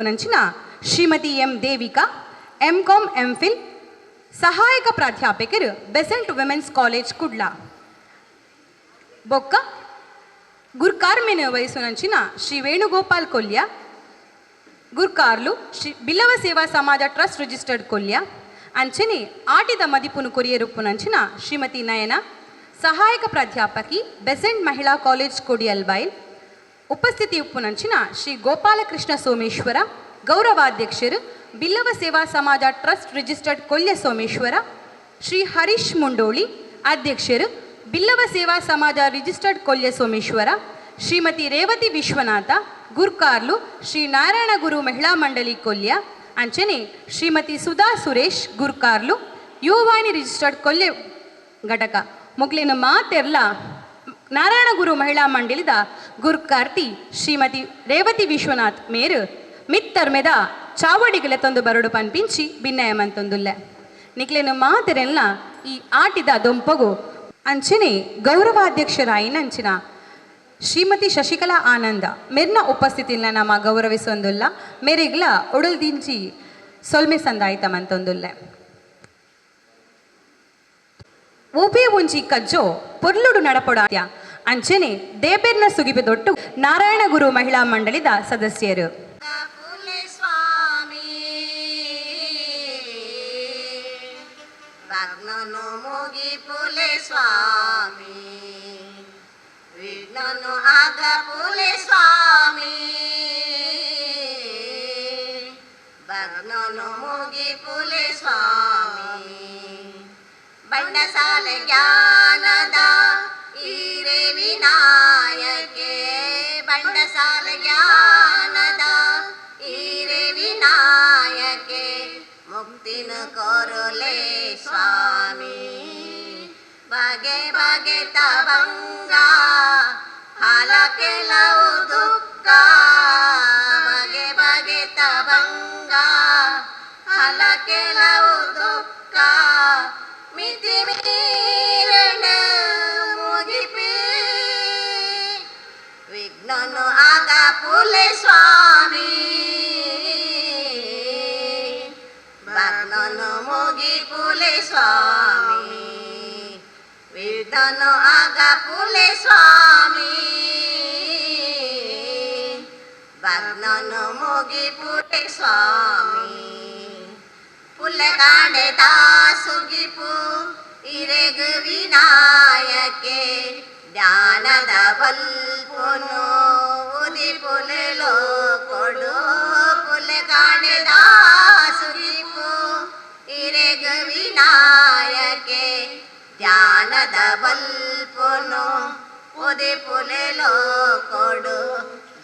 ಉಪ್ಪುನಂಚಿನ ಶ್ರೀಮತಿ M Devika, M com, M fill, ಸಹಾಯಕ ಪ್ರಾಧ್ಯಾಪಕರು, ಬೆಸೆಂಟ್ ವಿಮೆನ್ಸ್ ಕಾಲೇಜ್, ಕುಡ್ಲ. ಬೊಕ್ಕ ಗುರ್ಕಾರ್ಮೆನ್ ವಹಿಸುನಂಚಿನ ಶ್ರೀ ವೇಣುಗೋಪಾಲ್ ಕೊಲ್ಯ, ಗುರ್ಕಾರ್ಲು, ಶ್ರೀ ಬಿಲ್ಲವ ಸೇವಾ ಸಮಾಜ ಟ್ರಸ್ಟ್ ರಿಜಿಸ್ಟರ್ಡ್, ಕೊಲ್ಯ. ಅಂಚನೆ ಆಟಿದ ಮದಿಪುನು ಕೊರಿಯರುಪ್ಪುನಂಚಿನ ಶ್ರೀಮತಿ ನಯನ, ಸಹಾಯಕ ಪ್ರಾಧ್ಯಾಪಕಿ, ಬೆಸೆಂಟ್ ಮಹಿಳಾ ಕಾಲೇಜ್, ಕೊಡಿಯಲ್ಬೈಲ್. ಉಪಸ್ಥಿತಿ ಉಪ್ಪುನಂಚಿನ ಶ್ರೀ ಗೋಪಾಲಕೃಷ್ಣ ಸೋಮೇಶ್ವರ, ಗೌರವಾಧ್ಯಕ್ಷರು, ಬಿಲ್ಲವ ಸೇವಾ ಸಮಾಜ ಟ್ರಸ್ಟ್ ರಿಜಿಸ್ಟರ್ಡ್, ಕೊಲ್ಯ ಸೋಮೇಶ್ವರ. ಶ್ರೀ ಹರೀಶ್ ಮುಂಡೋಳಿ, ಅಧ್ಯಕ್ಷರು, ಬಿಲ್ಲವ ಸೇವಾ ಸಮಾಜ ರಿಜಿಸ್ಟರ್ಡ್, ಕೊಲ್ಯ ಸೋಮೇಶ್ವರ. ಶ್ರೀಮತಿ ರೇವತಿ ವಿಶ್ವನಾಥ, ಗುರ್ಕಾರ್ಲು, ಶ್ರೀ ನಾರಾಯಣ ಗುರು ಮಹಿಳಾ ಮಂಡಳಿ, ಕೊಲ್ಯ. ಅಂಚನೆ ಶ್ರೀಮತಿ ಸುಧಾ ಸುರೇಶ್, ಗುರ್ಕಾರ್ಲು, ಯುವವಾಹಿನಿ ರಿಜಿಸ್ಟರ್ಡ್, ಕೊಲ್ಯ ಘಟಕ. ಮೊಗ್ಲಿನ ಮಾತೆರ್ಲ ನಾರಾಯಣ ಗುರು ಮಹಿಳಾ ಮಂಡಳಿದ ಗುರ್ಕಾರ್ತಿ ಶ್ರೀಮತಿ ರೇವತಿ ವಿಶ್ವನಾಥ್ ಮೇರು ಮಿತ್ತರ್ಮೆದ ಚಾವಡಿಗಲೆ ತಂದು ಬರಡು ಪನ್ಪಿಂಚಿ ಭಿನ್ನಯಮಂತೊಂದುಲ್ಲೆ. ನಿಕ್ಲೇನು ಮಾತೆರೆಲ್ಲ ಈ ಆಟಿದ ದೊಂಪಗು ಅಂಚನೆ ಗೌರವಾಧ್ಯಕ್ಷರಾಯಿನಂಚಿನ ಶ್ರೀಮತಿ ಶಶಿಕಲಾ ಆನಂದ ಮೆರ್ನ ಉಪಸ್ಥಿತಿನ ನಮ್ಮ ಗೌರವಿಸೊಂದುಲ್ಲ. ಮೆರಿಗ್ಲ ಉಡಲ್ದಿಂಚಿ ಸೊಲ್ಮೆ ಸಂದಾಯ್ತಮಂತೊಂದುಲ್ಲೆ. ಒಬ್ಬೇ ಒಂಜಿ ಕಜ್ಜೋ ಪೊರ್ಲುಡು ನಡಪೊಡ ಅಂಚನೆ ದೇಬೆರ್ನ ಸುಗಿಪೆ ದೊಟ್ಟು ನಾರಾಯಣ ಗುರು ಮಹಿಳಾ ಮಂಡಳಿದ ಸದಸ್ಯರು. ಪುಲೆ ಸ್ವಾಮಿ, ಭಗ್ನನು ಮುಗಿಪುಲೆ ಸ್ವಾಮಿ, ವಿಘ್ನನು ಆಗ ಪುಲೆ ಸ್ವಾಮಿ, ಭಗ್ನನು ಮುಗಿಪುಲೆ ಸ್ವಾಮಿ. ಬಂಡಸಾಲೆ ಜ್ಞಾನದ ಈರೆ ವಿನಾಯಕೆ, ಬಂಡಸಾಲೆ ಜ್ಞಾನದ ಈರೆ ವಿನಾಯಕೆ, ಮುಕ್ತಿನ ಕೊರುಲೆ ಸ್ವಾಮಿ. ಬಗೆ ಬಗೆ ತವಂಗ ಹಾಲ ಕೆಲವು ದುಃಖ, ಬಗೆ ಬಗೆ ತವಂಗ ಹಲ ಕೆಲವು ದುಃಖ, ಮಿತಿ ಮೀರಣ ಮುಗಿಪಿ ವಿಘ್ನನು ಆಗ ಪುಲೆ ಸ್ವಾಮಿ, ಭಗ್ನನು ಮುಗಿ ಪುಲೆ ಸ್ವಾಮಿ, ವಿಘ್ನನು ಆಗ ಪುಲೆ ಸ್ವಾಮಿ, ಭಗ್ನನು ಮುಗಿ ಪುಲೆ ಸ್ವಾಮಿ. ಪುಲ್ಲೆ ಸುಗಿಪು ಇರೆಗು ವಿನಾಯಕೆ, ಜ್ಞಾನದ ಬಲ್ಪುನು ಉದಿಪುಲೆ ಲೋಕೊಡು. ಪುಲ್ಲೆ ಸುಗಿಪು ಇರೆಗು ವಿನಾಯಕೆ, ಜ್ಞಾನದ ಬಲ್ಪುನು ಉದಿಪುಲೆ ಲೋಕೊಡು.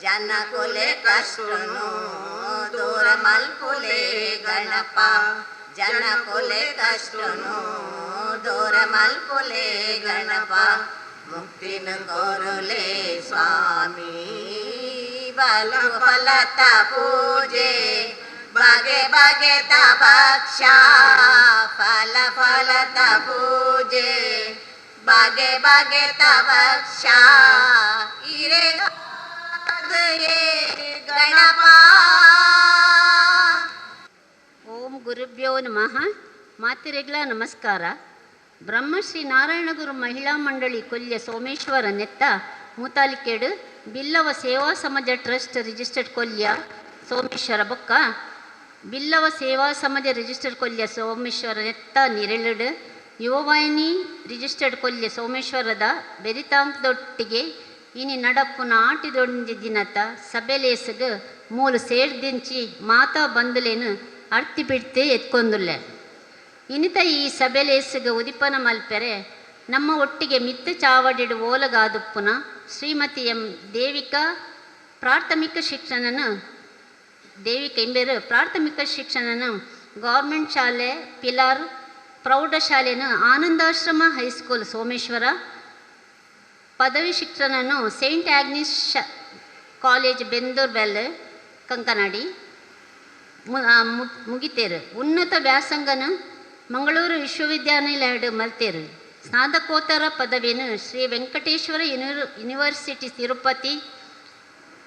ಜನಕುಲೆ ಕಷ್ಟನು ದೂರ ಮಲ್ಪುಲೆ ಗಣಪ, ಜನಕುಲೆ ಕಷ್ಟನು ದೂರ ಮಲ್ಪುಲೆ ಗಣಪ, ಮುಕ್ತಿನ ಕೋರುಲೆ ಸ್ವಾಮಿ. ಬಲು ಫಲತ ಪೂಜೆ ಬಗೆ ಬಗೆತ ಭಕ್ಷ, ಫಲ ಫಲತ ಪೂಜೆ ಬಗೆ ಬಗೆತ ಭಕ್ಷ, ಇರೆ ಗಣಪ. ಓಂ ಗುರುಭ್ಯೋ ನಮಃ. ಮಾತಿರೆಗ್ಲ ನಮಸ್ಕಾರ. ಬ್ರಹ್ಮಶ್ರೀ ನಾರಾಯಣಗುರು ಮಹಿಳಾ ಮಂಡಳಿ ಕೊಲ್ಯ ಸೋಮೇಶ್ವರ ನೆತ್ತ ಮೂತಾಲಿಕೇಡು ಬಿಲ್ಲವ ಸೇವಾ ಸಮಾಜ ಟ್ರಸ್ಟ್ ರಿಜಿಸ್ಟರ್ಡ್ ಕೊಲ್ಯ ಸೋಮೇಶ್ವರ ಬೊಕ್ಕ ಬಿಲ್ಲವ ಸೇವಾ ಸಮಾಜ ರಿಜಿಸ್ಟರ್ಡ್ ಕೊಲ್ಯ ಸೋಮೇಶ್ವರ ನೆತ್ತ ನಿರೆಳುಡು ಯುವವಾಹಿನಿ ರಿಜಿಸ್ಟರ್ಡ್ ಕೊಲ್ಯ ಸೋಮೇಶ್ವರದ ಬೆರಿತಾಂಕದೊಟ್ಟಿಗೆ ಇನಿ ನಡಪುನ ಆಟಿದೊಂಜಿ ದಿನತ ಸಬೆಲೇಸಗ್ ಮೂಲು ಸೇರ್ದಿಂಚಿ ಮಾತಾ ಬಂದುಲೇನು ಅರ್ತಿ ಬಿಡ್ತೆ ಎತ್ಕೊಂದುಲ್ಲೆ. ಇನಿತ ಈ ಸಬೆಲೇಸಗ ಉದಿಪನ ಮಲ್ಪೆರೆ ನಮ್ಮ ಒಟ್ಟಿಗೆ ಮಿತ್ತ ಚಾವಡಿಡು ಓಲಗಾದುಪ್ಪುನ ಶ್ರೀಮತಿ ಎಂ ದೇವಿಕಾ, ಪ್ರಾಥಮಿಕ ಶಿಕ್ಷಣನ ದೇವಿಕಾ ಇಂಬೇರು ಪ್ರಾಥಮಿಕ ಶಿಕ್ಷಣನ ಗೌರ್ಮೆಂಟ್ ಶಾಲೆ ಪಿಲಾರ್, ಪ್ರೌಢಶಾಲೆನ ಆನಂದಾಶ್ರಮ ಹೈಸ್ಕೂಲ್ ಸೋಮೇಶ್ವರ, ಪದವಿ ಶಿಕ್ಷಣನು saint Agnes college Bendurwell Kankanadi ಮುಗಿತೇರು. ಉನ್ನತ ವ್ಯಾಸಂಗನ ಮಂಗಳೂರು ವಿಶ್ವವಿದ್ಯಾನಿಲಯಡ್ ಮಲ್ತೇರು. ಸ್ನಾತಕೋತ್ತರ ಪದವಿಯನ್ನು ಶ್ರೀ ವೆಂಕಟೇಶ್ವರ ಯೂನಿವರ್ಸಿಟಿ ತಿರುಪತಿ.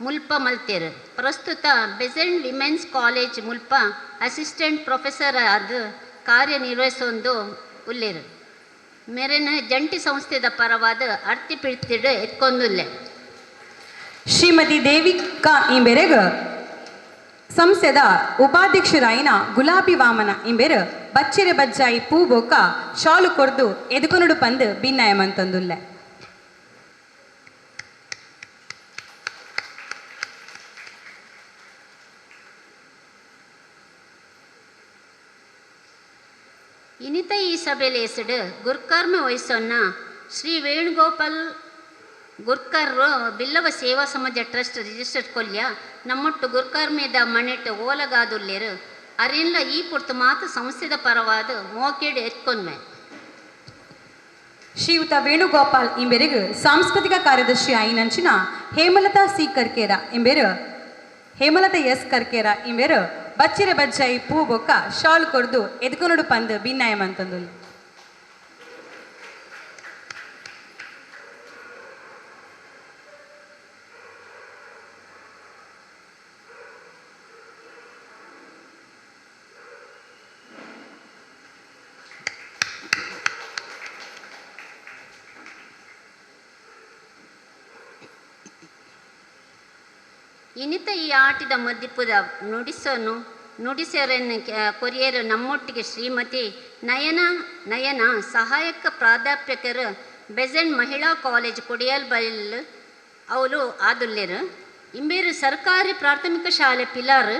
ಮುಲ್ಪ ಮಲ್ತೆರ್. ಪ್ರಸ್ತುತ ಬೆಸೆಂಟ್ ವಿಮೆನ್ಸ್ ಕಾಲೇಜ್ ಮುಲ್ಪ ಅಸಿಸ್ಟೆಂಟ್ ಪ್ರೊಫೆಸರ್ ಆದ್ ಕಾರ್ಯನಿರ್ವಹಿಸೊಂದು ಉಲ್ಲೆರ್. ಮೆರೆನ ಜಂಟಿ ಸಂಸ್ಥೆದ ಪರವಾದ ಅರ್ತಿ ಪಿರ್ತಿಡ್ ಎತ್ಕೊಂದುಲ್ಲೆ. ಶ್ರೀಮತಿ ದೇವಿಕಾ ಇಂಬೆರೆಗ್ ಸಂಸ್ಥೆದ ಉಪಾಧ್ಯಕ್ಷರಾಯಿನ ಗುಲಾಬಿ ವಾಮನ ಇಂಬೆರ್ ಬಚ್ಚಿರೆ ಬಜ್ಜಾಯಿ ಪೂ ಬೊಕ್ಕ ಶಾಲು ಕೊರ್ದು ಎದುಕೊನುಡು ಪಂದ್ ಬಿನ್ನಯ ಮಂತೊಂದುಲ್ಲೆ. ಇನಿತ ಈ ಸಭೆಲೇಸಡು ಗುರ್ಕರ್ಮ ವಹಿಸೊನ್ನ ಶ್ರೀ ವೇಣುಗೋಪಾಲ್ ಗುರ್ಕರ್ರು ಬಿಲ್ಲವ ಸೇವಾ ಸಮಾಜ ಟ್ರಸ್ಟ್ ರಿಜಿಸ್ಟರ್ಡ್ ಕೊಲ್ಯ ನಮ್ಮೊಟ್ಟು ಗುರ್ಕರ್ಮೇದ ಮಣೆಟ್ ಓಲಗಾದುಲ್ಲೆರು. ಅರೆನ್ಲ ಈ ಪೊರ್ತು ಮಾತ ಸಂಸ್ಥೆದ ಪರವಾದ ಮೋಕೆಡ್ ಎತ್ಕೊನ್ಮೆ. ಶ್ರೀಯುತ ವೇಣುಗೋಪಾಲ್ ಇಂಬೆರೆಗ್ ಸಾಂಸ್ಕೃತಿಕ ಕಾರ್ಯದರ್ಶಿ ಆಯಿನಂಚಿನ ಹೇಮಲತಾ ಸಿ ಕರ್ಕೇರ ಇಂಬೆರು, ಹೇಮಲತಾ ಎಸ್ ಕರ್ಕೇರ ಇಂಬೆರು ಬಚ್ಚಿರೆ ಬಜ್ಜಾಯಿ ಪೂ ಬೊಕ್ಕ ಶಾಲ್ ಕೊರ್ದು ಎದ್ಕೊನುಡು ಪಂದ್ ಬಿನ್ನಯ ಮಂತೊಂದುಲ್ಲೆ. ಇನಿತ ಈ ಆಟಿದ ಮದ್ದಿಪುದ ನುಡಿಸನು ನುಡಿಸೆರನ್ನು ಕೊರಿಯರು ನಮ್ಮೊಟ್ಟಿಗೆ ಶ್ರೀಮತಿ ನಯನ ನಯನ ಸಹಾಯಕ ಪ್ರಾಧ್ಯಾಪಕರು ಬೆಸೆಂಟ್ ಮಹಿಳಾ ಕಾಲೇಜ್ ಕೊಡಿಯಲ್ ಬೈಲ್ ಅವಳು ಆದುಲ್ಲೆರು. ಇಂಬೇರು ಸರ್ಕಾರಿ ಪ್ರಾಥಮಿಕ ಶಾಲೆ ಪಿಲಾರ್,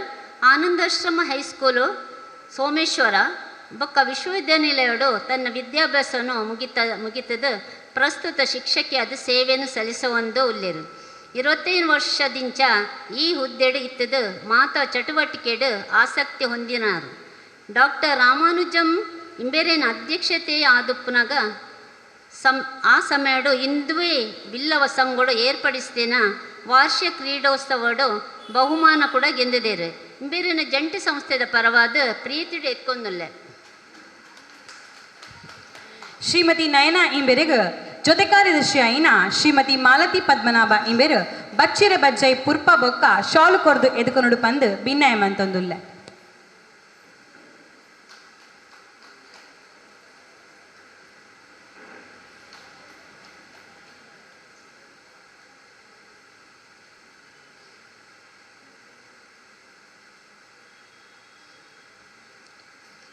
ಆನಂದಾಶ್ರಮ ಹೈಸ್ಕೂಲು ಸೋಮೇಶ್ವರ ಬೊಕ್ಕ ವಿಶ್ವವಿದ್ಯಾನಿಲಯಡು ತನ್ನ ವಿದ್ಯಾಭ್ಯಾಸವನ್ನು ಮುಗಿತದ ಪ್ರಸ್ತುತ ಶಿಕ್ಷಕಿ ಅದು ಸೇವೆಯನ್ನು ಸಲ್ಲಿಸುವಂದು ಉಲ್ಲೆರು. 25 ವರ್ಷದಿಂಚ ಈ ಹುದ್ದೆಡು ಇತ್ತದ ಮಾತಾ ಚಟುವಟಿಕೆಡು ಆಸಕ್ತಿ ಹೊಂದಿನಾರು. ಡಾಕ್ಟರ್ ರಾಮಾನುಜಂ ಇಂಬೇರೇನ ಅಧ್ಯಕ್ಷತೆ ಆದುಪ್ಪುನಗ ಆ ಸಮಯಡು ಇಂದುವೇ ಬಿಲ್ಲವ ಸಂಘಡು ಏರ್ಪಡಿಸಿದಿನ ವಾರ್ಷಿಕ ಕ್ರೀಡೋತ್ಸವಡು ಬಹುಮಾನ ಕೂಡ ಗೆಂದಿದ್ದೇರು. ಇಂಬೇರಿನ ಜಂಟಿ ಸಂಸ್ಥೆದ ಪರವಾದ ಪ್ರೀತಿಡು ಎತ್ಕೊಂದುಲ್ಲೆ. ಶ್ರೀಮತಿ ನಯನ ಇಂಬೆರೆಗ್ ಜೊತೆ ಕಾರ್ಯದರ್ಶಿ ಆಯಿನ ಶ್ರೀಮತಿ ಮಾಲತಿ ಪದ್ಮನಾಭ ಇಂಬೆರು ಬಚ್ಚಿರೆ ಬಜ್ಜೈ ಪುರ್ಪ ಬೊಕ್ಕ ಶಾಲು ಕೊರ್ದು ಎದುಕೊನುಡು ಪಂದ್ ಬಿನ್ನಯ ಮಂತೊಂದುಲ್ಲೆ.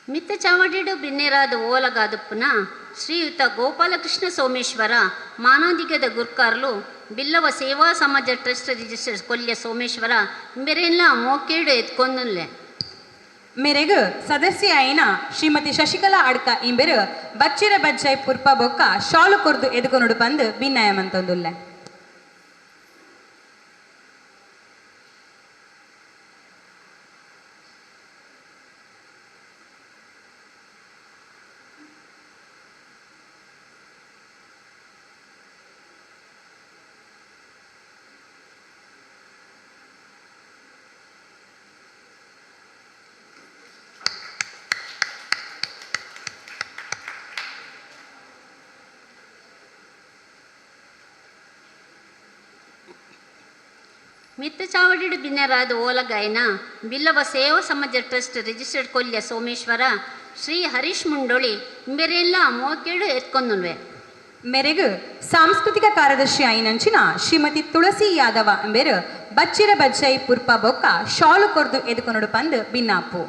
ಮಿತ್ತ ಚಾವಡಿಡು ಬಿನ್ನೆರಾದ ಓಲಗಾದುಪ್ಪುನ ಶ್ರೀಯುತ ಗೋಪಾಲಕೃಷ್ಣ ಸೋಮೇಶ್ವರ ಮಾನಾದಿಗದ ಗುರ್ಕಾರ್ಲು ಬಿಲ್ಲವ ಸೇವಾ ಸಮಾಜ ಟ್ರಸ್ಟ್ ರಿಜಿಸ್ಟರ್ ಕೊಲ್ಯ ಸೋಮೇಶ್ವರ ಇಂಬೆರೆಲ್ಲ ಮೋಕೇಡು ಎತ್ಕೊಂದುಲ್ಲೆ. ಮೇರೆಗ್ ಸದಸ್ಯ ಆಯಿನ ಶ್ರೀಮತಿ ಶಶಿಕಲಾ ಅಡ್ಕ ಇಂಬೆರು ಬಚ್ಚಿರ ಬಜ್ಜೈ ಪುರ್ಪ ಬೊಕ್ಕ ಶಾಲು ಕೊರ್ದು ಎದುಕೊನುಡು ಪಂದ್ ಬಿನ್ನಯ ಮಂತೊಂದುಲ್ಲೆ. ಮಿತ್ತ ಚಾವಡಿಡು ಬಿನ್ನೆರಾದ ಓಲಗಾಯನ ಬಿಲ್ಲವ ಸೇವಾ ಸಮಾಜ ಟ್ರಸ್ಟ್ ರಿಜಿಸ್ಟರ್ಡ್ ಕೊಲ್ಯ ಸೋಮೇಶ್ವರ ಶ್ರೀ ಹರೀಶ್ ಮುಂಡೋಳಿ ಇಂಬೆರೆಲ್ಲ ಮೋಕೇಡು ಎತ್ಕೊಂದುಲ್ವೆ. ಮೇರೆಗ್ ಸಾಂಸ್ಕೃತಿಕ ಕಾರ್ಯದರ್ಶಿ ಆಯಿನಂಚಿನ ಶ್ರೀಮತಿ ತುಳಸಿ ಯಾದವ ಇಂಬೆರು ಬಚ್ಚಿರ ಬಜ್ಜೈ ಪುರ್ಪ ಬೊಕ್ಕ ಶಾಲು ಕೊರ್ದು ಎದುಕೊನುಡು ಪಂದ್ ಬಿನ್ನಾಪು.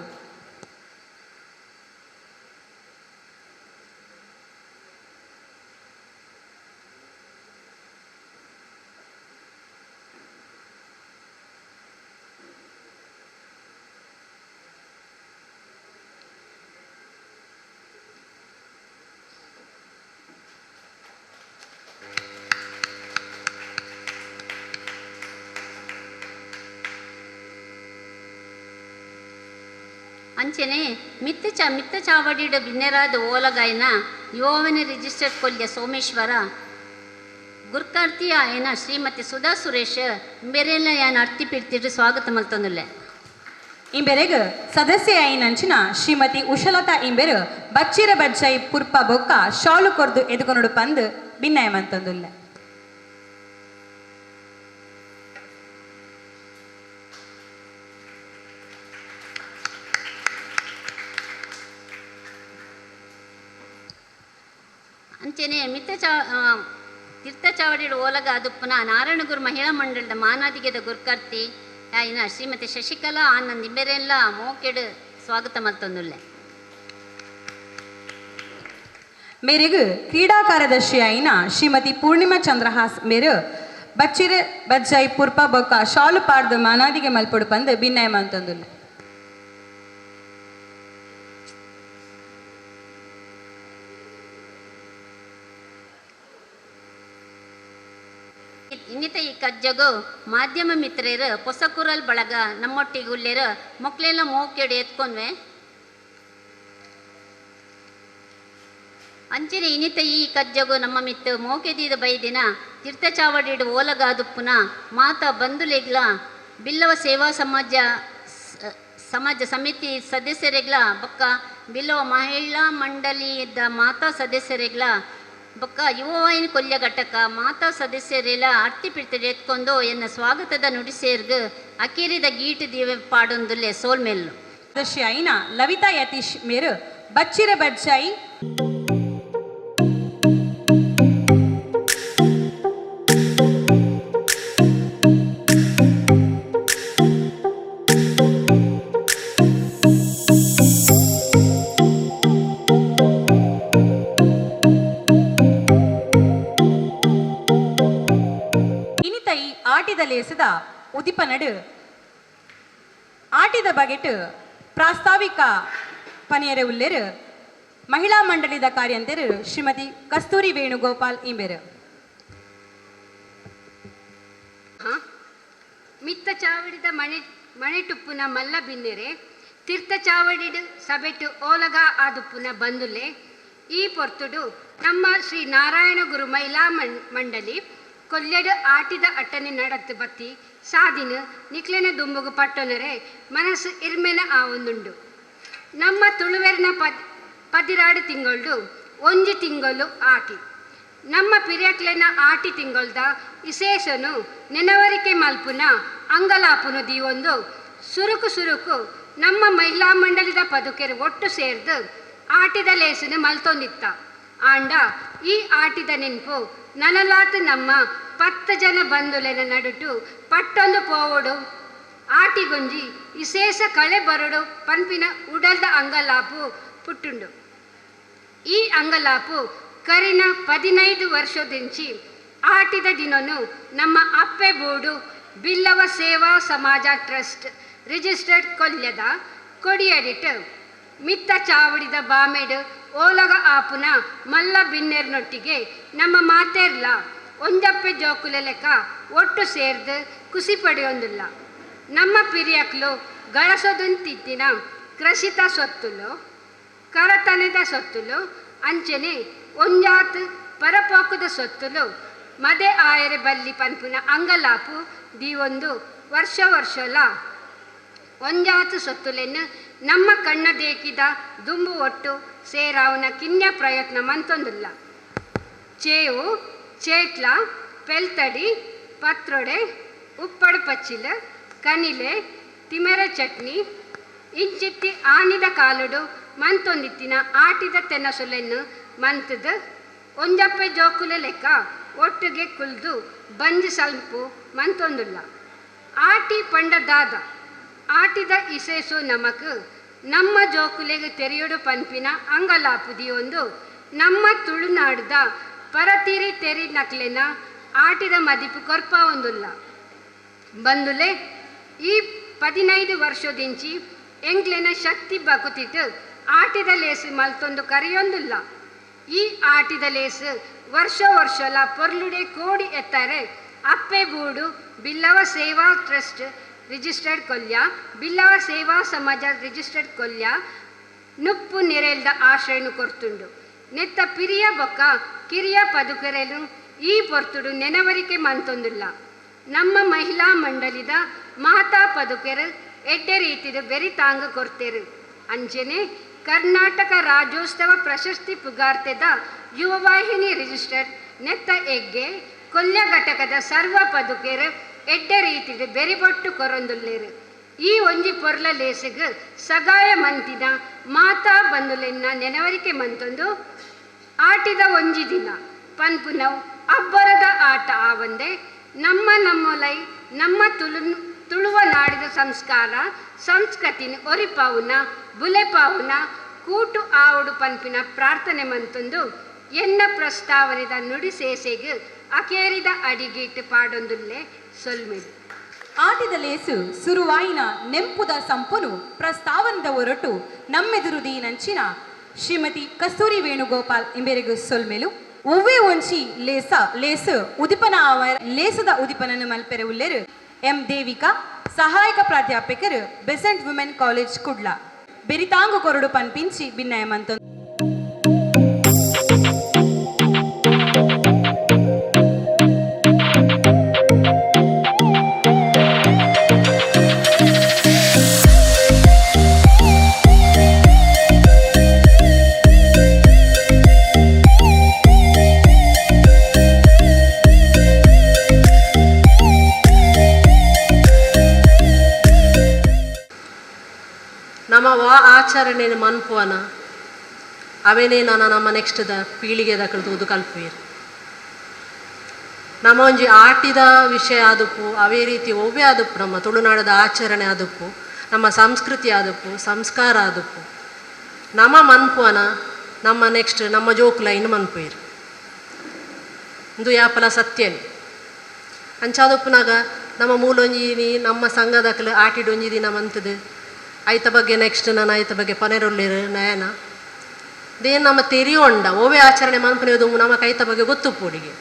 ಅಂಚನೆ ಮಿತ್ತ ಚಾವಡಿಡು ಬಿನ್ನೆರಾದ ಓಲಗಾಯನ ಯುವವನ ರಿಜಿಸ್ಟರ್ ಕೊಲ್ಯ ಸೋಮೇಶ್ವರ ಗುರ್ಕಾರ್ತಿ ಆಯನ ಶ್ರೀಮತಿ ಸುಧಾ ಸುರೇಶ್ ಇಂಬೆರೆಲ್ಲ ಯಾನ್ ಅರ್ತಿ ಪಿರ್ತಿಡು ಸ್ವಾಗತ ಮಲ್ತೊಂದುಲ್ಲೆ. ಇಂಬೆರೆಗ್ ಸದಸ್ಯ ಆಯಿನಂಚಿನ ಶ್ರೀಮತಿ ಉಷಲತಾ ಇಂಬೆರು ಬಚ್ಚಿರ ಬಜ್ಜೈ ಪುರ್ಪ ಬೊಕ್ಕ ಶಾಲು ಕೊರ್ದು ಎದುಕೊನುಡು ಪಂದ್ ಬಿನ್ನಯ ಮಂತೊಂದುಲ್ಲೆ. ಅಂಚೆನೆ ಮಿತ್ತ ಚಾ ತೀರ್ಥ ಚಾವಡಿಡು ಓಲಗ ಅದುಪ್ಪುನ ನಾರಾಯಣಗುರು ಮಹಿಳಾ ಮಂಡಳದ ಮಾನಾದಿಗೆದ ಗುರ್ಕರ್ತಿ ಆಯಿನ ಶ್ರೀಮತಿ ಶಶಿಕಲಾ ಆನಂದ್ ಇಂಬೆರೆಲ್ಲ ಮೋಕೆಡು ಸ್ವಾಗತ ಮಲ್ತೊಂದುಲ್ಲೆ. ಮೇರೆಗು ಕ್ರೀಡಾ ಕಾರ್ಯದರ್ಶಿ ಆಯಿನ ಶ್ರೀಮತಿ ಪೂರ್ಣಿಮಾ ಚಂದ್ರಹಾಸ್ ಮೇರು ಬಚ್ಚಿರ ಬಜ್ಜೈ ಪುರ್ಪ ಬೊಕ್ಕ ಶಾಲು ಪಾಡ್ದು ಮಾನಾದಿಗೆ ಮಲ್ಪೊಡು ಪಂದ್ ಬಿನ್ನಯ ಮಂತೊಂದುಲ್ಲೆ. ಇನ್ನಿತ ಈ ಕಜ್ಜಗು ಮಾಧ್ಯಮ ಮಿತ್ರರು ಪೊಸಕುರಲ್ ಬಳಗ ನಮ್ಮೊಟ್ಟಿಗೆ ಉಲ್ಲೇರು ಮೊಕ್ಲೆಲ್ಲ ಮೋಕೆಡು ಎತ್ಕೊಂಡ್ವೆ. ಅಂಚನೆ ಇನಿತ ಈ ಕಜ್ಜಗು ನಮ್ಮ ಮಿತ್ತು ಮೋಕೆದೀದ ಬೈದಿನ ತೀರ್ಥ ಚಾವಡಿಡು ಓಲಗಾದುಪ್ಪುನ ಮಾತಾ ಬಂಧುಲೆಗ್ಲ ಬಿಲ್ಲವ ಸೇವಾ ಸಮಾಜ ಸಮಾಜ ಸಮಿತಿ ಸದಸ್ಯರೆಗ್ಲ ಬೊಕ್ಕ ಬಿಲ್ಲವ ಮಹಿಳಾ ಮಂಡಳಿದ ಮಾತಾ ಸದಸ್ಯರೆಗ್ಲ ಬೊಕ್ಕ ಯುವವಾಹಿನಿ ಕೊಲ್ಯ ಘಟಕ ಮಾತಾ ಸದಸ್ಯರೆಲ್ಲ ಅರ್ತಿ ಪಿರ್ತಿಡ್ ಎತ್ಕೊಂಡು ಎನ್ನ ಸ್ವಾಗತದ ನುಡಿಸೇರ್ಗ್ ಅಕೀರಿದ ಗೀಟ್ ದಿವೆ ಪಾಡೊಂದುಲ್ಲೆ ಸೋಲ್ಮೆಲ್ಲು. ಕಾರ್ಯದರ್ಶಿ ಆಯಿನ ಲವಿತಾ ಯತೀಶ್ ಮೇರು ಬಚ್ಚಿರ ಬಜ್ಜೈ ಇನಿತ ಈ ಆಟಿದ ಲೇಸದ ಉದಿಪನಡು ಆಟಿದ ಬಗೆಟ್ ಪ್ರಾಸ್ತಾವಿಕ ಪನಿಯರೆ ಉಲ್ಲೇರು ಮಹಿಳಾ ಮಂಡಳಿದ ಕಾರ್ಯಂತೆರು ಶ್ರೀಮತಿ ಕಸ್ತೂರಿ ವೇಣುಗೋಪಾಲ್ ಇಂಬೆರು. ಮಿತ್ತ ಚಾವಡಿದ ಮಣೆ ಮಣೆಟುಪ್ಪುನ ಮಲ್ಲ ಬಿನ್ನೆರೆ ತೀರ್ಥ ಚಾವಡಿಡು ಸಬೆಟು ಓಲಗ ಆದುಪ್ಪುನ ಬಂದುಲೆ ಈ ಪೊರ್ತುಡು ನಮ್ಮ ಶ್ರೀ ನಾರಾಯಣ ಗುರು ಮಹಿಳಾ ಮಂಡಳಿ ಕೊಲ್ಯಡು ಆಟಿದ ಅಟ್ಟನೆ ನಡತ್ತು ಬತ್ತಿ ಸಾದಿನ ನಿಕ್ಲೆನ ದುಂಬುಗು ಪಟ್ಟೊನರೆ ಮನಸ್ಸು ಇರ್ಮೆನ ಆವೊಂದುಂಡು. ನಮ್ಮ ತುಳುವೆರ್ನ ಪದಿರಾಡು ತಿಂಗೊಳ್ಡು ಒಂಜಿ ತಿಂಗಳು ಆಟಿ ನಮ್ಮ ಪಿರಿಯಕ್ಲೆನ ಆಟಿ ತಿಂಗೊಳ್ದ ವಿಶೇಷನು ನೆನವರಿಕೆ ಮಲ್ಪುನ ಅಂಗಲಾಪುನು ದೀವೊಂದು ಸುರುಕು ಸುರುಕು ನಮ್ಮ ಮಹಿಳಾ ಮಂಡಳಿದ ಪದುಕೆರು ಒಟ್ಟು ಸೇರ್ದು ಆಟಿದ ಲೇಸನು ಮಲ್ತೊಂದಿತ್ತ. ಆಂಡ ಈ ಆಟಿದ ನೆನಪು ನನಲಾತು ನಮ್ಮ 10 ಜನ ಬಂಧುಲೆನ ನಡುಟು ಪಟ್ಟೊಂದು ಪೋವಡು ಆಟಿಗೊಂಜಿ ವಿಶೇಷ ಕಳೆ ಬರಡು ಪನ್ಪಿನ ಉಡಲ್ದ ಅಂಗಲಾಪು ಪುಟ್ಟುಂಡು. ಈ ಅಂಗಲಾಪು ಕರಿನ 15 ವರ್ಷದಿಂಚಿ ಆಟಿದ ದಿನನು ನಮ್ಮ ಅಪ್ಪೆ ಬೋಡು ಬಿಲ್ಲವ ಸೇವಾ ಸಮಾಜ ಟ್ರಸ್ಟ್ ರಿಜಿಸ್ಟರ್ಡ್ ಕೊಲ್ಯದ ಕೊಡಿಯಡಿಟ್ ಮಿತ್ತ ಚಾವಡಿದ ಬಾಮೆಡು ಓಲಗ ಆಪುನ ಮಲ್ಲ ಬಿನ್ನೆರ್ನೊಟ್ಟಿಗೆ ನಮ್ಮ ಮಾತೇರ್ಲ ಒಂಜಪ್ಪೆ ಜೋಕುಲೆ ಲೆಕ್ಕ ಒಟ್ಟು ಸೇರ್ದು ಖುಷಿ ಪಡೆಯೊಂದಿಲ್ಲ. ನಮ್ಮ ಪಿರಿಯಕ್ಲು ಗಳಸೋದಂತಿತ್ತಿನ ಕೃಷಿತ ಸೊತ್ತುಲು ಕರತನದ ಸೊತ್ತುಲು ಅಂಚನೆ ಒಂಜಾತ್ ಪರಪೋಕದ ಸೊತ್ತುಲು ಮದೆ ಆಯರೆ ಬಲ್ಲಿ ಪನ್ಪುನ ಅಂಗಲಾಪು ದೀವೊಂದು ವರ್ಷ ವರ್ಷಲ ಒಂಜಾತ್ ಸೊತ್ತುಲೆನ್ನು ನಮ್ಮ ಕಣ್ಣ ದೇಕಿದ ದುಂಬು ಒಟ್ಟು ಸೇರಾವನ ಕಿನ್ಯ ಪ್ರಯತ್ನ ಮಂತೊಂದಿಲ್ಲ. ಚೇವು ಚೇಟ್ಲ ಪೆಲ್ತಡಿ ಪತ್ರೊಡೆ ಉಪ್ಪಡು ಪಚ್ಚಿಲ ಕನಿಲೆ ತಿಮೆರೆ ಚಟ್ನಿ ಇಂಚಿತ್ತಿ ಆನಿದ ಕಾಲುಡು ಮಂತೊಂದಿತ್ತಿನ ಆಟಿದ ತೆನಸುಲೆನ್ನು ಮಂತದ ಒಂಜಪ್ಪೆ ಜೋಕುಲೆ ಲೆಕ್ಕ ಒಟ್ಟಿಗೆ ಕುಲ್ದು ಬಂಜಿ ಸಲ್ಪು ಮಂತೊಂದುಲ್ಲ. ಆಟಿ ಪಂಡ ದಾದ ಆಟಿದ ಇಸೇಸು ನಮಕ್ ನಮ್ಮ ಜೋಕುಲೆಗೆ ತೆರೆಯೊಡು ಪನ್ಪಿನ ಅಂಗಲಾಪುದಿಯೊಂದು ನಮ್ಮ ತುಳುನಾಡ್ದ ಪರತಿರಿ ತೆರಿ ನಕ್ಲೆನ ಆಟಿದ ಮದಿಪು ಕೊರ್ಪ ಒಂದುಲ್ಲ. ಬಂದುಲೆ ಈ 15 ವರ್ಷದಿಂಚಿ ಎಂಗ್ಲೆನ ಶಕ್ತಿ ಬಕುತಿಟ್ಟು ಆಟಿದ ಲೇಸು ಮಲ್ತೊಂದು ಕರೆಯೊಂದುಲ್ಲ. ಈ ಆಟಿದ ಲೇಸು ವರ್ಷ ವರ್ಷಲ ಪೊರ್ಲುಡೆ ಕೋಡಿ ಎತ್ತಾರೆ ಅಪ್ಪೆ ಬೂಡು ಬಿಲ್ಲವ ಸೇವಾ ಟ್ರಸ್ಟ್ ರಿಜಿಸ್ಟರ್ಡ್ ಕೊಲ್ಯ ಬಿಲ್ಲವ ಸೇವಾ ಸಮಾಜ ರಿಜಿಸ್ಟರ್ಡ್ ಕೊಲ್ಯ ನುಪ್ಪು ನೆರೆಲ್ದ ಆಶ್ರಯನು ಕೊರ್ತುಂಡು. ನೆತ್ತ ಪಿರಿಯ ಬೊಕ್ಕ ಕಿರಿಯ ಪದುಕೆರೆಲು ಈ ಪೊರ್ತುಡು ನೆನವರಿಕೆ ಮಂತೊಂದುಲ್ಲ. ನಮ್ಮ ಮಹಿಳಾ ಮಂಡಳಿದ ಮಾತಾ ಪದುಕೆರು ಎಡ್ಡೆ ರೀತಿದ ಬೆರಿ ತಾಂಗ ಕೊರ್ತೇರು. ಅಂಚನೆ ಕರ್ನಾಟಕ ರಾಜ್ಯೋತ್ಸವ ಪ್ರಶಸ್ತಿ ಪುಗಾರ್ತೆದ ಯುವವಾಹಿನಿ ರಿಜಿಸ್ಟರ್ ನೆತ್ತ ಎಗ್ಗೆ ಕೊಲ್ಯ ಘಟಕದ ಸರ್ವ ಪದುಕೆರು ಎಡ್ಡೆ ರೀತಿದ ಬೆರಿಬೊಟ್ಟು ಕೊರೊಂದುಲ್ಲೇರು. ಈ ಒಂಜಿ ಪೊರ್ಲ ಲೇಸಿಗ್ ಸಗಾಯ ಮಂತಿನ ಮಾತಾ ಬಂಧುಲೆನ್ನ ನೆನವರಿಕೆ ಮಂತೊಂದು ಆಟಿದ ಒಂಜಿ ದಿನ ಪನ್ಪುನವು ಅಬ್ಬರದ ಆಟ ಆವಂದೆ ನಮ್ಮ ನಮ್ಮೊಲೈ ನಮ್ಮ ತುಳುವ ನಾಡಿದ ಸಂಸ್ಕಾರ ಸಂಸ್ಕೃತಿನ ಒರಿಪಾವುನ ಬುಲೆಪಾವುನ ಕೂಟು ಆವಡು ಪನ್ಪಿನ ಪ್ರಾರ್ಥನೆ ಮಂತೊಂದು ಎನ್ನ ಪ್ರಸ್ತಾವನೆದ ನುಡಿ ಸೇಸೆಗ್ ಅಕೇರಿದ ಅಡಿಗೀಟ್ ಪಾಡೊಂದುಲ್ಲೆ ಸೊಲ್ಮೆದು. ಆಟಿದ ಲೇಸು ಸುರುವಾಯಿನ ನೆಂಪುದ ಸಂಪುನು ಪ್ರಸ್ತಾವನದ ಒರಟು ನಮ್ಮೆದುರು ದೀನಂಚಿನ ಶ್ರೀಮತಿ ಕಸ್ತೂರಿ ವೇಣುಗೋಪಾಲ್ ಇಂಬೆರೆಗು ಸೊಲ್ಮೆಲು. ಒವ್ವೇ ಒಂಚಿ ಲೇಸ ಲೇಸು ಉದಿಪನ ಆವ ಲೇಸದ ಉದಿಪನನ್ನು ಮಲ್ಪೆರೆ ಉಲ್ಲೇರು ಎಂ ದೇವಿಕಾ, ಸಹಾಯಕ ಪ್ರಾಧ್ಯಾಪಕರು, Besant women college, Kudla. ಬೆರಿತಾಂಗು ಕೊರಡು ಪನ್ಪಿಂಚಿ ಭಿನ್ನಯಮಂತ. ನಮ್ಮ ವಾ ಆಚರಣೆ ಮನ್ಪುವನ ಅವೇನೇ ನಾನು ನಮ್ಮ ನೆಕ್ಸ್ಟ್ದ ಪೀಳಿಗೆದ ಕಲ್ತು ಕಲ್ಪುವೀರ್. ನಮ್ಮ ಒಂಜಿ ಆಟಿದ ವಿಷಯ ಆದುಪ್ಪು, ಅವೇ ರೀತಿ ಒವ್ವೇ ಆದುಪ್ಪು, ನಮ್ಮ ತುಳುನಾಡದ ಆಚರಣೆ ಆದುಪ್ಪು, ನಮ್ಮ ಸಂಸ್ಕೃತಿ ಆದುಪ್ಪು, ಸಂಸ್ಕಾರ ಆದುಪ್ಪು, ನಮ್ಮ ಮನ್ಪುವನ ನಮ್ಮ ನೆಕ್ಸ್ಟ್ ನಮ್ಮ ಜೋಕುಲೈನ್ ಮನ್ಪುವೀರ್. ಇಂದು ಯಾಪಲ ಸತ್ಯನೇ. ಅಂಚಾದುಪ್ಪುನಾಗ ನಮ್ಮ ಮೂಲೊಂಜಿ ನಮ್ಮ ಸಂಘದಕ್ಲು ಆಟಿಡೊಂಜಿ ದಿನ ಮಂತದು ಐತ ಬಗ್ಗೆ ನೆಕ್ಸ್ಟ್ ನಾನು ಐತ ಬಗ್ಗೆ ಪನೆರೊಲ್ಲಿರು ನಯನ ದೇನ್ ನಮ್ಮ ತೆರಿಯೊಂಡ ಓವೇ ಆಚರಣೆ ಮನ್ಪುನೇದು ನಮಕ್ ಐತ ಬಗ್ಗೆ ಗೊತ್ತುಪ್ಪುಡಿಗೆ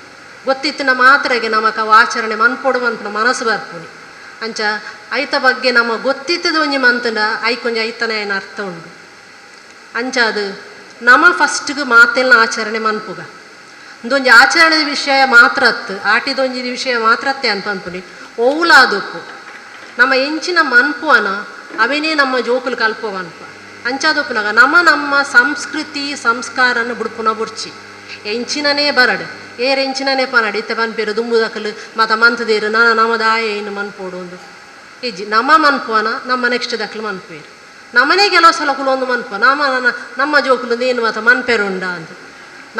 ಗೊತ್ತಿತ್ತಿನ ಮಾತ್ರೆಗೆ ನಮಕ್ ಅವು ಆಚರಣೆ ಮನ್ಪೊಡು ಮನ್ಪುನ ಮನಸ್ಸು ಬರ್ಪುನಿ. ಅಂಚ ಐತ ಬಗ್ಗೆ ನಮ್ಮ ಗೊತ್ತಿತ್ತದ ಒಂಜಿ ಮಂತಂಡ ಐಕೊಂಜಿ ಐತನೇ ಏನ ಅರ್ಥ ಉಂಡು. ಅಂಚಾದು ನಮ ಫಸ್ಟ್ಗೆ ಮಾತೆಲ್ಲ ಆಚರಣೆ ಮನ್ಪುಗ ಇಂದೊಂಜಿ ಆಚರಣೆ ವಿಷಯ ಮಾತ್ರ ಅತ್ತು ಆಟಿದೊಂಜಿ ವಿಷಯ ಮಾತ್ರ ಅತ್ತೆ ಅನ್ಪನ್ಪುನಿ ಓವುಲಾದುಪ್ಪು ನಮ್ಮ ಎಂಚಿನ ಮನ್ಪುವನ ಅವೇನೇ ನಮ್ಮ ಜೋಕುಲು ಕಲ್ಪುವ ಅನ್ಪ. ಅಂಚಾದೊಪ್ಪುನಾಗ ನಮ್ಮ ನಮ್ಮ ಸಂಸ್ಕೃತಿ ಸಂಸ್ಕಾರನ ಬುಡ್ಪುನ ಬುಡ್ಚಿ ಎಂಚಿನನೇ ಬರಡು ಏರ್ ಎಂಚಿನನೇ ಪನಡು ಇತ್ತೆ ಪನ್ಪೇರು ದುಂಬುದಕಲು ಮತ ಮಂತದೇರು ನಾನ ನಮದಾಯ ಏನು ಮನ್ಪೋಡು ಒಂದು ಇಜ್ಜಿ. ನಮ್ಮ ಮನ್ಪುವನ ನಮ್ಮ ನೆಕ್ಸ್ಟ್ ದಕ್ಲು ಮನ್ಪುವೇರು. ನಮ್ಮನೇ ಕೆಲವು ಸಲ ಕುಲೊಂದು ಮನ್ಪುವ ನಮ್ಮ ನಮ್ಮ ಜೋಕುಲು ಏನು ಮತ ಮನ್ಪೆರುಂಡ ಅಂತ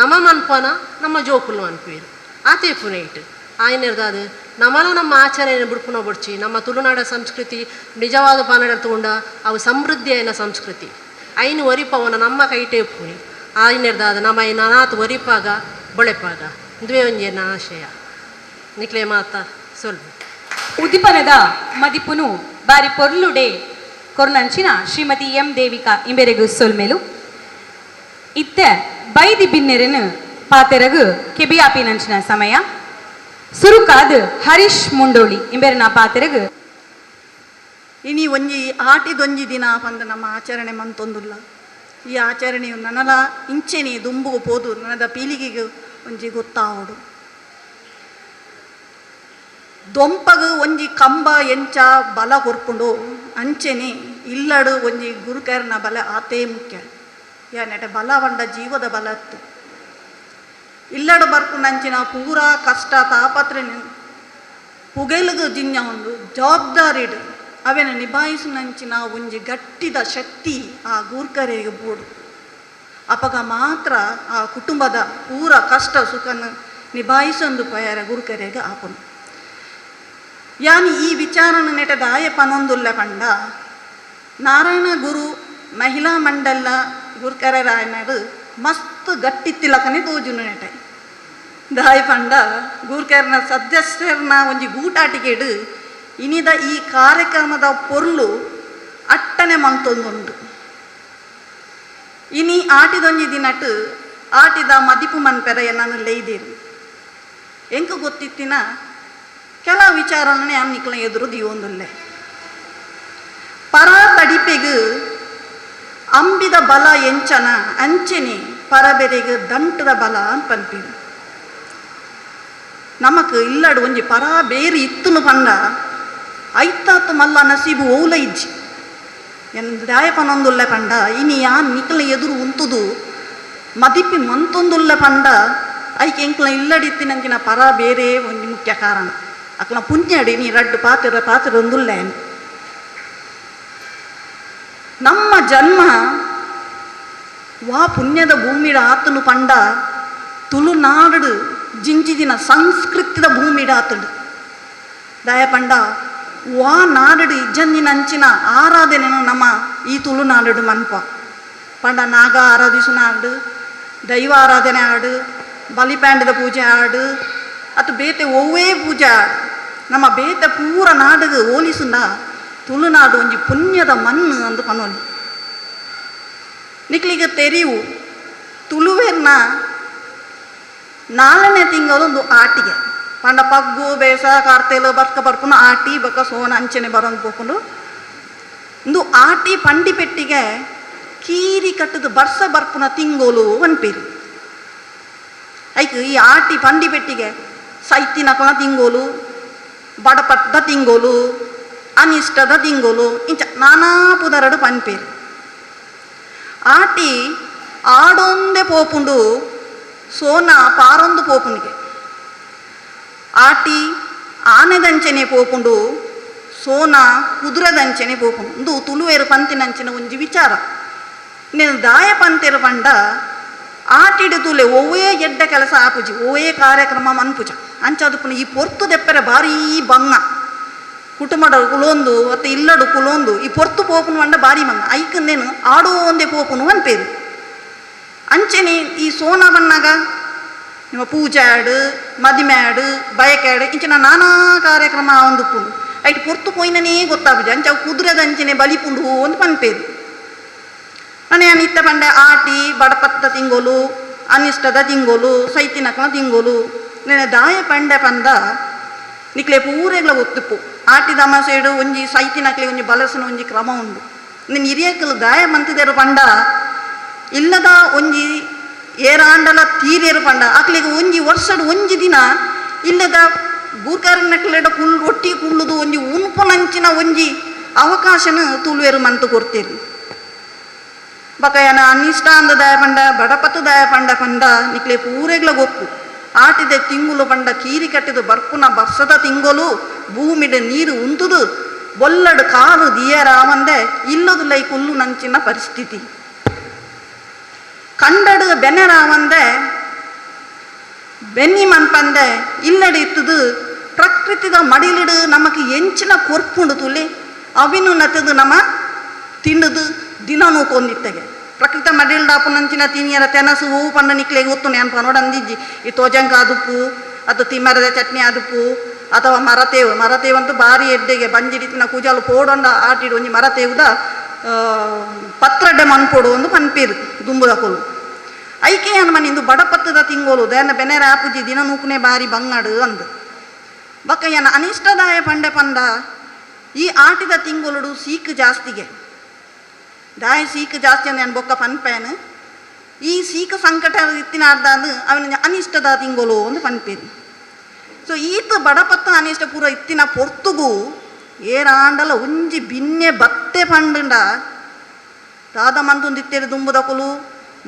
ನಮ್ಮ ಮನ್ಪುವನ ನಮ್ಮ ಜೋಕುಲು ಮನ್ಪುವೇರು ಆತೇ ಪುನೇಟ್ ಆಯ್ನೆರ್ದಾದು ನಮ್ಮಲ ನಮ್ಮ ಆಚರಣೆ ಬುಡ್ಪುನ ಬುಡ್ಚಿ. ನಮ್ಮ ತುಳುನಾಡ ಸಂಸ್ಕೃತಿ ನಿಜವಾದ ಪನಡ ತೂಂಡ ಅವು ಸಮೃದ್ಧಿಯೈನ ಸಂಸ್ಕೃತಿ ಐನು ಒರಿಪವನ ನಮ್ಮ ಕೈಟೇ ಪುನಿ ಆಯ್ನೆರ್ದಾದ ನಮ್ಮ ಐನ ಅನಾಥ ಒರಿಪಾಗ ಬೊಳೆಪಾಗ ಇಂದುವೇ ಒಂಜಿ ಆಶಯ ನಿಕ್ಲೆ ಮಾತ ಸೊಲ್ಲು. ಉದಿಪನದ ಮದಿಪುನು ಬಾರಿ ಪೊರ್ಲುಡೆ ಕೊರ್ನಂಚಿನ ಶ್ರೀಮತಿ ಎಂ ದೇವಿಕಾ ಇಂಬೆರೆಗು ಸೊಲ್ಮೆಲು. ಇತ್ತೆ ಬೈದಿ ಬಿನ್ನೆರೆನು ಪಾತೆರಗು ಕೆಬಿಯಾಪಿನಂಚಿನ ಸಮಯ ಸುರುಕಾದ್ ಹರೀಶ್ ಮುಂಡೋಳಿ ಇಂಬೆರನ ಪಾತೆರಗು. ಇನಿ ಒಂಜಿ ಆಟಿದೊಂಜಿ ದಿನ ಪಂದ್ ನಮ್ಮ ಆಚರಣೆ ಮಂತೊಂದುಲ್ಲ. ಈ ಆಚರಣೆಯು ನನಲ ಇಂಚೆನೆ ದುಂಬುಗು ಪೋದು ನನದ ಪೀಳಿಗೆಗೆ ಒಂಜಿ ಗೊತ್ತಾವಡು. ದೊಂಪಗು ಒಂಜಿ ಕಂಬ ಎಂಚ ಬಲ ಕೊರ್ಪುಂಡು ಅಂಚೆನೆ ಇಲ್ಲಡು ಒಂಜಿ ಗುರುಕರ್ನ ಬಲ ಆತೇ ಮುಖ್ಯ. ಯಾನೆಟ ಬಲ ಪಂಡ ಜೀವದ ಬಲ ಅತ್ತು. ಇಲ್ಲಡು ಬರ್ಪುಂಡಂಚಿನ ಪೂರಾ ಕಷ್ಟ ತಾಪತ್ರೆನು ಪುಗೆಲುಗು ಜಿಂಜ ಉಂಡು ಜವಾಬ್ದಾರಿಡು ಅವೆನ ನಿಭಾಯಿಸುನಂಚಿನ ಒಂಜಿ ಗಟ್ಟಿದ ಶಕ್ತಿ ಆ ಗೂರ್ಕರೆಗೆ ಬೋಡು. ಅಪಗ ಮಾತ್ರ ಆ ಕುಟುಂಬದ ಪೂರ ಕಷ್ಟ ಸುಖನ ನಿಭಾಯಿಸೊಂದು ಪಯರ ಗುರುಕರೆಗೆ ಆಪುನು. ಯಾನಿ ಈ ವಿಚಾರನ ನೆಟ ದಾಯ ಪನೊಂದುಲ್ಲ ಪಂಡ ನಾರಾಯಣ ಗುರು ಮಹಿಳಾ ಮಂಡಲ ಗುರುಕರರಾಯನರು ಮಸ್ತ್ ಗಟ್ಟಿ ತಿಲಕನೆ ತೋಜುನು ನೆಟೆ ದಾಯ ಪಂಡ ಗುರುಕರ್ನ ಸದಸ್ಯರ್ನ ಒಂಜಿ ಗೂಟಾಟಿಕೆಡು ಇನಿದ ಈ ಕಾರ್ಯಕ್ರಮದ ಪೊರ್ಲು ಅಟ್ಟನೆ ಮಂತೊಂದುಂಡು. ಇನಿ ಆಟಿದೊಂಜಿ ದಿನಟ್ ಆಟಿದ ಮದಿಪು ಮನ್ಪೆರ ಎನ್ನನು ಲೈದಿರು ಎಂಕು ಗೊತ್ತಿತ್ತಿನ ಕೆಲ ವಿಚಾರನೇ ಅನ್ನಿಕ್ಲ ಎದುರು ದಿವೊಂದುಲ್ಲೆ. ಪರ ತಡಿಪೆಗ್ ಅಂಬಿದ ಬಲ ಎಂಚನ ಅಂಚೆನೆ ಪರಬೆರೆಗ್ ದಂಟದ ಬಲ ಪನ್ಪಿರು. ನಮಕ್ ಇಲ್ಲಡು ಒಂಜಿ ಪರ ಬೇರು ಇತ್ತುನು ಪಂಡ ಐತಾತ್ ಮಲ್ಲ ನಸೀಬು ಓಲ ಇಜ್ಜಿ ಎನ್ ದಾಯ ಪನೊಂದುಲ್ಲೆ ಪಂಡ ಇನಿ ಯಾನ್ ನಿಕ್ಲ ಎದುರು ಉಂತುದು ಮದಿಪಿ ಮಂತೊಂದುಲ್ಲೆ ಪಂಡ ಐಕ್ ಎಂಕ್ಲ ಇಲ್ಲಡಿತ್ತಿನಂಚಿನ ಪರ ಬೇರೆ ಒಂಜಿ ಮುಖ್ಯ ಕಾರಣ. ಅಕ್ಲ ಪುಣ್ಯಡಿ ನೀ ರಡ್ಡು ಪಾತ್ರ ಪಾತ್ರೊಂದುಲ್ಲೆ. ನಮ್ಮ ಜನ್ಮ ವಾ ಪುಣ್ಯದ ಭೂಮಿಡ ಆತನು ಪಂಡ Tulunadu ಜಿಂಜಿದಿನ ಸಂಸ್ಕೃತಿದ ಭೂಮಿಡಾತುಂಡು. ದಾಯ ಪಂಡ ವಾ ನಾಡು ಇಜ್ಜಂದಿನ ಅಂಚಿನ ಆರಾಧನೆನು ನಮ್ಮ ಈ ತುಳುನಾಡು ಮನ್ಪ. ಪಂಡ ನಾಗ ಆರಾಧಿಸುನಾಡು, ದೈವ ಆರಾಧನೆ ಆಡು, ಬಲಿಪ್ಯಾಂಡದ ಪೂಜೆ ಆಡು, ಅದು ಬೇತೆ ಒವ್ವೇ ಪೂಜೆ ಆಡು. ನಮ್ಮ ಬೇತೆ ಪೂರ ನಾಡುಗು ಹೋಲಿಸುಂಡ ತುಳುನಾಡು ಒಂಜಿ ಪುಣ್ಯದ ಮಣ್ಣು ಅಂದು ಪನೋಲಿ. ನಿಕ್ಲಿಗೆ ತೆರಿವು ತುಳುವೆರ್ನ 4ನೇ ತಿಂಗಳೊಂದು ಆಟಿಗೆ ಪಂಡ ಪಗ್ಗು ಬೇಸ ಕಾರ್ತೆಲು ಬರ್ಕ ಬರ್ಪುನ ಆಟಿ ಬೊಕ್ಕ ಸೋನ ಅಂಚನೆ ಬರೋಂದು ಪೋಪುಂಡು. ಇಂದು ಆಟಿ ಪಂಡಿ ಪೆಟ್ಟಿಗೆ ಕೀರಿ ಕಟ್ಟದ ಬರ್ಸ ಬರ್ಪುನ ತಿಂಗೋಲು ಪನ್ಪೇರು. ಐಕ್ ಈ ಆಟಿ ಪಂಡಿ ಪೆಟ್ಟಿಗೆ ಸೈತಿನಕಲ ತಿಂಗೋಲು, ಬಡಪಟ್ಟ ತಿಂಗೋಲು, ಅನಿಷ್ಟದ ತಿಂಗೋಲು ಇಂಚ ನಾನಾ ಪುದರಡು ಪನ್ಪೇರು. ಆಟಿ ಆಡೊಂದೇ ಪೋಪುಂಡು, ಸೋನ ಪಾರೊಂದು ಪೋಪುನಿಗೆ. ಆಟಿ ಆನೆದಂಚನೆ ಪೋಪುಂಡು, ಸೋನ ಕುದುರೆದಂಚನೆ ಪೋಪುಂಡು. ಇಂದು ತುಳುವೇರು ಪಂತಿನಂಚಿನ ಒಂಜಿ ವಿಚಾರ. నేను ದಾಯ ಪಂತೆರು ಪಂಡ ಆಟಿಡು ತುಲೆ ಒವ್ವೇ ಎಡ್ಡ ಕೆಲಸ ಆಪುಜಿ, ಒವ್ವೇ ಕಾರ್ಯಕ್ರಮ ಮನ್ಪುಜ. ಅಂಚಾದುಪುನ ಈ ಪೊರ್ತು ದೆಪ್ಪರೆ ಭಾರೀ ಬಂಗ. ಕುಟುಂಬದ ಕುಲೊಂದು ಮತ್ತು ಇಲ್ಲಡು ಕುಲೊಂದು ಈ ಪೊರ್ತು ಪೋಪುನು ಪಂಡ ಭಾರಿ ಬಂಗ. ಐಕ್ ನೇನು ಆಡೋ ಒಂದೇ ಪೋಪುನು ಅನ್ಪೇರು. ಅಂಚೆನೆ ಈ ಸೋನ ಬನ್ನಾಗ ನಿಮ್ಮ ಪೂಜೆ ಆಡು, ಮದಿಮೆ ಆಡು, ಬಯಕೆ ಆಡು, ಇಂಚಿನ ನಾನಾ ಕಾರ್ಯಕ್ರಮ ಆವೊಂದುಪ್ಪುಂಡು. ಐಟ್ ಪೊರ್ತು ಪೋಯಿನನೇ ಗೊತ್ತಾಪುಜಿ. ಅಂಚ ಅವು ಕುದುರೆದ ಅಂಚನೆ ಬಲಿಪುಂಡು ಅಂದ್ ಪನ್ಪೇರು. ಅನೆ ಇತ್ತ ಪಂಡ ಆಟಿ ಬಡಪತ್ತ ತಿಂಗೋಲು, ಅನಿಷ್ಟದ ತಿಂಗೋಲು, ಸೈತಿನಕಲ ತಿಂಗೋಲು. ನೆನೆ ದಾಯ ಪಂಡೆ ಪಂದ ನಿಕ್ಲೆ ಪೂರೆಗ್ಲ ಗೊತ್ತಿಪ್ಪು. ಆಟಿ ದಮಾಸೆಡು ಒಂಜಿ ಸೈತಿನಕ್ಲೆ ಒಂಜಿ ಬಲಸನ ಒಂಜಿ ಕ್ರಮ ಉಂಡು. ನಿನ್ನ ಹಿರಿಯಕಲು ದಾಯ ಮಂತಿದೇರು ಪಂಡ ಇಲ್ಲದ ಒಂಜಿ ಏರಾಂಡಲ ತೀರೇರು ಪಂಡ ಅಕ್ಲೆಗ್ ಒಂಜಿ ವರ್ಷಡ್ ಒಂಜಿ ದಿನ ಇಲ್ಲದ ಗೂರ್ಕಾರನಕ್ಲೆಡ ಕುಲ್ ಒಟ್ಟಿ ಕುಳ್ಳುದು ಒಂಜಿ ಉನ್ಪುನಂಚಿನ ಒಂಜಿ ಅವಕಾಶನ ತುಳುವೆರು ಮಂತು ಕೊಡ್ತೇರು. ಬಕಯನ ಅನಿಷ್ಟ ಅಂದ ದಾಯ ಪಂಡ ಬಡಪತ್ತು ದಾಯ ಪಂಡ ಪಂಡ ನಿಕ್ಲೆ ಪೂರೆಗ್ಲ ಗೊಪ್ಪು. ಆಟಿದೆ ತಿಂಗುಲು ಪಂಡ ಕೀರಿ ಕಟ್ಟಿದು ಬರ್ಪುನ ಬರ್ಸದ ತಿಂಗೊಲು ಭೂಮಿಡ ನೀರು ಉಂತುದು ಬೊಲ್ಲಡು ಕಾಲು ದಿಯರಾವಂದೆ ಇಲ್ಲದು ಲೈ ಕುಲ್ಲು ನಂಚಿನ ಪರಿಸ್ಥಿತಿ. ಕಂಡಡು ಬೆನೆರಾವಂದೆ ಬೆನ್ನಿ ಮನ್ಪಂದೆ ಇಲ್ಲಡು ಇತ್ತದು ಪ್ರಕೃತಿದ ಮಡಿಲಿಡು ನಮಕ್ ಎಂಚಿನ ಕೊರ್ಪುಂಡು ತುಲಿ ಅವಿನು ನತ್ತದು ನಮ ತಿಂಡುದು ದಿನ ನೂಕೊಂದಿತ್ತೆಗೆ. ಪ್ರಕೃತ ಮಡಿಲ್ಡಾಪು ನಂಚಿನ ತಿನಿಯರ ತೆನಸು ಹೂವು ಪಂಡ ನಿಕ್ಲೆಗೆ ಗೊತ್ತು ನೆನಪು ನೋಡ ಅಂದಿಜ್ಜಿ. ಈ ತೋಜಂಕ ಆದುಪ್ಪು ಅಥವಾ ತಿಮ್ಮರದ ಚಟ್ನಿ ಆದುಪ್ಪು ಅಥವಾ ಮರತೇವು. ಮರತೇವಂತೂ ಭಾರಿ ಎಡ್ಡೆಗೆ ಬಂಜಿಡಿತಿನ ಕೂಜಾಲು ಪೋಡೊಂಡ ಆಟಿಡು ಒಂಜಿ ಮರತೇವುದ ಪತ್ರಡ್ಡೆ ಮನ್ಪೊಡು ಒಂದು ಪನ್ಪೇರು ದುಂಬುದ ಕೊಲು. ಐಕೆ ಅನ್ಮನ್ ಇಂದು ಬಡಪತ್ತದ ತಿಂಗೋಲು ದೇನ ಬೆನೆರ ಆಪುಜಿ ದಿನ ನೂಕುನೆ ಬಾರಿ ಬಂಗಾಡು ಅಂದು. ಬೊಕ್ಕ ಏನ ಅನಿಷ್ಟದಾಯ ಪಂಡೆ ಪಂಡ ಈ ಆಟಿದ ತಿಂಗೊಲುಡು ಸೀಕ್ ಜಾಸ್ತಿಗೆ. ದಾಯ ಸೀಕ್ ಜಾಸ್ತಿ ಅಂದ್ ಯಾನ್ ಬೊಕ್ಕ ಪನ್ಪೇನು. ಈ ಸೀಕ ಸಂಕಟ ಇತ್ತಿನ ಅರ್ಧಾಂದು ಅವನ ಅನಿಷ್ಟದ ತಿಂಗೊಲು ಅಂದ್ ಪನ್ಪೇರು. ಸೊ ಈತ ಬಡಪತ್ತ ಅನಿಷ್ಟ ಪೂರ ಇತ್ತಿನ ಪೊರ್ತುಗು ಏರಾಂಡಲ ಒಂಜಿ ಬಿನ್ನೆ ಬತ್ತೆ ಪಂಡುಂಡ ದಾದ ಮಂತೊಂದಿತ್ತೇರು ದುಂಬುದಕುಲು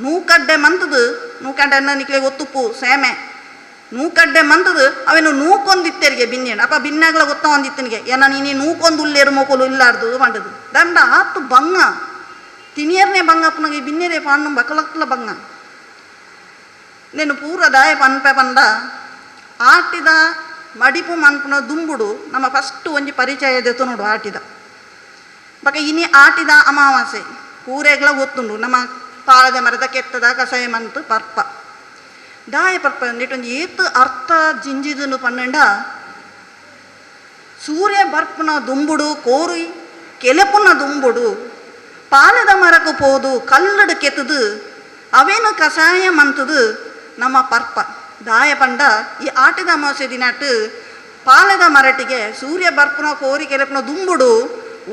ನೂಕಡ್ಡೆ ಮಂತದು ನೂಕಡ್ಡೆ ನಿಕ್ಲೆ ಒತ್ತುಪ್ಪು ಸೇಮೆ ನೂಕಡ್ಡೆ ಮಂತದು ಅವೇನು ನೂಕೊಂದಿತ್ತೇರಿಗೆ ಬಿನ್ನೆಂಡು. ಅಪ್ಪ ಬಿನ್ನಾಗ್ಲ ಗೊತ್ತ ಒಂದಿತ್ತನಿಗೆ ಏನ ನೀನು ನೂಕೊಂದು ಉಲ್ಲೇರು ಮೋಕೊಲು ಇಲ್ಲಾರ್ದು ಪಂಡದು. ದಂಡ ಆತು ಬಂಗ ತಿನಿಯರ್ನೇ ಬಂಗ ಅಪ್ಪನಗೆ ಬಿನ್ನೆರೆ ಪಾಂಡು ಬಕಲಕ್ಲ ಬಂಗ. నేను ಪೂರ ದಾಯ ಪನ್ಪೆ ಪಂಡ ಆಟಿದ ಮಡಿಪು ಮನ್ಪುನ ದುಂಬುಡು ನಮ್ಮ ಫಸ್ಟ್ ಒಂಜಿ ಪರಿಚಯ ದೆತ್ತು ನೋಡು ಆಟಿದ. ಬೊಕ ಇನಿ ಆಟಿದ ಅಮಾವಾಸ್ಯೆ ಪೂರೆಗ್ಲ ಗೊತ್ತುಂಡು. ನಮ್ಮ ಪಾಳದ ಮರದ ಕೆತ್ತದ ಕಷಾಯ ಮಂತು ಪರ್ಪ ದಾಯ ಪರ್ಪ ಒಂಜಿ ಏತ್ ಅರ್ಥ ಜಿಂಜಿದುನು ಪನ್ನಂಡ ಸೂರ್ಯ ಬರ್ಪುನ ದುಂಬುಡು ಕೋರಿ ಕೆಲೆಪುನ ದುಂಬುಡು ಪಾಲದ ಮರಕು ಪೋದು ಕಲ್ಲಡು ಕೆತ್ತದು ಅವೇನು ಕಷಾಯ ಮಂತದು ನಮ್ಮ ಪರ್ಪ. ದಾಯ ಪಂಡ ಈ ಆಟಿದ ಅಮಾವಾಸ್ಯೆ ದಿನಟ್ ಪಾಲದ ಮರಟಿಗೆ ಸೂರ್ಯ ಬರ್ಪುನ ಕೋರಿ ಕೆಲೆಪುನ ದುಂಬುಡು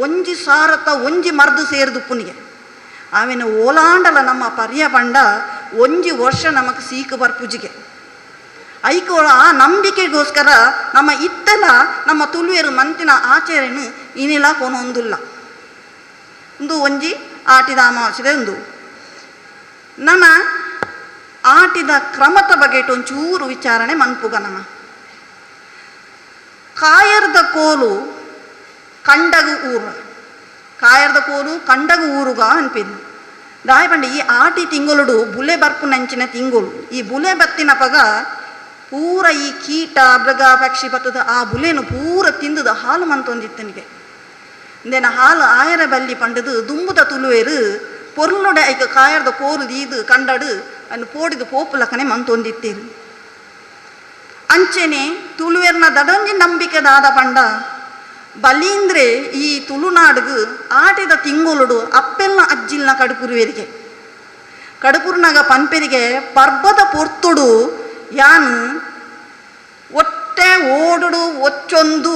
ಒಂಜಿ ಸಾರತ ಒಂಜಿ ಮರ್ದು ಸೇರಿದುಪ್ಪುನಿಗೆ ಆಮೇಲೆ ಓಲಾಂಡಲ ನಮ್ಮ ಪರ್ಯ ಪಂಡ ಒಂಜಿ ವರ್ಷ ನಮಕ್ ಸೀಕು ಬರ್ಪುಜಿಗೆ. ಐಕ ಆ ನಂಬಿಕೆಗೋಸ್ಕರ ನಮ್ಮ ಇತ್ತೆಲ ನಮ್ಮ ತುಳುವೆರು ಮಂತಿನ ಆಚರಣೆ ಇನಿಲ ಕೊನೊಂದುಲ್ಲ. ಒಂದು ಒಂಜಿ ಆಟಿದ ಅಮಾವಾಸ್ಯೆ ಒಂದು ನನ್ನ ಆಟಿದ ಕ್ರಮದ ಬಗ್ಗೆ ಒಂಚೂರು ವಿಚಾರಣೆ ಮನ್ಪುಗ. ನಮ್ಮ ಕಾಯರ್ದ ಕೋಲು ಕಂಡಗು ಊರು, ಕಾಯರ್ದ ಕೋಲು ಕಂಡಗು ಊರುಗ ಅನ್ಪಿದ್ದು. ದಾಯ ಪಂಡ ಈ ಆಟಿ ತಿಂಗೊಲುಡು ಬುಲೆ ಬರ್ಪುನಂಚಿನ ತಿಂಗೊಲು. ಈ ಬುಲೆ ಬತ್ತಿನಪಗ ಪೂರ ಈ ಕೀಟ ಮೃಗ ಪಕ್ಷಿ ಬತ್ತದ ಆ ಬುಲೆನು ಪೂರ ತಿಂದದ ಹಾಲು ಮಂತೊಂದಿತ್ತನಿಗೆ. ಇಂದೇನ ಹಾಲು ಆಯರ ಬಲ್ಲಿ ಪಂಡದು ದುಂಬುದ ತುಳುವೇರು ಪೊರ್ಲುಡೆ ಐಕ ಕಾಯರ್ದ ಕೋರು ದೀದು ಕಂಡಡು ಅನ್ನು ಪೋಡಿದು ಪೋಪುಲಕನೆ ಮಂತೊಂದಿತ್ತೇರು. ಅಂಚೆನೆ ತುಳುವೇರ್ನ ದಡೊಂಜಿ ನಂಬಿಕೆ ದಾದ ಪಂಡ ಬಲೀಂದ್ರೆ ಈ ತುಳುನಾಡುಗು ಆಟಿದ ತಿಂಗೊಲುಡು ಅಪ್ಪೆಲ್ನ ಅಜ್ಜಿಲ್ನ ಕಡುಪುರುವೆರಿಗೆ ಕಡುಪುರುನಾಗ ಪನ್ಪೆರಿಗೆ ಪರ್ಬದ ಪೊರ್ತುಡು ಯಾನು ಒಟ್ಟೆ ಓಡುಡು ಒಚ್ಚೊಂದು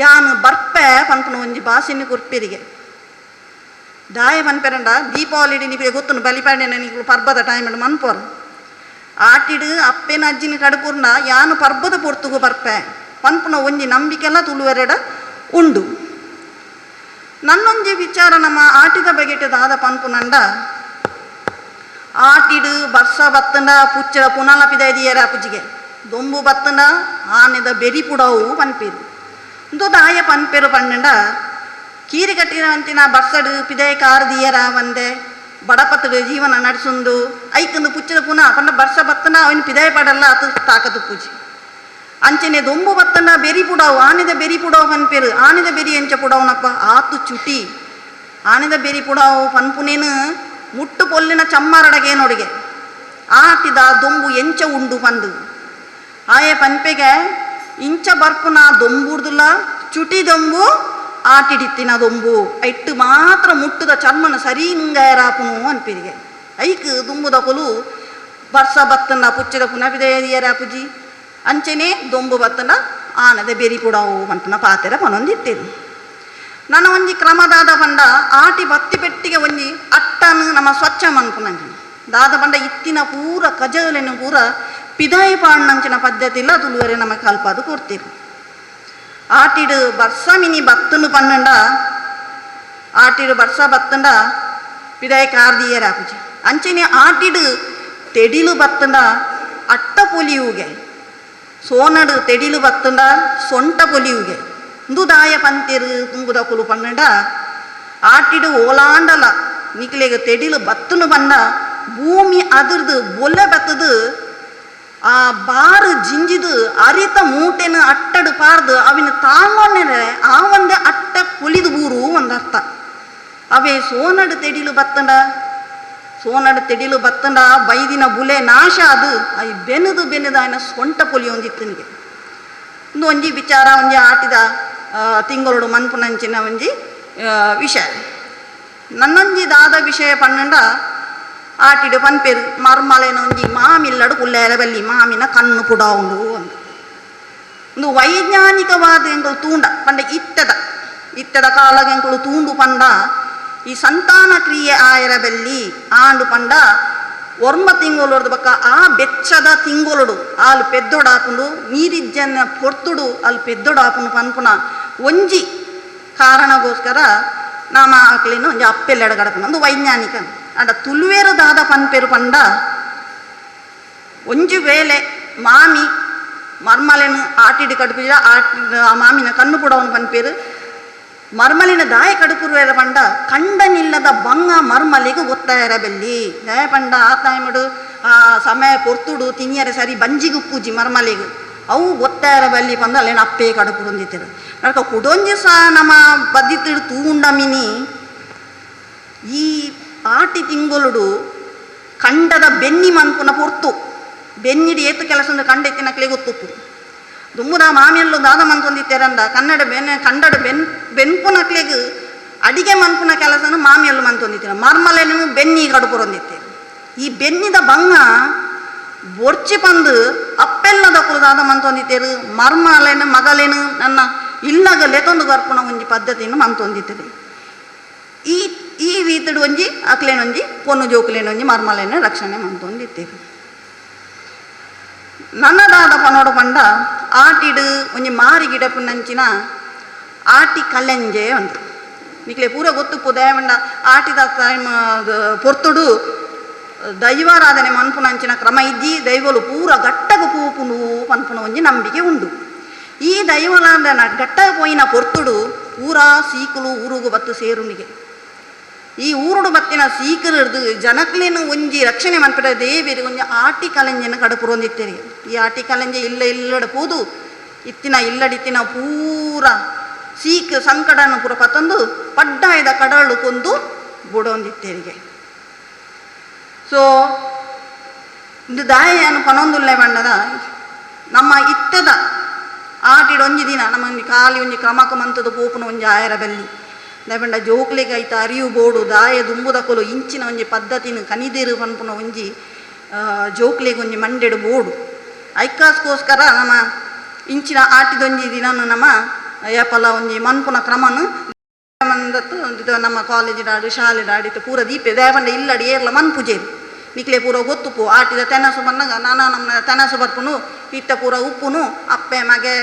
ಯಾನು ಬರ್ಪೆ ಪನ್ಪುನ ಒಂಜಿ ಬಾಸಿನ ಕೊರ್ಪೆರಿಗೆ. ದಾಯ ಪನ್ಪೆರಂಡ ದೀಪಾವಳಿ ನಿಮಗೆ ಗೊತ್ತುಂಡು ಬಲಿಪಾಂಡೆ ನಿಕುಲು ಪರ್ಬದ ಟೈಮ್ ಮನ್ಪೋರು ಆಟಿಡು ಅಪ್ಪೆನ ಅಜ್ಜಿನ ಕಡುಪುರ್ನ ಯಾನು ಪರ್ಬದ ಪೊರ್ತುಗು ಬರ್ಪೆ ಪನ್ಪುನ ಒಂಜಿ ನಂಬಿಕೆಲ್ಲ ತುಳುವೆರಡ ಉಂಡು. ನನ್ನೊಂಜಿ ವಿಚಾರ ನಮ್ಮ ಆಟಿದ ಬಗೆಟ್ ದಾದ ಪನ್ಪುನಂಡ ಆಟಿಡು ಬರ್ಸ ಬತ್ತಂಡ ಪುಚ್ಚಡ ಪುನಲ ಪಿದಾಯಿದಿಯರ ಪುಜ್ಜಿಗೆ ದೊಂಬು ಬತ್ತಂಡ ಆನೆದ ಬೆರಿ ಪುಡವು ಪನ್ಪೇರು. ಇಂದು ದಾಯ ಪನ್ಪೇರು ಪನ್ನಂಡ ಕೀರಿ ಕಟ್ಟಿನ ಬರ್ಸಡು ಪಿದಾಯ ಕಾರು ದಿಯರ ಒಂದೆ ಬಡಪತ್ತಡು ಜೀವನ ನಡೆಸುಂದು ಐಕಂದು ಪುಚ್ಚದ ಪುನಃ ಪಂಡ ಬರ್ಸ ಬತ್ತನ ಅವನು ಪಿದಾಯ ಪಡಲ್ಲ ಅದು ತಾಕತ್ತು ಪೂಜೆ. ಅಂಚನೆ ದೊಂಬು ಬತ್ತಂಡ ಬೆರಿ ಪುಡವು ಆನೆದ ಬೆರಿ ಪುಡವು ಪನ್ಪೇರು. ಆನೆದ ಬೆರಿ ಎಂಚ ಪುಡವನಪ್ಪ ಆತು ಚುಟಿ ಆನೆದ ಬೆರಿ ಪುಡವು ಪನ್ಪುನೇನು ಮುಟ್ಟು ಪೊಲ್ಲಿನ ಚಮ್ಮಾರಡಗೇನೊಡಿಗೆ ಆಟಿದ ದೊಂಬು ಎಂಚ ಉಂಡು ಪಂದು ಆಯೆ ಪನ್ಪೆಗೆ ಇಂಚ ಬರ್ಪುನ ದೊಂಬುಡ್ದುಲ್ಲ ಚುಟಿ ದೊಂಬು ಆಟಿಡಿತ್ತಿನ ದೊಂಬು ಇಟ್ಟು ಮಾತ್ರ ಮುಟ್ಟುದ ಚರ್ಮನ ಸರಿ ನುಂಗಾಯರಾಪುನು ಅನ್ಪಿರಿಗೆ. ಐಕ್ ದುಂಬುದ ಕೊಲು ಬರ್ಸ ಬತ್ತನ ಪುಚ್ಚದ ಪುನಪಿದೆಯರ ಪುಜಿ ಅಂಚೆನೆ ದೊಂಬು ಬತ್ತನ ಆನದ ಬೆರಿ ಪುಡವು ಪನ್ಪುನ ಪಾತೆರ ಪನೊಂದಿತ್ತೇನು. ನನ್ನ ಒಂಜಿ ಕ್ರಮದಾದ ಪಂಡ ಆಟಿ ಬತ್ತಿ ಪೆಟ್ಟಿಗೆ ಒಂಜಿ ಅಟ್ಟನು ನಮ್ಮ ಸ್ವಚ್ಛ ಮನ್ಪುನಂಚಿನ ದಾದ ಪಂಡ ಇತ್ತಿನ ಪೂರ ಕಜಲೆನು ಪೂರ ಪಿದಾಯಿ ಪಾಡ್ನಂಚಿನ ಪದ್ಧತಿ ಇಲ್ಲ ತುಳುವರೆ ನಮಗೆ ಕಲ್ಪಾದು ಕೊಡ್ತೀರಿ. ಆಟಿಡು ಬರ್ಸ ಮಿನಿ ಬತ್ತನು ಪನ್ನಂಡ ಆಟಿಡು ಬರ್ಸ ಬತ್ತಂಡ ಪಿದಾಯಿ ಕಾರ್ದಿಯರ ಪೂಜೆ. ಅಂಚೆನೆ ಆಟಿಡು ತೆಡಿಲು ಬತ್ತಂಡ ಅಟ್ಟ ಪೊಲಿಯುಗೆ ಸೋನಡು ತೆಡಿಲು ಬತ್ತಂಡ ಸೊಂಟ ಪೊಲಿಯುಗೆ ಇಂದು ದಾಯ ಪಂತೆರು ತುಂಬುದ ಕುಲು ಪನ್ನಂಡ ಆಟಿಡು ಓಲಾಂಡಲ ನಿಕ್ಲೆಗ ತೆಡಿಲು ಬತ್ತನು ಪಂಡ ಭೂಮಿ ಅದರ್ದು ಬೊಲೆ ಬತ್ತದು ಆ ಬಾರು ಜಿಂಜಿದು ಅರಿತ ಮೂಟೆನ ಅಟ್ಟಡು ಪಾರ್ದು ಅವಿನ ತಾಂಗೊನ್ನೆರೆ ಆ ಒಂದೇ ಅಟ್ಟ ಪೊಲಿದು ಬೂರು ಒಂದರ್ಥ. ಅವೇ ಸೋನಡು ತೆಡಿಲು ಬತ್ತಂಡ ಸೋನಡು ತೆಡಿಲು ಬತ್ತಂಡ ಬೈದಿನ ಬುಲೆ ನಾಶ ಅದು I ಬೆನದು ಬೆನದು ಆಯ್ನ ಸೊಂಟ ಪೊಲಿ ಒಂದಿತ್ತನಿಗೆ. ಒಂದು ಒಂಜಿ ವಿಚಾರ ಒಂಜಿ ಆಟಿದ ತಿಂಗಳೋಡು ಮನ್ಪುನಂಚಿನ ಒಂಜಿ ವಿಷಯ. ನನ್ನೊಂಜಿ ದಾದ ವಿಷಯ ಪನ್ನಂಡ ಆಟಿಡು ಪನ್ಪೇರು ಮರ್ಮಲೇನ ಒಂಜಿ ಮಾಮಿಲ್ಲಡು ಕುಲ್ಲೇರ ಬಲ್ಲಿ ಮಾಮಿನ ಕಣ್ಣು ಪುಡಾವುಂಡು ಒಂದು ಒಂದು ವೈಜ್ಞಾನಿಕವಾದ ಎಂಕುಲು ತೂಂಡ ಪಂಡ ಇತ್ತದ ಇತ್ತದ ಕಾಲಗ ಎಂಕುಲು ತೂಂಡು ಪಂಡ ಈ ಸಂತಾನ ಕ್ರಿಯೆ ಆಯರ ಬಲ್ಲಿ ಆಂಡು ಪಂಡ ಒರ್ಮ ತಿಂಗೊಲುಡ್ದು ಬಕ್ಕ ಆ ಬೆಚ್ಚದ ತಿಂಗೊಲುಡು ಆಲು ಪೆದ್ದೊಡಾಪುಂಡು ನೀರಿಜ್ಜನ ಪೊರ್ತುಡು ಅಲ್ಲಿ ಪೆದ್ದೊಡಾಪುಂಡು ಪನ್ಪುನ ಒಂಜಿ ಕಾರಣಗೋಸ್ಕರ ನಾಮ ಆಕ್ಲೇನು ಒಂಜಿ ಅಪ್ಪೆಲ್ಲೆಡಗಡಪುನ ಒಂದು ವೈಜ್ಞಾನಿಕ. ಅಂಡ ತುಳುವೇರು ದಾದ ಪನ್ಪೇರು ಪಂಡ ಒಂಜಿ ವೇಳೆ ಮಾಮಿ ಮರ್ಮಲೆನು ಆಟಿಡಿ ಕಡುಪಿದ ಆಟಿ ಆ ಮಾಮಿನ ಕಣ್ಣು ಪುಡವನು ಪನ್ಪೇರು. ಮರ್ಮಲಿನ ದಾಯ ಕಡುಪುರುವೆರ ಪಂಡ ಕಂಡನಿಲ್ಲದ ಬಂಗ ಮರ್ಮಲಿಗೆ ಗೊತ್ತಾಯರ ಬೆಲ್ಲಿ ದಾಯ ಪಂಡ ಆ ತಾಯ್ಮಡು ಆ ಸಮಯ ಪೊರ್ತುಡು ತಿನಿಯರೆ ಸರಿ ಬಂಜಿಗೆ ಪೂಜಿ ಮರ್ಮಲಿಗೆ ಅವು ಗೊತ್ತಾಯರ ಬಲ್ಲಿ ಪಂದ ಅಲ್ಲೇನು ಅಪ್ಪೆ ಕಡುಪುರುಂದಿತ್ತಿರು. ನಡಕ ಕುಡೊಂಜಿ ಸಹ ನಮ್ಮ ಬದ್ದಿತ್ತಿಡು ತೂಂಡ ಮಿನಿ ಈ ಆಟಿ ತಿಂಗೊಲುಡು ಕಂಡದ ಬೆನ್ನಿ ಮನ್ಪುನ ಪೊರ್ತು ಬೆನ್ನಿಡಿ ಏತು ಕೆಲಸ ಕಂಡ ಎತ್ತಿನಕ್ಲೆ ಗೊತ್ತುಪ್ಪು ದುಮ್ಮುದ ಮಾಮಿಯಲ್ಲು ದಾದ ಮಂತೊಂದಿತ್ತೇರಂದ ಕನ್ನಡ ಬೆನ್ ಕಂಡಡ ಬೆನ್ ಬೆನ್ಪುನಕ್ಲೆಗ್ ಅಡಿಗೆ ಮನ್ಪುನ ಕೆಲಸನು ಮಾಮಿಯಲ್ಲು ಮಂತೊಂದಿತ್ತೀರ ಮರ್ಮಲೇನು ಬೆನ್ನಿ ಕಡುಪುರೊಂದಿತ್ತೇರು. ಈ ಬೆನ್ನಿದ ಬಂಗ ಬೊರ್ಚಿ ಪಂದು ಅಪ್ಪೆಲ್ಲದ ದಾದ ಮಂತೊಂದಿತ್ತೇರು ಮರ್ಮಲೇನು ಮಗಲೇನು ನನ್ನ ಇಲ್ಲಗ ಲೆತೊಂದು ಗರ್ಪುನ ಒಂಜಿ ಪದ್ಧತಿಯನ್ನು ಮಂತೊಂದಿತ್ತೇವೆ. ಈ ಈ ರೀತಿಡು ಒಂಜಿ ಅಕ್ಲೇನೊಂಜಿ ಪೊನ್ನು ಜೋಕುಲೇನೊಂಜಿ ಮರ್ಮಲೇನು ರಕ್ಷಣೆ ಮಂತೊಂದಿತ್ತೇರು. ನನ್ನದಾದ ಪನೋಡು ಪಂಡ ಆಟಿಡು ಒಂಜಿ ಮಾರಿ ಗಿಡಪುನಂಚಿನ ಆಟಿ ಕಲೆಂಜೆ ಒಂದು ನಿಕ್ಲೆ ಪೂರ ಗೊತ್ತುಪ್ಪು ದಯವಂಡ ಆಟಿದ ಟೈಮ್ ಪೊರ್ತುಡು ದೈವಾರಾಧನೆ ಮನ್ಪುನಂಚಿನ ಕ್ರಮ ಇದ್ದಿ ದೈವಲು ಪೂರ ಗಟ್ಟಗ ಪೂಪುಂಡು ಪನ್ಪುನ ಒಂಜಿ ನಂಬಿಕೆ ಉಂಡು. ಈ ದೈವಲಾಂದನ ಗಟ್ಟಗ ಪೋಯಿನ ಪೊರ್ತುಡು ಪೂರಾ ಸೀಕುಲು ಊರುಗು ಬತ್ತು ಸೇರುನಿಗೆ. ಈ ಊರುಡು ಬತ್ತಿನ ಸೀಕರರ್ದು ಜನಕ್ಲೇನು ಒಂಜಿ ರಕ್ಷಣೆ ಮನ್ಪಡ ದೇವೇರು ಒಂಜಿ ಆಟಿ ಕಲಂಜೆನ ಕಡಪುರೊಂದಿತ್ತೇರಿ. ಈ ಆಟಿ ಕಲಂಜೆ ಇಲ್ಲ ಇಲ್ಲಡ ಪೋದು ಇತ್ತಿನ ಇಲ್ಲಡಿತ್ತಿನ ಪೂರ ಸೀಕ್ ಸಂಕಡನ ಪೂರ ಪತ್ತೊಂದು ಪಡ್ಡಾಯದ ಕಡಲು ಕೊಂದು ಬುಡೊಂದಿತ್ತೇರಿಗೆ. ಸೊ ಇಂದು ದಾಯ ಪನೊಂದುಲ್ಲೆ ಬಣ್ಣದ ನಮ್ಮ ಇತ್ತದ ಆಟಿಡ್ ಒಂಜಿ ದಿನ ನಮ್ಮ ಒಂಜಿ ಖಾಲಿ ಒಂಜಿ ಕ್ರಮಕ ಮಂತದ ಪೋಪುನ ಒಂಜಿ ಆಯರ ಬಲ್ಲಿ ದಾಯಪಂಡ ಜೋಕ್ಲೆಗ್ ಐತ ಅರಿವು ಬೋಡು ದಾಯ ದುಂಬುದಕುಲು ಇಂಚಿನ ಒಂಜಿ ಪದ್ಧತಿನ ಕನಿದಿರು ಪನ್ಪುನ ಒಂಜಿ ಜೋಕ್ಲೆಗ್ ಒಂಜಿ ಮಂಡೆಡ್ ಬೋಡು. ಐಕಾಸ್ಕೋಸ್ಕರ ನಮ್ಮ ಇಂಚಿನ ಆಟಿದೊಂಜಿ ದಿನನು ನಮ್ಮ ಏಪಲ ಒಂಜಿ ಮನ್ಪುನ ಕ್ರಮನು ಮಂದತ್ತು ನಮ್ಮ ಕಾಲೇಜಿಡ್ ಆಡು ಶಾಲೆಡ್ ಆಡಿತ್ತು ಪೂರ ದೀಪೆ. ದಾಯಪಂಡ ಇಲ್ಲಡಿ ಏರ್ಲ ಮನ್ಪುಜೇರು ನಿಕ್ಲೆ ಪೂರ ಗೊತ್ತುಪು ಆಟಿದ ತೆನಸು ಬನ್ನಗ ನಾನಾ ನಮ್ನ ತೆನಸು ಬರ್ಪುನು ಇತ್ತ ಪೂರ ಉಪ್ಪುನು ಅಪ್ಪೆ ಮಗೆ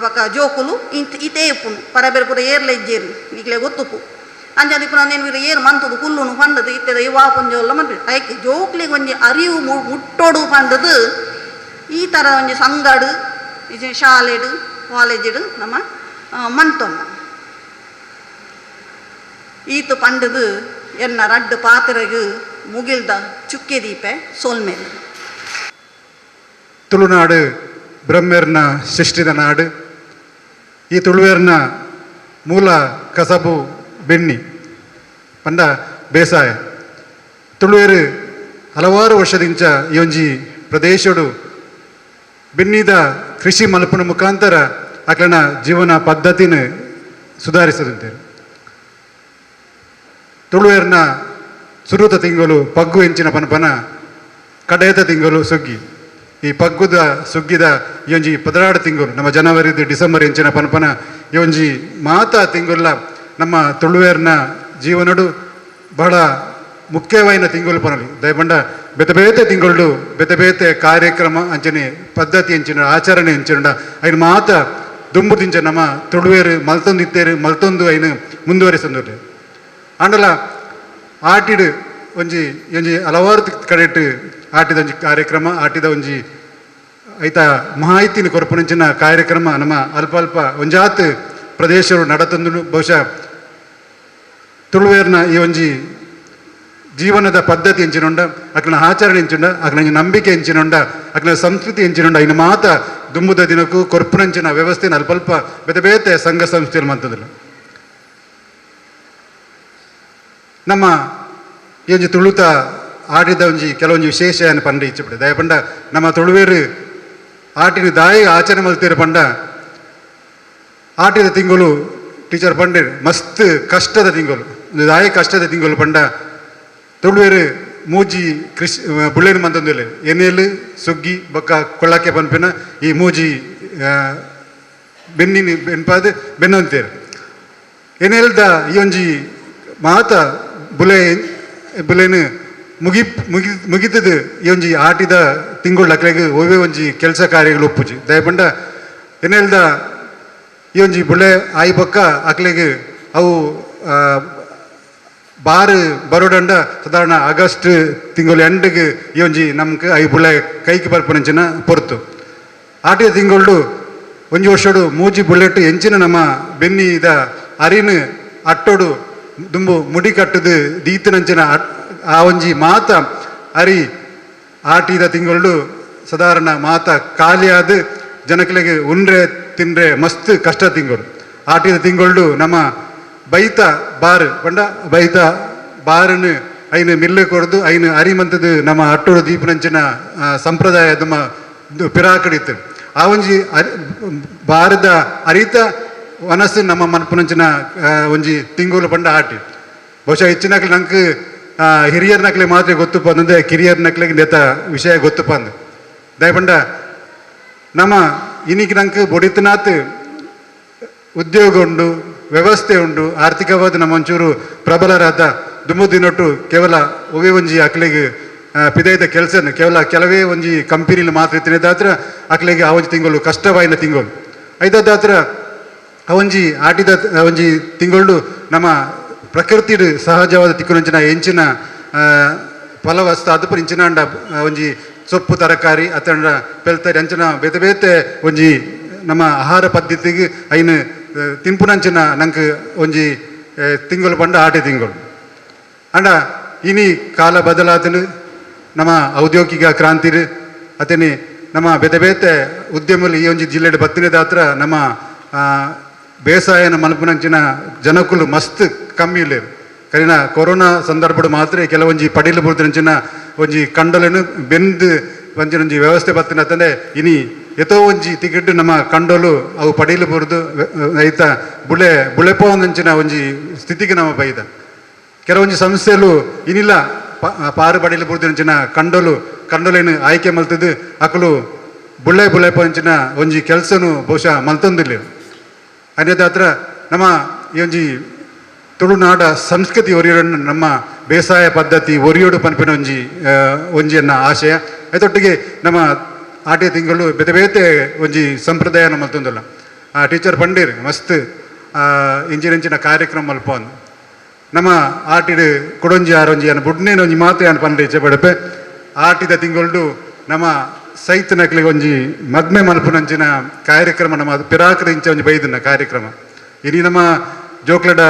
ಬೊಕ ಜೋಕುಲು ಇಂತ ಇತೇ ಉಪ್ಪುನು ಪರಬೇರು ಪೂರ ಏರ್ಲ ಇಜ್ಜೇರು ನಿಕ್ಲೆ ಗೊತ್ತುಪು. ಅಂಚಾದ್ ಇಪ್ಪುನ ನೇನು ಏರು ಮಂತುದು ಕುಲ್ಲುನು ಪಂಡದು ಇತ್ತೆದ ವಾ ಪೊಂಜೋಲ್ಲ ಮನ್ಪು ಐಕ್ ಜೋಕ್ಲೆಗ್ ಒಂಜಿ ಅರಿವು ಮುಟ್ಟೋಡು ಪಂಡದು ಈ ಥರ ಒಂಜಿ ಸಂಘಡು ಇಜ್ಜಿ ಶಾಲೆಡ್ ಕಾಲೇಜಿಡ್ ನಮ್ಮ ಮಂತೊನ್ನ ಈತು ಪಂಡದು ಎನ್ನ ರಡ್ಡು ಪಾತ್ರೆಗ್ ಮುಗಿಲ್ದ ಚುಕ್ಕೆ ದೀಪೆ ಸೋಲ್ಮೇಲೆ. ತುಳುನಾಡು ಬ್ರಹ್ಮೆರ್ನ ಸೃಷ್ಟಿದ ನಾಡು. ಈ ತುಳುವೇರ್ನ ಮೂಲ ಕಸಬು ಬೆನ್ನಿ ಪಂಡ ಬೇಸಾಯ. ತುಳುವೇರು ಹಲವಾರು ವರ್ಷದಿಂಚ ಈ ಒಂಜಿ ಪ್ರದೇಶಡು ಬೆನ್ನಿದ ಕೃಷಿ ಮಲ್ಪನ ಮುಖಾಂತರ ಅಕ್ಲನ ಜೀವನ ಪದ್ಧತಿನ ಸುಧಾರಿಸದಂತೆ. ತುಳುವೇರ್ನ ಸುರುತ ತಿಂಗಳು ಪಗ್ಗು ಎಂಚಿನ ಪನಪನ ಕಡೆಯದ ತಿಂಗಳು ಸುಗ್ಗಿ. ಈ ಪಗ್ಗುದ ಸುಗ್ಗಿದ ಈ ಒಂಜಿ 12 ತಿಂಗಳು ನಮ್ಮ ಜನವರಿ ಡಿಸೆಂಬರ್ ಎಂಚಿನ ಪನಪನ ಈ ಒಂಜಿ ಮಾತಾ ತಿಂಗುಲ್ಲ ನಮ್ಮ ತುಳುವೇರ್ನ ಜೀವನಡು ಬಹಳ ಮುಖ್ಯವಾಯಿನ ತಿಂಗಳು ಪನಲಿ. ದಯಪಂಡ ಬೇತೆ ಬೇತೆ ತಿಂಗಳು ಬೇತೆ ಬೇತೆ ಕಾರ್ಯಕ್ರಮ ಅಂಚನೆ ಪದ್ಧತಿ ಎಂಚಿನ ಆಚರಣೆ ಎಂಚಿನ ಐನು ಮಾತ ದುಂಬು ದಿಂಚ ನಮ್ಮ ತುಳುವೇರು ಮಲ್ತೊಂದು ಇತ್ತೇರು ಮಲ್ತೊಂದು ಐನು ಮುಂದುವರಿಸಂದು. ಆಂಡಲ ಆಟಿಡ್ ಒಂಜಿ ಒಂಜಿ ಹಲವಾರು ಕಡೆಟ್ ಆಟಿದ ಒಂಜಿ ಕಾರ್ಯಕ್ರಮ ಆಟಿದ ಒಂಜಿ ಐತ ಮಾಹಿತಿನ ಕೊರಪುನಂಚಿನ ಕಾರ್ಯಕ್ರಮ ನಮ್ಮ ಅಲ್ಪ ಅಲ್ಪ ಒಂಜಾತ್ ಪ್ರದೇಶರು ನಡತಂದು. ಬಹುಶಃ ತುಳುವೇರ್ನ ಈ ಒಂಜಿ ಜೀವನದ ಪದ್ಧತಿ ಎಂಚಿನುಂಡ ಅಕ್ಲನ ಆಚರಣೆ ಎಂಚಿನುಂಡ ಅಕ್ಲನ ನಂಬಿಕೆ ಎಂಚಿನುಂಡ ಅಕ್ಲನ ಸಂಸ್ಕೃತಿ ಎಂಚಿನುಂಡ ಇನ್ನು ಮಾತ ದುಂಬುದ ದಿನಕ್ಕೂ ಕೊರ್ಪುನಂಚಿನ ವ್ಯವಸ್ಥೆನ ಅಲ್ಪ ಅಲ್ಪ ಬೇತೆ ಬೇತೆ ಸಂಘ ಸಂಸ್ಥೆಗಳು ಮಂತದಿಲ್ಲ. ನಮ್ಮ ಈ ಒಂಜಿ ತುಳುತ ಆಟಿದ ಒಂಜಿ ಕೆಲವೊಂಜಿ ವಿಶೇಷ ಪಂಡ ಇಚ್ಛೆ ದಯಪಂಡ ನಮ್ಮ ತುಳುವೇರು ಆಟಿನ ದಾಯಿ ಆಚರಣೆ ಮಲ್ತೇರು ಪಂಡ ಆಟಿದ ತಿಂಗಳು ಟೀಚರ್ ಪಂಡೇರು ಮಸ್ತ್ ಕಷ್ಟದ ತಿಂಗಳು ದಾಯಿ ಕಷ್ಟದ ತಿಂಗಳು ಪಂಡ ತುಳುವೇರು ಮೂಜಿ ಕೃಷಿ ಬುಳ್ಳೇನು ಮಂತಂದಿಲ್ಲ ಎಣ್ಣೆಲು ಸುಗ್ಗಿ ಬೊಕ್ಕ ಕೊಳ್ಳಕ್ಕೆ ಪನ್ಪಿನ ಈ ಮೂಜಿ ಬೆನ್ನಿನ ಬೆನ್ಪಾದ ಬೆನ್ನಂತೇರು. ಎಣ್ಣೆಲ್ದ ಈ ಒಂಜಿ ಮಾತ ಬುಲೆ ಬುಲೆನು ಮುಗಿ ಮುಗಿ ಮುಗಿತದ ಈ ಒಂಜಿ ಆಟಿದ ತಿಂಗಳು ಅಕ್ಲೆಗ್ ಒವ್ವೇ ಒಂಜಿ ಕೆಲಸ ಕಾರ್ಯಗಳು ಒಪ್ಪುಜಿ. ದಯಪಂಡ ಎನ್ನೆಲ್ದ ಈ ಒಂಜಿ ಬುಳೆ ಆಯಿ ಬೊಕ್ಕ ಅಕ್ಲೆಗ್ ಅವು ಬಾರು ಬರೋಡಂಡ ಸಾಧಾರಣ ಆಗಸ್ಟ್ ತಿಂಗಳು ಎಂಡ್ಗ್ ಈ ಒಂಜಿ ನಮ್ಗೆ I ಬುಳೆ ಕೈಗೆ ಬರ್ಪುನಂಚಿನ ಪೊರ್ತು. ಆಟಿದ ತಿಂಗಳು ಒಂಜಿ ವರ್ಷಡು ಮೂಜಿ ಬುಲೆಟ್ ಎಂಚಿನ ನಮ್ಮ ಬೆನ್ನಿದ ಅರಿನ ಅಟ್ಟೋಡು ದುಂಬು ಮುಡಿ ಕಟ್ಟುದು ದೀತನಂಚಿನ ಆ ಒಂಜಿ ಮಾತ ಅರಿ ಆಟಿದ ತಿಂಗಳು ಸಾಧಾರಣ ಮಾತ ಖಾಲಿಯಾದ ಜನಕ್ಲೆಗ್ ಉಂಡ್ರೆ ತಿಂಡ್ರೆ ಮಸ್ತ್ ಕಷ್ಟ ತಿಂಗಳು. ಆಟಿದ ತಿಂಗಳು ನಮ್ಮ ಬೈತ ಬಾರು ಪಂಡ ಬೈತ ಬಾರನ್ನು ಐನು ಮಿಲ್ಲು ಕೊಡ್ದು ಐನು ಅರಿಮಂತದ್ದು ನಮ್ಮ ಅಟ್ಟೋಡು ದೀಪನಂಚಿನ ಸಂಪ್ರದಾಯ ನಮ್ಮ ಪಿರಾಕಡಿತ್ತು. ಆ ಒಂಜಿ ಅರಿ ಬಾರದ ಅರಿತ ವನಸ್ಸು ನಮ್ಮ ಮನ್ಪುನಂಚಿನ ಒಂಜಿ ತಿಂಗಳು ಪಂಡ ಆಟಿ. ಬಹುಶಃ ಹೆಚ್ಚಿನಕ್ಲೆ ನಂಗೆ ಹಿರಿಯರ್ನಕ್ಲೆ ಮಾತ್ರ ಗೊತ್ತುಪ್ಪ ಅಂದ್ರೆ ಕಿರಿಯರ್ನಕ್ಲೆಗೆ ನೇತ ವಿಷಯ ಗೊತ್ತುಪ್ಪ ಅಂದು. ದಯಪಂಡ ನಮ್ಮ ಇನ್ನಿಗೆ ನಂಗೆ ಬೊಡಿತನಾತ್ ಉದ್ಯೋಗ ಉಂಡು ವ್ಯವಸ್ಥೆ ಉಂಡು ಆರ್ಥಿಕವಾದ ನಮ್ಮ ಒಂಚೂರು ಪ್ರಬಲರಾದ ದುಂಬು ದಿನೊಟ್ಟು ಕೇವಲ ಒವೇ ಒಂಜಿ ಅಕ್ಲೆಗ್ ಪಿದೈದ ಕೆಲಸನ ಕೇವಲ ಕೆಲವೇ ಒಂಜಿ ಕಂಪನಿಲಿ ಮಾತ್ರ ತಿನ್ನದಾತ್ರ ಅಕ್ಲೆಗೆ ಆ ಒಂಜಿ ತಿಂಗಳು ಕಷ್ಟವಾಯಿನ ತಿಂಗಳು. ಐದಾದ್ರ ಆ ಒಂಜಿ ಆಟಿದ ಒಂಜಿ ತಿಂಗಳು ನಮ್ಮ ಪ್ರಕೃತಿಡ್ ಸಹಜವಾದ ತಿಕ್ಕುನಂಚಿನ ಎಂಚಿನ ಫಲವಸ್ತು ಅದು ಇಂಚಿನ ಅಂಡ ಒಂಜಿ ಸೊಪ್ಪು ತರಕಾರಿ ಅತ್ತಂಡ ಪೆಲ್ತರಿ ಅಂಚಿನ ಬೇತೆ ಬೇತೆ ಒಂಜಿ ನಮ್ಮ ಆಹಾರ ಪದ್ಧತಿಗೆ ಐನು ತಿನ್ಪುನಂಚಿನ ನಂಗೆ ಒಂಜಿ ತಿಂಗಳು ಪಂಡ ಆಟಿ ತಿಂಗಳು. ಅಂಡ ಇನಿ ಕಾಲ ಬದಲಾತನು ನಮ್ಮ ಔದ್ಯೋಗಿಕ ಕ್ರಾಂತಿರು ಅತನೆ ನಮ್ಮ ಬೇತೆ ಬೇತೆ ಉದ್ಯಮలు ಈ ಒಂಜಿ ಜಿಲ್ಲೆಡ್ ಬತ್ತಿನದಾತ್ರ ನಮ್ಮ ಬೇಸಾಯನ ಮಲ್ಪುನಂಚಿನ ಜನಕುಲು ಮಸ್ತ್ ಕಮ್ಮಿ ಇಲ್ಲೇರು. ಕರಿನ ಕೊರೋನಾ ಸಂದರ್ಭಡ್ ಮಾತ್ರ ಕೆಲವೊಂಜಿ ಪಡಿಲು ಬುಡ್ದಿನಂಚಿನ ಒಂಜಿ ಕಂಡೊಲೆನ್ ಬೆಂದ್ ಒಂಜಿನೊಂಜಿ ವ್ಯವಸ್ಥೆ ಬತ್ತಿನತ್ತಂದೆ ಇನಿ ಎತೋ ಒಂಜಿ ತಿಗಿಡ್ ನಮ್ಮ ಕಂಡೋಲು ಅವು ಪಡಿಲು ಬುರ್ದು ಐತ ಬುಳೆ ಬುಳೆಪೋಂದಂಚಿನ ಒಂಜಿ ಸ್ಥಿತಿಗೆ ನಮ್ಮ ಬೈದ. ಕೆಲವೊಂಜಿ ಸಂಸ್ಥೆಲು ಇನಿಲ್ಲ ಪಾರು ಪಡಿಲು ಬುರ್ದಿನಂಚಿನ ಕಂಡೋಲು ಕಂಡೋಲೇನು ಆಯ್ಕೆ ಮಲ್ತದ್ದು ಅಕುಲು ಬುಳೆ ಬುಳೆಪಂಚಿನ ಒಂಜಿ ಕೆಲಸನು ಬಹುಶಃ ಮಲ್ತೊಂದಿಲ್ಲ. ಅನ್ಯದಾತ್ರ ನಮ್ಮ ಈ ಒಂಜಿ ತುಳುನಾಡ ಸಂಸ್ಕೃತಿ ಒರಿಯೋಡನ್ನು ನಮ್ಮ ಬೇಸಾಯ ಪದ್ಧತಿ ಒರಿಯೋಡು ಪನ್ಪಿನ ಒಂಜಿ ಒಂಜಿಯನ್ನ ಆಶಯ. ಅದೊಟ್ಟಿಗೆ ನಮ್ಮ ಆಟಿಯ ತಿಂಗಳು ಬೇತೆ ಬೇತೆ ಒಂಜಿ ಸಂಪ್ರದಾಯನ ಮಲ್ತೊಂದುಲ್ಲ. ಆ ಟೀಚರ್ ಪಂಡೀರ್ ಮಸ್ತ್ ಇಂಚಿನ ಕಾರ್ಯಕ್ರಮ ಮಲ್ಪ ನಮ್ಮ ಆಟಿಡ್ ಕೊಡೊಂಜಿ ಆರೊಂಜಿ ಅನ್ನ ಬುಡ್ನೇನ ಒಂಜಿ ಮಾತೆ ಅನ್ ಪಂಡೆ ಇಚ್ಛೆ ಪಡಪೆ. ಆಟಿದ ತಿಂಗಳು ನಮ್ಮ ಸೈತ್ ನಕ್ಲಿಗೆ ಒಂಜಿ ಮದ್ಮೆ ಮಲ್ಪುನಂಚಿನ ಕಾರ್ಯಕ್ರಮ ನಮ್ಮ ಪಿರಾಕದ ಇಂಚ ಒಂಜಿ ಬೈದಿನ ಕಾರ್ಯಕ್ರಮ. ಇನಿ ನಮ್ಮ ಜೋಕ್ಲಡ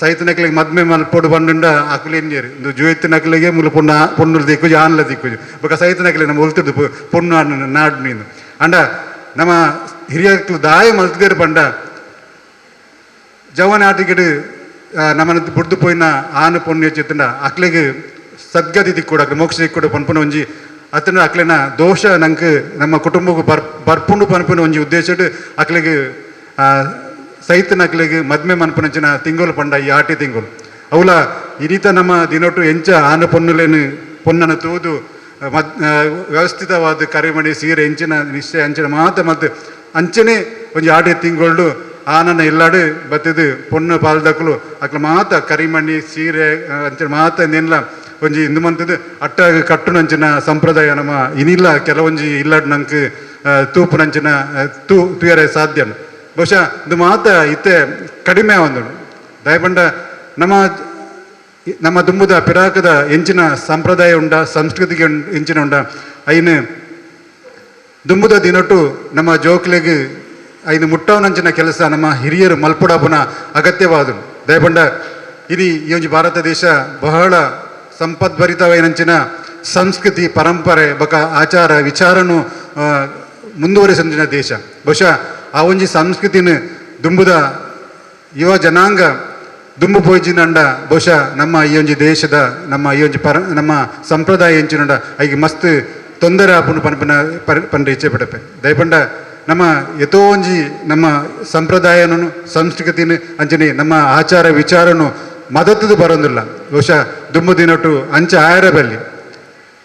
ಸೈತ್ ನಕ್ಲಿಗೆ ಮದ್ಮೆ ಮಲ್ಪೊಡು ಬಂಡುಂಡ ಅಕುಲು ಎಂಜೇರು ಇಂದು ಜೋಯ್ತು ನಕ್ಲಿಗೆ ಮುಲು ಪೊಣ್ಣು ಪೊಣ್ಣು ದಿಕ್ಕುಜಿ ಆನ್ಲ ದಿಕ್ಕುಜಿ ಬೊಕ ಸೈತ್ ನಕ್ಲೆ ನಮ್ಮ ಒಲ್ತುಡು ಪೊಣ್ಣು ಆನ್ ನಾಡು ನೀನು. ಅಂಡ ನಮ್ಮ ಹಿರಿಯಕ್ಲು ದಾಯ ಮಲ್ತಿದೇರು ಪಂಡ ಜವನ ಆಟಿಗೆಡು ನಮ್ಮನ ಬುಡ್ದು ಪೋಯಿನ ಆನು ಪೊಣ್ಣು ಹೆಚ್ಚಿತ್ತಂಡ ಅಕ್ಲೆಗ್ ಸದ್ಗತಿ ದಿಕ್ಕುಡು ಅಕ್ಲೆ ಮೋಕ್ಷ ದಿಕ್ಕುಡು ಪನ್ಪುನ ಒಂಜಿ ಅತ್ತಂಡ ಅಕ್ಲೆನ ದೋಷ ನಂಗೆ ನಮ್ಮ ಕುಟುಂಬಕ್ಕೆ ಬರ್ಪುಂಡು ಪನ್ಪುನ ಒಂಜಿ ಉದ್ದೇಶಡ್ ಅಕ್ಲೆಗ್ ಸೈತನ ಅಕ್ಲೆಗ್ ಮದ್ಮೆ ಮನ್ಪುನಂಚಿನ ತಿಂಗಳು ಪಂಡ ಈ ಆಟಿ ತಿಂಗಳು. ಅವಲ ಈ ರೀತ ನಮ್ಮ ದಿನೊಟ್ಟು ಎಂಚ ಆನು ಪೊನ್ನುಲೇನು ಪೊನ್ನನ ತೂದು ಮದ್ ವ್ಯವಸ್ಥಿತವಾದ ಕರಿಮಣಿ ಸೀರೆ ಎಂಚಿನ ನಿಶ್ಚಯ ಅಂಚಿನ ಮಾತ ಮದ್ದು ಅಂಚನೆ ಒಂಜಿ ಆಟಿ ತಿಂಗಳು ಆನನ ಇಲ್ಲಾಡು ಬತ್ತಿದ್ದು ಪೊಣ್ಣು ಪಾಲ್ದಕ್ಲು ಅಕ್ಲ ಮಾತ ಕರಿಮಣಿ ಸೀರೆ ಅಂಚಿನ ಮಾತ ನೆನ್ಲ ಒಂಜಿ ಇಂದು ಮಂತದ್ದು ಅಟ್ಟ ಕಟ್ಟುನಂಚಿನ ಸಂಪ್ರದಾಯ ನಮ್ಮ ಇನಿಲ್ಲ ಕೆಲವೊಂಜಿ ಇಲ್ಲಾಡು ನಂಗೆ ತೂಪುನಂಚಿನ ತೂಯರೆ ಸಾಧ್ಯ. ಬಹುಶಃ ಇದು ಮಾತ ಇತ್ತೆ ಕಡಿಮೆ ಒಂದು ದಯಪಂಡ ನಮ್ಮ ನಮ್ಮ ದುಂಬುದ ಪಿರಾಕದ ಎಂಚಿನ ಸಂಪ್ರದಾಯ ಉಂಡ ಸಂಸ್ಕೃತಿಗೆ ಎಂಚಿನ ಉಂಡ ಐನು ದುಂಬುದ ದಿನೊಟ್ಟು ನಮ್ಮ ಜೋಕ್ಲೆಗ್ ಐನು ಮುಟ್ಟವನಂಚಿನ ಕೆಲಸ ನಮ್ಮ ಹಿರಿಯರು ಮಲ್ಪುಡಾಪುನ ಅಗತ್ಯವಾದ. ದಯಪಂಡ ಇಡೀ ಈ ಒಂಜಿ ಭಾರತ ದೇಶ ಬಹಳ ಸಂಪದ್ಭರಿತವೈನಂಚಿನ ಸಂಸ್ಕೃತಿ ಪರಂಪರೆ ಬೊಕ ಆಚಾರ ವಿಚಾರನು ಮುಂದುವರಿಸಿದ ದೇಶ. ಬಹುಶಃ ಆ ಒಂಜಿ ಸಂಸ್ಕೃತಿನ ದುಂಬುದ ಯುವ ಜನಾಂಗ ದುಂಬು ಪೋಯಿಜಿನಂಡ ಬಹುಶಃ ನಮ್ಮ ಈ ಒಂಜಿ ದೇಶದ ನಮ್ಮ ಈ ಒಂಜಿ ನಮ್ಮ ಸಂಪ್ರದಾಯ ಎಂಚಿನಂಡ ಐಗೆ ಮಸ್ತ್ ತೊಂದರೆ ಆಪುಂಡು ಪನ್ಪುನ ಪಂಡ ಇಚ್ಛೆ ಪಡಪೆ. ದಯಪಂಡ ನಮ್ಮ ಎತೋ ಒಂಜಿ ನಮ್ಮ ಸಂಪ್ರದಾಯನೂ ಸಂಸ್ಕೃತಿನ ಅಂಚನೆ ನಮ್ಮ ಆಚಾರ ವಿಚಾರನು ಮದತ್ತದು ಬರೋದಿಲ್ಲ. ಬಹುಶಃ ದುಂಬು ದಿನೊಟ್ಟು ಅಂಚ ಆಯರ ಬಲ್ಲಿ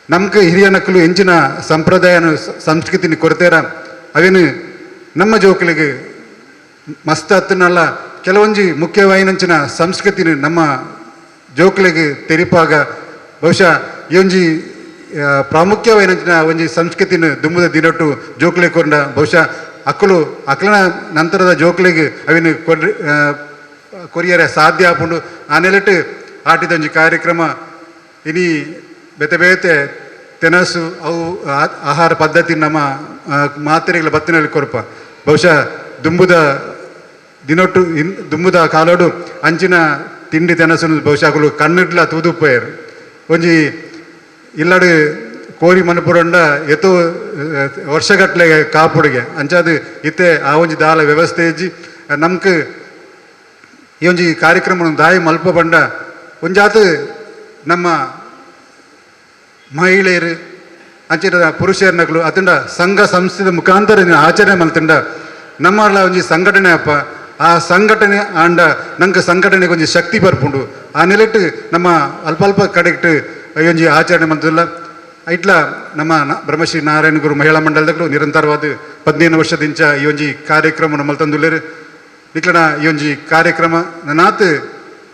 ನಮ್ಗೆ ಹಿರಿಯ ನಕಲು ಎಂಚಿನ ಸಂಪ್ರದಾಯನ ಸಂಸ್ಕೃತಿನ ಕೊರತೇರ ಅವೇನು ನಮ್ಮ ಜೋಕುಲಿಗೆ ಮಸ್ತ್ ಹತ್ತನಲ್ಲ ಕೆಲವೊಂಜಿ ಮುಖ್ಯವಾಯಿನಂಚಿನ ಸಂಸ್ಕೃತಿನ ನಮ್ಮ ಜೋಕುಲಿಗೆ ತೆರಿಪಾಗ ಬಹುಶಃ ಈ ಒಂಜಿ ಪ್ರಾಮುಖ್ಯವಾಯಿನಂಚಿನ ಒಂಜಿ ಸಂಸ್ಕೃತಿನ ದುಂಬುದ ದಿನೊಟ್ಟು ಜೋಕುಲಿಗೆ ಕೊಂಡ ಬಹುಶಃ ಅಕ್ಕಲು ಅಕ್ಲನ ನಂತರದ ಜೋಕುಲಿಗೆ ಅವಿನ ಕೊರಿಯರೆ ಸಾಧ್ಯ ಆಪುಂಡು. ಆ ನೆಲೆಟ್ ಆಟಿದ ಒಂಜಿ ಕಾರ್ಯಕ್ರಮ ಇನಿ ಬೇತೆ ಬೇತೆ ತೆನಸು ಅವು ಆಹಾರ ಪದ್ಧತಿ ನಮ್ಮ ಮಾತ್ರೆಗಳ ಬತ್ತಿನಲ್ಲಿ ಕೊರಪ. ಬಹುಶಃ ದುಂಬುದ ದಿನೊಟ್ಟು ದುಂಬುದ ಕಾಲೋಡು ಅಂಚಿನ ತಿಂಡಿ ತೆನಸು ಬಹುಶಃ ಅಕುಲು ಕಣ್ಣಿಡ್ಲ ತೂದುಪ್ಪೇರು. ಒಂಜಿ ಇಲ್ಲಡು ಕೋರಿ ಮನಪುರಂಡ ಎತ್ತೋ ವರ್ಷಗಟ್ಟಲೆ ಕಾಪುಡಿಗೆ ಅಂಚಾದು ಇತ್ತೆ ಆ ಒಂಜಿ ದಾಲ ವ್ಯವಸ್ಥೆ ಇಜ್ಜಿ. ನಮ್ಗೆ ಈ ಒಂಜಿ ಕಾರ್ಯಕ್ರಮ ದಾಯಿ ಮಲ್ಪ ಬಂಡ ಒಂಜಾತು ನಮ್ಮ ಮಹಿಳೆಯರು ಅಂಚಿನ ಪುರುಷರನಕಲು ಅತಂಡ ಸಂಘ ಸಂಸ್ಥೆದ ಮುಖಾಂತರ ಆಚರಣೆ ಮಲ್ತಂಡ ನಮ್ಮಲ್ಲ ಒಂಜಿ ಸಂಘಟನೆ ಅಪ್ಪ ಆ ಸಂಘಟನೆ ಆಂಡ ನಂಗೆ ಸಂಘಟನೆಗೆ ಒಂಜಿ ಶಕ್ತಿ ಬರ್ಪುಂಡು. ಆ ನೆಲೆಟ್ ನಮ್ಮ ಅಲ್ಪ ಅಲ್ಪ ಕಡೆಕ್ಟ್ ಈ ಒಂಜಿ ಆಚರಣೆ ಮಲ್ತಲ್ಲ. ಇಟ್ಲ ನಮ್ಮ ಬ್ರಹ್ಮಶ್ರೀ ನಾರಾಯಣ ಗುರು ಮಹಿಳಾ ಮಂಡಲದಗಳು ನಿರಂತರವಾದ 15 ವರ್ಷದಿಂಚ ಈ ಒಂಜಿ ಕಾರ್ಯಕ್ರಮ ಮಲ್ತಂದುಲ್ಲೇರು. ಇಟ್ಲನ ಈ ಒಂಜಿ ಕಾರ್ಯಕ್ರಮ ನನಾತ್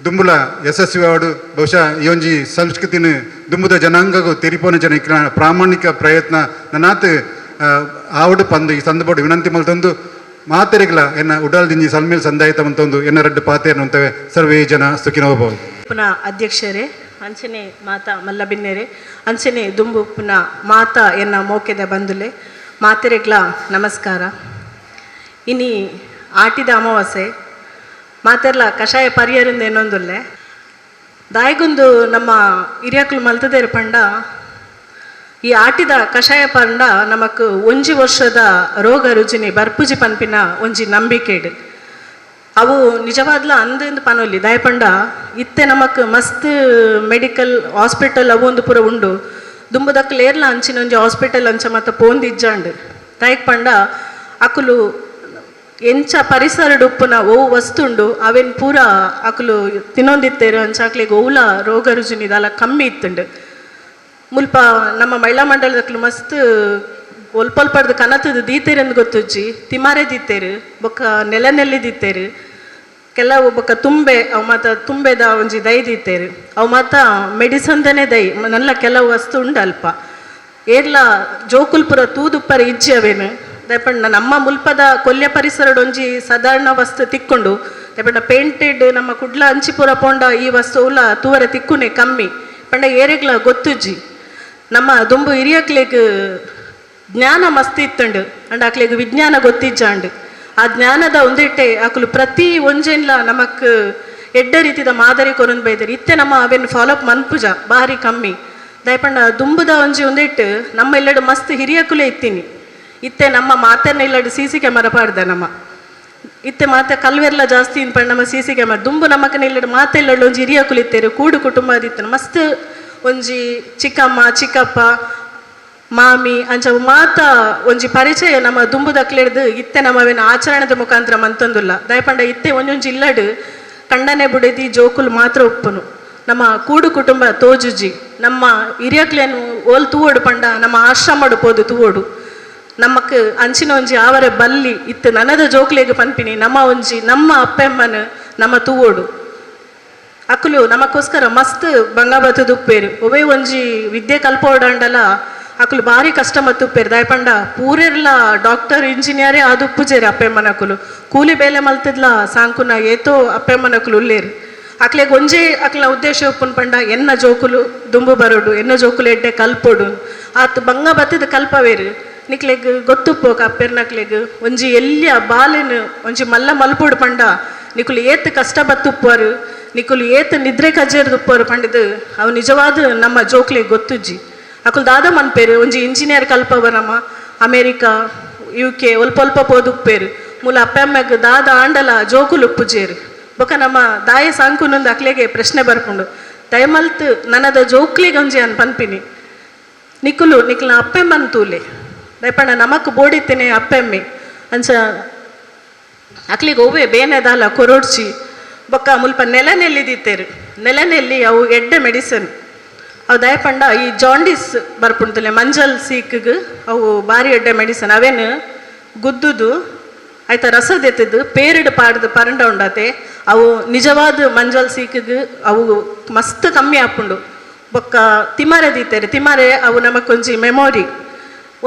ದುಂಬುಲ ಯಶಸ್ವಿ ಆವಡು. ಬಹುಶಃ ಈ ಒಂಜಿ ಸಂಸ್ಕೃತಿನ ದುಂಬುದ ಜನಾಂಗಗೂ ತೆರಿಪೋನ ಜನ ಇಕ್ಲ ಪ್ರಾಮಾಣಿಕ ಪ್ರಯತ್ನ ನನಾತ್ ಆವಡು ಪಂದು ಈ ಸಂದರ್ಭ ವಿನಂತಿ ಮಲ್ತಂದು ಮಾತೆರಿಗ್ಲ ಎನ್ನ ಉಡಾಲ್ ದಿಂಜಿ ಸಲ್ಮೇಲ್ ಸಂದಾಯಿತ ಮಂತೊಂದು ಎನ್ನ ರಡ್ಡು ಪಾತೆಯನ್ನು ಅಂತವೆ. ಸರ್ವೇ ಜನ ಸುಖಿನೋ ಭವಂತು. ಪುನಃ ಅಧ್ಯಕ್ಷರೇ ಅಂಚನೆ ಮಾತಾ ಮಲ್ಲಬಿನ್ನೆರೆ ಅಂಚನೆ ದುಂಬು ಪುನಃ ಮಾತಾ ಎನ್ನ ಮೋಕೆದ ಬಂದುಲೆ ಮಾತೆರೆಗ್ಲ ನಮಸ್ಕಾರ. ಇನಿ ಆಟಿದ ಅಮಾವಾಸ್ಯೆ ಮಾತೆರ್ಲ ಕಷಾಯ ಪರಿಯರಿಂದ ಏನೊಂದುಲ್ಲೆ. ದಾಯಗೊಂದು ನಮ್ಮ ಹಿರಿಯಕ್ಲು ಮಲ್ತದೇರು ಪಂಡ ಈ ಆಟಿದ ಕಷಾಯ ಪಂಡ ನಮಕ್ ಒಂಜಿ ವರ್ಷದ ರೋಗ ರುಜಿನಿ ಬರ್ಪುಜಿ ಪನ್ಪಿನ ಒಂಜಿ ನಂಬಿಕೆಡ್. ಅವು ನಿಜವಾದ್ಲ ಅಂದಿಂದ ಪನೊಲಿ ದಾಯಪಂಡ ಇತ್ತೆ ನಮಕ್ ಮಸ್ತ್ ಮೆಡಿಕಲ್ ಹಾಸ್ಪಿಟಲ್ ಅವು ಒಂದು ಪೂರ ಉಂಡು. ದುಂಬುದಕ್ಲು ಏರ್ಲ ಅಂಚಿನ ಒಂಜಿ ಹಾಸ್ಪಿಟಲ್ ಅಂಚ ಮತ್ತ ಪೋಂದು ಇಜ್ಜಾಂಡ್. ದಾಯಕ್ ಪಂಡ ಅಕುಲು ಎಂಚ ಪರಿಸರಡ್ ಉಪ್ಪುನ ಒವು ವಸ್ತು ಉಂಡು ಅವೆನ್ ಪೂರ ಅಕುಲು ತಿನ್ನೊಂದಿತ್ತೇರು. ಅಂಚ ಅಕ್ಲೆಗ್ ಒವ್ಲ ರೋಗ ರುಜಿನಿ ದಾಲ ಕಮ್ಮಿ ಇತ್ತುಂಡು. ಮುಲ್ಪ ನಮ್ಮ ಮಹಿಳಾ ಮಂಡಲದಕ್ಲು ಮಸ್ತ್ ಒಲ್ಪೊಲ್ಪಡ್ದು ಕನತದ ದೀತೆರೆಂದು ಗೊತ್ತುಜ್ಜಿ. ತಿಮಾರೆ ದೀತೆರು, ಬೊಕ್ಕ ನೆಲ ನೆಲ್ಲಿ ದೀತೆರು, ಕೆಲವು ಬೊಕ್ಕ ತುಂಬೆ ಅವು ಮಾತ ತುಂಬೆದ ಒಂಜಿ ದೈ ದೀತೆರು. ಅವು ಮಾತ ಮೆಡಿಸನ್ದನೇ ದೈ ನಲ್ಲ ಕೆಲವು ವಸ್ತು ಉಂಡು ಅಲ್ಪ. ಏರ್ಲ ಜೋಕುಲ್ಪುರ ತೂದುಪ್ಪರ ಇಜ್ಜಿ ಅವೇನು. ದಯಪಂಡ ನಮ್ಮ ಮುಲ್ಪದ ಕೊಲ್ಯ ಪರಿಸರಡ್ ಒಂಜಿ ಸಾಧಾರಣ ವಸ್ತು ತಿಕ್ಕೊಂಡು ದಯಪಂಡ ಪೇಂಟೆಡ್ ನಮ್ಮ ಕುಡ್ಲ ಅಂಚಿಪುರ ಪೋಂಡ ಈ ವಸ್ತು ಉಲ್ಲ ತೂವರೆ ತಿಕ್ಕುನೆ ಕಮ್ಮಿ. ಪಂಡ ಏರೆಗ್ಲ ಗೊತ್ತುಜ್ಜಿ. ನಮ್ಮ ದುಂಬು ಹಿರಿಯಕ್ಲೆಗ್ ಜ್ಞಾನ ಮಸ್ತ್ ಇತ್ತುಂಡು, ಅಂಡ ಅಕ್ಲೆಗ್ ವಿಜ್ಞಾನ ಗೊತ್ತಿಜ್ಜಾಂಡ್. ಆ ಜ್ಞಾನದ ಒಂದಿಟ್ಟೆ ಅಕುಲು ಪ್ರತಿ ಒಂಜೆನ್ಲ ನಮಕ್ ಎಡ್ಡೆ ರೀತಿದ ಮಾದರಿ ಕೊರೊಂದು ಬೈದೆರ್. ಇತ್ತೆ ನಮ್ಮ ಅವೆನ್ ಫಾಲೋ ಅಪ್ ಮನ್ಪುಜ ಬಾರಿ ಕಮ್ಮಿ. ದಯಪಂಡ ದುಂಬುದ ಒಂಜಿ ಒಂದಿಟ್ಟು ನಮ್ಮ ಇಲ್ಲಡ್ ಮಸ್ತ್ ಹಿರಿಯಕುಲೇ ಇತ್ತೀನಿ. ಇತ್ತೆ ನಮ್ಮ ಮಾತೆರ್ನ ಇಲ್ಲಡ್ C C camera ಪಾಡ್ದ ನಮ್ಮ ಇತ್ತೆ ಮಾತೆ ಕಲ್ವೆರ್ಲ ಜಾಸ್ತಿ ಪಂಡ ನಮ್ಮ C C camera. ದುಂಬು ನಮಕನ ಇಲ್ಲಡ್ ಮಾತೆ ಇಲ್ಲಡ್ ಒಂಜಿ ಹಿರಿಯಕುಲು ಇತ್ತೆರು, ಕೂಡು ಕುಟುಂಬ ಇತ್ತು ಮಸ್ತ್. ಒಂಜಿ ಚಿಕ್ಕಮ್ಮ ಚಿಕ್ಕಪ್ಪ ಮಾಮಿ ಅಂಚ ಮಾತ ಒಂಜಿ ಪರಿಚಯ ನಮ್ಮ ದುಂಬುದಕ್ಲೆಡ್ದು ಇತ್ತೆ ನಮ್ಮವೇನ ಆಚರಣೆದ ಮುಖಾಂತರ ಮಂತೊಂದುಲ್ಲ. ದಯಪಂಡ ಇತ್ತೆ ಒಂಜೊಂಜಿ ಇಲ್ಲಡ್ ಕಂಡನೆ ಬುಡೆದಿ ಜೋಕುಲು ಮಾತ್ರ ಉಪ್ಪುನು. ನಮ್ಮ ಕೂಡು ಕುಟುಂಬ ತೋಜುಜಿ. ನಮ್ಮ ಹಿರಿಯಕ್ಲೇನು ಓಲ್ ತೂವೋಡು ಪಂಡ ನಮ್ಮ ಆಶ್ರಮಡು ಪೋದು ತೂವೋಡು. ನಮಕ್ ಅಂಚಿನ ಒಂಜಿ ಆವರೆ ಬಲ್ಲಿ ಇತ್ತು ನನದ ಜೋಕ್ಲೆಗ್ ಪನ್ಪಿನಿ, ನಮ್ಮ ಒಂಜಿ ನಮ್ಮ ಅಪ್ಪೆಮ್ಮನ ನಮ್ಮ ತೂವೋಡು. ಅಕುಲು ನಮಕ್ಕೋಸ್ಕರ ಮಸ್ತ್ ಬಂಗ ಬತ್ತುದುಪ್ಪೇರು. ಒವೇ ಒಂಜಿ ವಿದ್ಯೆ ಕಲ್ಪೋಡಂಡಲ ಅಕುಲು ಭಾರಿ ಕಷ್ಟ ಮತ್ತುಪ್ಪೇರು. ದಾಯಪಂಡ ಪೂರೆರ್ಲ ಡಾಕ್ಟರ್ ಇಂಜಿನಿಯರೇ ಆದುಪ್ಪುಜೇರು ಅಪ್ಪೆಮ್ಮನಕುಲು. ಕೂಲಿ ಬೇಲೆ ಮಲ್ತಿದ್ಲ ಸಾಂಕುನ ಏತೋ ಅಪ್ಪೆಮ್ಮನಕುಲು ಉಲ್ಲೇರು. ಅಕ್ಲೆಗ್ ಒಂಜೇ ಅಕ್ಲ ಉದ್ದೇಶ ಉಪ್ಪುನ್ ಪಂಡ ಎನ್ನ ಜೋಕುಲು ದುಂಬು ಬರೋಡು, ಎನ್ನ ಜೋಕುಲು ಎಡ್ಡೆ ಕಲ್ಪೊಡು. ಆತ್ ಬಂಗ ಬತ್ತದ ಕಲ್ಪವೇರು. ನಿಕ್ಲೆಗ್ ಗೊತ್ತುಪ್ಪೋಕ ಅಪ್ಪೆರ್ನಕ್ಲೆಗ್ ಒಂಜಿ ಎಲ್ಯ ಬಾಲೆನ್ ಒಂಜಿ ಮಲ್ಲ ಮಲ್ಪೊಡು ಪಂಡ ನಿಕುಲು ಏತ್ ಕಷ್ಟ ಬತ್ತುಪ್ಪರು, ನಿಕುಲು ಏತ್ ನಿದ್ರೆ ಕಜ್ಜೇರ್ದುಪ್ಪರು ಪಂಡಿದ್ ಅವು ನಿಜವಾದ ನಮ್ಮ ಜೋಕ್ಲೆಗ್ ಗೊತ್ತುಜ್ಜಿ. ಅಕುಲು ದಾದ ಮನ್ಪೇರು, ಒಂಜಿ ಇಂಜಿನಿಯರ್ ಕಲ್ಪವ ನಮ್ಮ ಅಮೇರಿಕಾ UK ಒಲ್ಪ ಒಲ್ಪ ಪೋದುಪ್ಪೇರು. ಮೂಲ ಅಪ್ಪೆಮ್ಮಗ್ ದಾದ ಆಂಡಲ ಜೋಕುಲು ಉಪ್ಪುಜೇರು. ಬೊಕ ನಮ್ಮ ದಾಯ ಸಾಂಕುನೊಂದು ಅಕ್ಲೆಗೆ ಪ್ರಶ್ನೆ ಬರ್ಪುಂಡು. ದಯಮಲ್ತ್ ನನದ ಜೋಕ್ಲೆಗ್ ಒಂಜಿ ಅನ್ ಪನ್ಪಿನಿ, ನಿಕುಲು ನಿಕ್ಲ್ನ ಅಪ್ಪೆಮ್ಮನ್ ತೂಲೆ. ದಯಪಂಡ ನಮಕ್ ಬೋಡಿತ್ತೇನೆ ಅಪ್ಪೆಮ್ಮೆ. ಅಂಚ ಅಕ್ಲೆಗ್ ಒವ್ವೆ ಬೇನೆ ದಾಲ ಕೊರೊಡ್ಚಿ. ಬೊಕ್ಕ ಮುಲ್ಪ ನೆಲ ನೆಲ್ಲಿ ದೀತೆರು. ನೆಲ ನೆಲ್ಲಿ ಅವು ಎಡ್ಡೆ ಮೆಡಿಸನ್ ಅವು. ದಯಪಂಡ ಈ ಜಾಂಡಿಸ್ ಬರ್ಪುಂಡುಲೆ ಮಂಜಲ್ ಸೀಕ್ಗ್ ಅವು ಬಾರಿ ಎಡ್ಡೆ ಮೆಡಿಸನ್. ಅವೇನು ಗುದ್ದುದು ಆಯ್ತ ರಸ ದೆತ್ತದು ಪೇರಿಡ್ ಪಾಡ್ದು ಪರಂಡ ಉಂಡತೆ ಅವು ನಿಜವಾದ ಮಂಜಲ್ ಸೀಕ್ಗ್ ಅವು ಮಸ್ತ್ ಕಮ್ಮಿ ಆಪುಂಡು. ಬೊಕ್ಕ ತಿಮಾರೆ ದೀತೆರು. ತಿಮಾರೆ ಅವು ನಮಕೊಂಜಿ ಮೆಮೊರಿ.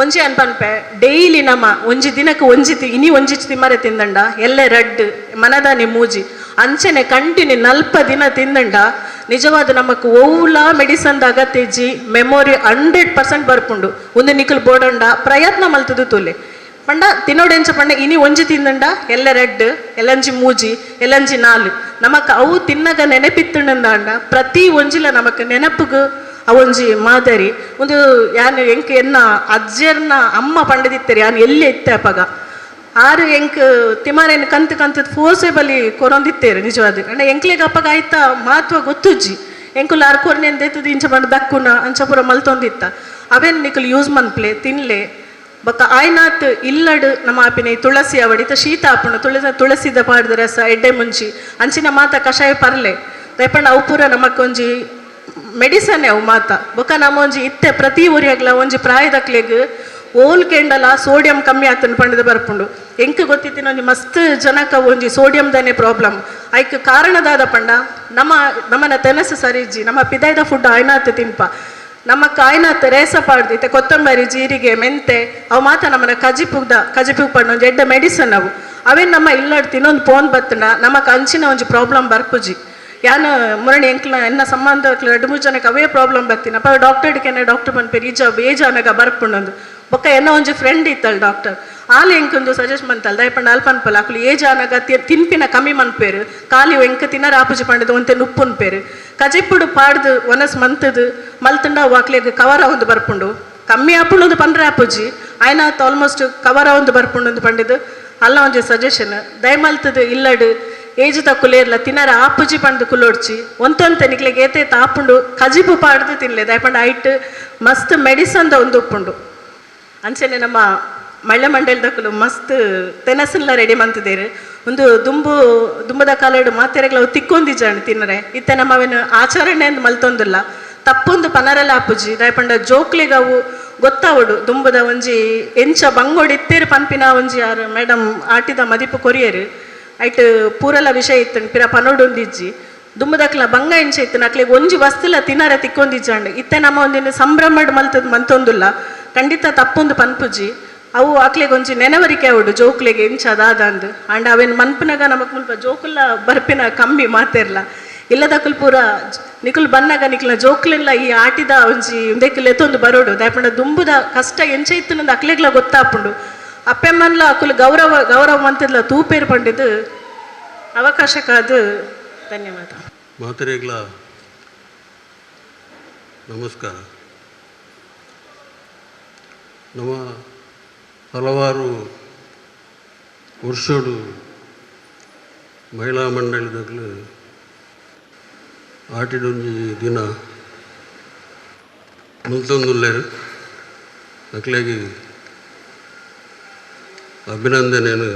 ಒಂಜಿ ಅನ್ಪನ್ಪೆ, ಡೈಲಿ ನಮ್ಮ ಒಂಜಿ ದಿನಕ್ಕೆ ಒಂಜಿ ಇನಿ ಒಂಜಿ ತಿಮರೆ ತಿಂದಂಡ ಎಲ್ಲೆ ರಡ್ಡ್, ಮನದಾನಿ ಮೂಜಿ, ಅಂಚನೆ ಕಂಟಿನ್ಯೂ 40 ದಿನ ತಿಂದಂಡ ನಿಜವಾದ ನಮಕ್ ಒವ್ಲಾ ಮೆಡಿಸನ್ ಅಗತ್ಯ ಇಜ್ಜಿ. ಮೆಮೊರಿ 100% ಬರ್ಪುಂಡು. ಒಂದು ನಿಕಲ್ ಬೋಡಂಡ ಪ್ರಯತ್ನ ಮಲ್ತದು ತೂಲೆ. ಪಂಡ ತಿನ್ನೋಡೆಂಚ ಪಂಡ ಇನಿ ಒಂಜಿ ತಿಂದಂಡ ಎಲ್ಲೆ ರಡ್ಡ್, ಎಲ್ಲಂಜಿ ಮೂಜಿ, ಎಲ್ಲಂಜಿ ನಾಲ್. ನಮಕ್ ಅವು ತಿನ್ನಗ ನೆನಪಿತ್ತುಂಡಂದಾಂಡ ಪ್ರತಿ ಒಂಜಿಲ ನಮಕ್ ನೆನಪುಗು ಅವೊಂಜಿ ಮಾದರಿ. ಒಂದು ಯಾನ್ ಎಂಕ್ ಎನ್ನ ಅಜ್ಜೆರ್ನ ಅಮ್ಮ ಪಂಡದಿತ್ತೆರ್. ಯಾನ್ ಎಲ್ಲಿ ಇತ್ತೆ ಅಪಗ ಆರು ಎಂಕ್ ತಿಮಾರೇನ್ ಕಂತ್ ಕಂತ್ ಫೋರ್ಸೆಬಲಿ ಕೊರೊಂದಿತ್ತೇರು ನಿಜವಾದ. ಅಂಡ ಎಂಕ್ಲೆಗ್ ಅಪ್ಪಗ ಆಯ್ತ ಮಹತ್ವ ಗೊತ್ತುಜ್ಜಿ. ಎಂಕುಲು ಆರ್ ಕೊರ್ನೆನ್ ದೇತದ ಇಂಚ ಪಂಡ ದಕ್ಕುನ ಅಂಚ ಪೂರ ಮಲ್ತೊಂದಿತ್ತ. ಅವೇನ್ ನಿಕುಲು ಯೂಸ್ ಮನ್ಪ್ಲೆ, ತಿನ್ಲೆ. ಬೊಕ್ಕ ಆಯ್ನಾತ್ ಇಲ್ಲಡ್ ನಮ್ಮ ಆಪಿನ ಈ ತುಳಸಿ ಅವಡಿತ ಶೀತ ಆಪುಂಡು. ತುಳಸಿದ ಪಾಡ್ದ ರಸ, ಎಡ್ಡೆ ಮುಂಚಿ ಅಂಚಿನ ಮಾತ ಕಷಾಯ ಪರ್ಲೆ. ದಯಪಂಡ ಅವು ಪೂರ ನಮಕೊಂಜಿ ಮೆಡಿಸನ್ ಅವು ಮಾತ. ಬೊಕ್ಕ ನಮ್ಮ ಒಂಜಿ ಇತ್ತೆ ಪ್ರತಿ ಊರಿಯಾಗ್ಲ ಒಂಜಿ ಪ್ರಾಯದಕ್ಲೆಗ್ ಓಲ್ ಕೆಂಡಲ ಸೋಡಿಯಂ ಕಮ್ಮಿ ಆತನ ಪಂಡದ ಬರ್ಪುಂಡು. ಎಂಕ್ ಗೊತ್ತಿತ್ತಿನ ಒಂಜಿ ಮಸ್ತ್ ಜನಕ ಒಂಜಿ ಸೋಡಿಯಂ ದಾನೆ ಪ್ರಾಬ್ಲಮ್. ಐಕ್ ಕಾರಣದಾದ ಪಂಡ ನಮ್ಮ ನಮ್ಮನ ತೆನಸು ಸರಿಜ್ಜಿ. ನಮ್ಮ ಪಿದಾಯ್ದ ಫುಡ್ ಆಯ್ನಾತ್ ತಿನ್ಪ. ನಮ್ಮ ಕಾಯ್ನಾತ್ ರೇಸ ಪಾಡ್ದು ಇತ್ತೆ ಕೊತ್ತಂಬರಿ, ಜೀರಿಗೆ, ಮೆಂತೆ ಅವು ಮಾತ ನಮ್ಮನ ಕಜಿಪುಗ್ದ ಕಜಿಪು ಪಂಡ ಒಂಜಿ ಎಡ್ಡೆ ಮೆಡಿಸನ್ ಅವು. ಅವೇನ್ ನಮ್ಮ ಇಲ್ಲಡ್ ತಿನ್ನೊಂದು ಪೋನ್ ಬತ್ತಂಡ ನಮಕ್ ಅಂಚಿನ ಒಂಜಿ ಪ್ರಾಬ್ಲಮ್ ಬರ್ಪುಜಿ. ಯಾನ್ ಮುರಣಿ ಎಂಕ್ಲ ಎನ್ನ ಸಂಬಂಧ ರಡ್ಡು ಮೂರು ಜನಕ್ಕೆ ಅವೇ ಪ್ರಾಬ್ಲಮ್ ಬರ್ತೀನಿ. ಅಪ್ಪ ಡಾಕ್ಟರ್ ಕೆನೆ ಡಾಕ್ಟರ್ ಪನ್ಪೇರು ಈಜ ಏಜ್ ಆನಗ ಬರ್ಪುಂಡೊಂದು. ಬೊಕ್ಕ ಎನ್ನ ಒಂಜಿ ಫ್ರೆಂಡ್ ಇತ್ತಲ್ ಡಾಕ್ಟರ್. ಆಲ್ ಎಂಕೊಂದು ಸಜೆಸ್ಟ್ ಮಂತಲ್ ದಾಯೆ ಅಲ್ಪ ಅನ್ಪಲ್ಲ ಅಕುಲು ಏಜ್ ಆನಗ ತಿನ್ಪಿನ ಕಮ್ಮಿ ಮನ್ಪೇರು ಖಾಲಿ ಎಂಕ ತಿನ್ನರ ಆಪುಜಿ ಪಂಡದು ಒಂತೆ ಉಪ್ಪುನ್ಪೇರು ಕಜಿಪ್ಪುಡು ಪಾಡ್ದು ಒನಸ್ ಮಂತದು ಮಲ್ತುಂಡ ಅಕ್ಲೆಗ್ ಕವರ್ ಒಂದು ಬರ್ಪುಂಡು ಕಮ್ಮಿ ಆಪುಂಡು ಪಂಡ್ರೆ ಆಪುಜಿ ಆಯ್ನಾತ್ ಆಲ್ಮೋಸ್ಟ್ ಕವರ್ ಒಂದು ಬರ್ಪುಂಡು ಪಂಡಿದ್ದು ಅಲ್ಲ ಒಂಜಿ ಸಜೆಷನ್ ದಯಮಲ್ತದು ಇಲ್ಲಡು ಏಜ್ ತಕ್ಕುಲೇರ್ಲ ತಿನ್ನರ ಆಪುಜಿ ಪಂಡ್ ಕುಲ್ಲೊಡ್ಚಿ ಒಂತೊಂತೆ ನಿಕ್ಲೆಗ್ ಏತೆ ಆಪುಂಡು ಕಜಿಪು ಪಾಡ್ದು ತಿನ್ಲೆ ದಯಪಂಡ ಐಟ್ ಮಸ್ತ್ ಮೆಡಿಸನ್ದ ಒಂದು ಉಪ್ಪುಂಡು. ಅಂಚನೆ ನಮ್ಮ ಮಳ್ಳೆ ಮಂಡಲದಕ್ಕಲು ಮಸ್ತ್ ತೆನಸನ್ಲ ರೆಡಿ ಮಂತಿದ್ದೇರು ಒಂದು ದುಂಬು ದುಂಬದ ಕಾಲಡು ಮಾತೆರೆಗ್ಲ ಅವು ತಿಕ್ಕೊಂದಿಜ್ಜಾಂಡ್ ತಿನ್ನರೆ ಇತ್ತೆ ನಮ್ಮ ಅವೇನು ಆಚರಣೆ ಅಂದ್ ಮಲ್ತೊಂದುಲ್ಲ ತಪ್ಪೊಂದು ಪನರಲ ಆಪುಜಿ ದಾಯೆಪಂಡ ಜೋಕ್ಲೆಗ್ ಅವು ಗೊತ್ತಾವಡು ದುಂಬುದ ಒಂಜಿ ಎಂಚ ಬಂಗೋಡು ಇತ್ತೇರು ಪನ್ಪಿನ ಒಂಜಿ ಆರು ಮೇಡಮ್ ಆಟಿದ ಮದಿಪು ಕೊರಿಯರು ಐಟ್ ಪೂರಲ ವಿಷಯ ಇತ್ತು ಪಿರ ಪನೊಡೊಂದಿಜ್ಜಿ ದುಂಬುದಕ್ಲ ಬಂಗ ಎಂಚ ಇತ್ತು ಅಕ್ಲೆಗ್ ಒಂಜಿ ವಸ್ತುಲ ತಿನ್ನರೆ ತಿಕ್ಕೊಂದಿಜ್ಜಾಂಡ್ ಇತ್ತೆ ನಮ್ಮ ಒಂದಿನ ಸಂಭ್ರಮಡ್ ಮಲ್ತದ್ ಮಂತೊಂದುಲ್ಲ ಖಂಡಿತ ತಪ್ಪೊಂದು ಪನ್ಪುಜಿ ಅವು ಅಕ್ಲೆಗ್ ಒಂಜಿ ನೆನವರಿಕೆ ಅವಡು ಜೋಕ್ಲೆಗ್ ಎಂಚ ದಾದ ಅಂದ್ ಆಂಡ ಅವೇನು ಮನ್ಪುನಗ ನಮಕ್ ಮುಲ್ಪ ಜೋಕುಲ್ಲ ಬರ್ಪಿನ ಕಮ್ಮಿ ಮಾತೆರ್ಲ ಇಲ್ಲದಕುಲ್ ಪೂರ ನಿಕುಲ್ ಬನ್ನಗ ನಿಕ್ಲ ಜೋಕ್ಲೆಲ್ಲ ಈ ಆಟಿದ ಒಂಜಿ ಉಂದೆಕ್ ಲೆತ್ತೊಂದು ಬರೋಡು ದಾಯೆಪಂಡ ದುಂಬುದ ಕಷ್ಟ ಎಂಚ ಇತ್ತುಂದು ಅಕ್ಲೆಗ್ಲ ಗೊತ್ತಾಪುಂಡು ಅಪ್ಪೆಮ್ಮನ್ಲ ಅಕುಲು ಗೌರವ ಗೌರವ ಮಂತದ್ಲ ತೂಪೇರು ಪಂಡಿದ್ದು ಅವಕಾಶಕ್ಕಾದ ಧನ್ಯವಾದ. ಮಾತೆರೆಗ್ಲ ನಮಸ್ಕಾರ. ನಮ್ಮ ಹಲವಾರು ವರ್ಷಡು ಮಹಿಳಾ ಮಂಡಳಿದಾಗಲೂ ಆಟಿಡೊಂಜಿ ದಿನ ಮುಲ್ತೊಂದುಲ್ಲೆರ್ ಅಕ್ಲೆಗ್ ಅಭಿನಂದನೆನು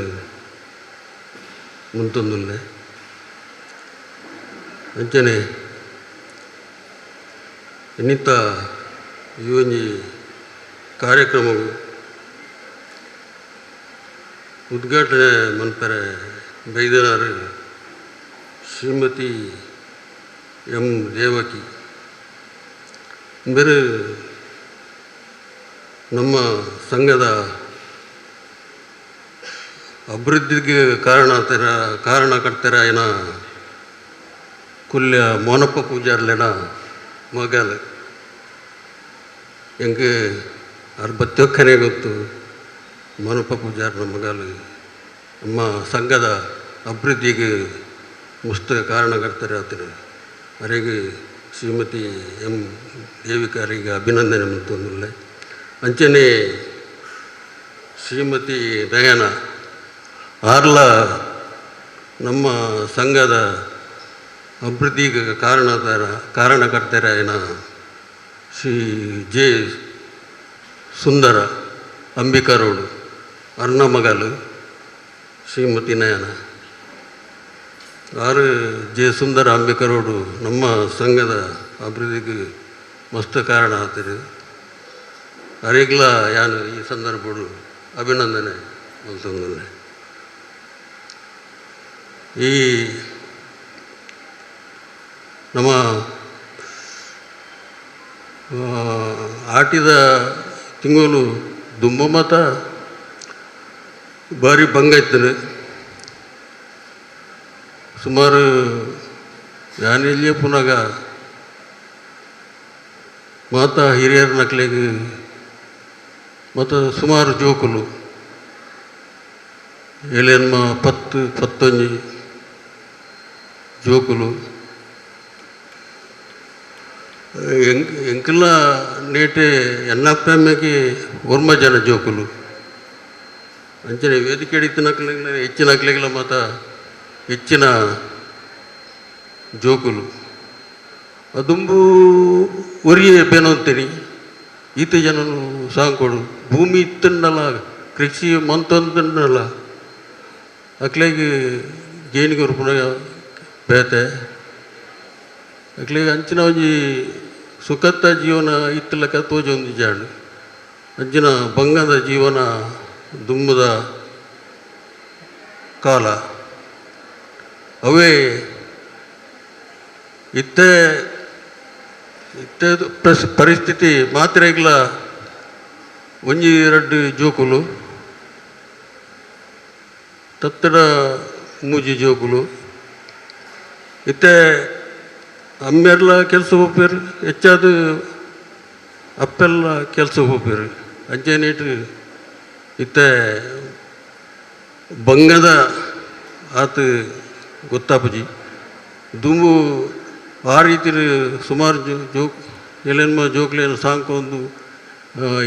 ಮುಂತೊಂದುಲ್ಲೆ. ಅಂಚನೆ ಇನ್ನಿತ ಈ ಒಂಜಿ ಕಾರ್ಯಕ್ರಮವು ಉದ್ಘಾಟನೆ ಮನ್ಪೆರೆ ಬೈದನಾರು ಶ್ರೀಮತಿ ಎಂ ದೇವಕಿ ಬೇರೆ ನಮ್ಮ ಸಂಘದ ಅಭಿವೃದ್ಧಿಗೆ ಕಾರಣಕರ್ತರಾಯಿನ ಕುಲ್ಯ ಮೋನಪ್ಪ ಪೂಜಾರ್ಲೆನ ಮಗಲ್ ಎಂಕ್ ಅರ್ಬತ್ತೊಕ್ಕನೆ ಗೊತ್ತು ಮೋನಪ್ಪ ಪೂಜಾರ್ನ ಮಗಲ್ ನಮ್ಮ ಸಂಘದ ಅಭಿವೃದ್ಧಿಗೆ ಮುಸ್ತ ಕಾರಣಕರ್ತರಾತರು. ಅವರಿಗೆ ಶ್ರೀಮತಿ ಎಂ ದೇವಿಕಾರಿಗೆ ಅಭಿನಂದನೆ ಮಂತೊಂದುಲ್ಲೆ. ಅಂಚನೆ ಶ್ರೀಮತಿ ನಯನ ಆರ್ಲ ನಮ್ಮ ಸಂಘದ ಅಭಿವೃದ್ಧಿಗೆ ಕಾರಣಕರ್ತರಾಯಿನ ಶ್ರೀ ಜೆ ಸುಂದರ ಅಂಬಿಕಾ ರೋಡು ಅರ್ನ ಮಗಲು ಶ್ರೀಮತಿ ನಯನ ಆರು ಜೆ ಸುಂದರ ಅಂಬಿಕಾ ರೋಡು ನಮ್ಮ ಸಂಘದ ಅಭಿವೃದ್ಧಿಗೆ ಮಸ್ತ್ ಕಾರಣ ಆತರು. ಅರೆಗ್ಲ ಯಾನು ಈ ಸಂದರ್ಭಡು ಅಭಿನಂದನೆ ಮಂತೊಂದುಲ್ಲೆ. ಈ ನಮ್ಮ ಆಟಿದ ತಿಂಗಳು ದುಂಬ ಮಾತ ಭಾರಿ ಭಂಗ ಇತ್ತನು. ಸುಮಾರು ಯಾನ್ ಎಲ್ಯ ಪುನಗ ಮಾತ ಹಿರಿಯರ ನಕ್ಲೆಗ್ ಮತ್ತು ಸುಮಾರು ಜೋಕುಲು ಏಳೆನ್ಮ ಪತ್ತು ಪತ್ತೊಂಜಿ ಜೋಕುಲು ಎಂಕಲ್ಲ ನೇಟೆ ಎನ್ನಪ್ಪಮ್ಮೆಗೆ ಒರ್ಮ ಜನ ಜೋಕುಲು ಅಂಚನೆ ವೇದಿಕೆ ಇತ್ತಿನಕ್ಲೆಗ್ಲ ಹೆಚ್ಚಿನಕ್ಲೆಗ್ಲ ಮಾತ ಹೆಚ್ಚಿನ ಜೋಕುಲು ದುಂಬು ಒರಿಯೆ ಬೇನೊಂತೀನಿ ಈತ ಜನನು ಸಾಂಕೊಡು ಭೂಮಿ ಇತ್ತಂಡಲ ಕೃಷಿ ಮಂತೊಂದುಂಡಲ ಅಕ್ಲೆಗ್ ಗೇಣಿಗೆ ಉರ್ಪುನ ಬೇತೆ ಅಕ್ಲೆಗ್ ಅಂಚಿನ ಒಂಜಿ ಸುಖತ್ತ ಜೀವನ ಇತ್ತಲಕ ತೋಜೊಂದಿಜ್ಜಾಂಡ್ ಅಂಚಿನ ಬಂಗದ ಜೀವನ ದುಂಬುದ ಕಾಲ ಅವೇ ಇತ್ತೆ ಇತ್ತೆ ಪರಿಸ್ಥಿತಿ ಮಾತ್ರೆಗ್ಲ ಒಂಜಿ ರಡ್ಡ್ ಜೋಕುಲು ತತ್ತಡ ಮೂಜಿ ಜೋಕುಲು ಇತ್ತೆ ಅಮ್ಮೆರ್ಲ ಕೆಲಸ ಪೋಪೆರ್ ಹೆಚ್ಚಾದ್ ಅಪ್ಪೆಲ್ಲ ಕೆಲಸ ಪೋಪೆರ್. ಅಂಚೆನೇಟ್ ಇತ್ತೆ ಬಂಗದ ಆತು ಗೊತ್ತಾಪುಜಿ ದುಂಬು ಆ ರೀತಿ ಸುಮಾರು ಜೋಕ್ ಎಲೆನ್ಮ ಜೋಕ್ಲೇನು ಸಾಂಕೊಂದು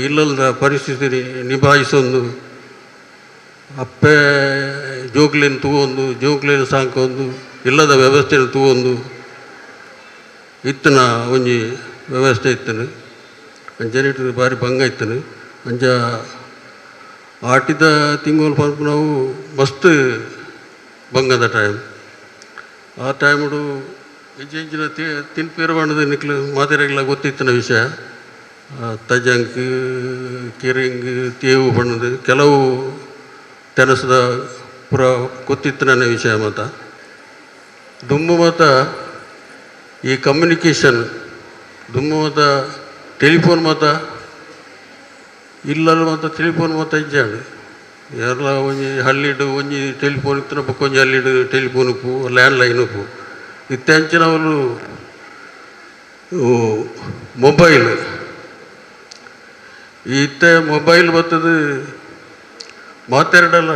ಇಲ್ಲಲ್ದ ಪರಿಸ್ಥಿತಿ ನಿಭಾಯಿಸೊಂದು ಅಪ್ಪೆ ಜೋಕ್ಲೇನು ತೂವೊಂದು ಜೋಕ್ಲೇನು ಸಾಂಕೊಂದು ಇಲ್ಲದ ವ್ಯವಸ್ಥೆಯನ್ನು ತೂವೊಂದು ಇತ್ತನ ಒಂಜಿ ವ್ಯವಸ್ಥೆ ಇತ್ತನು. ಅಂಚನೆ ಭಾರಿ ಭಂಗ ಇತ್ತನು. ಅಂಚ ಆಟಿದ ತಿಂಗಳು ಪನ್ಪುನವು ಮಸ್ತ್ ಬಂಗದ ಟೈಮ್. ಆ ಟೈಮುಡು ಇಂಚ ಇಂಚಿನ ತಿನ್ಪೇರು ಪಂಡ್ದ್ ನಿಕ್ಲು ಮಾತೆರೆಗ್ಲ ಗೊತ್ತಿತ್ತಿನ ವಿಷಯ. ತಜಂಕ್ ಕಿರಿಂಗ್ ತೇವು ಪಂಡ್ದ್ ಕೆಲವು ತೆನಸದ ಪೂರ ಗೊತ್ತಿತ್ತಿನ ವಿಷಯ ಮಾತ. ದುಂಬು ಮಾತ ಈ ಕಮ್ಯುನಿಕೇಷನ್ ದುಂಬು ಮಾತ ಟೆಲಿಫೋನ್ ಮಾತ ಇಲ್ಲಲ್ ಮಾತ ಟೆಲಿಫೋನ್ ಮಾತ ಇಜ್ಜಾಂಡ್. ಏರ್ಲ ಒಂಜಿ ಹಳ್ಳಿಡ್ ಒಂಜಿ ಟೆಲಿಫೋನ್ ಇತ್ತಿನ ಬೊಕ್ಕ ಒಂಜಿ ಹಳ್ಳಿಡ್ ಟೆಲಿಫೋನ್ ಉಪ್ಪು ಲ್ಯಾಂಡ್ ಲೈನ್ ಉಪ್ಪು. ಇತ್ತೆ ಅಂಚಿನವುಲು ಮೊಬೈಲ್ ಇತ್ತೆ ಮೊಬೈಲ್ ಬತ್ತದು ಮಾತೆರಡಲ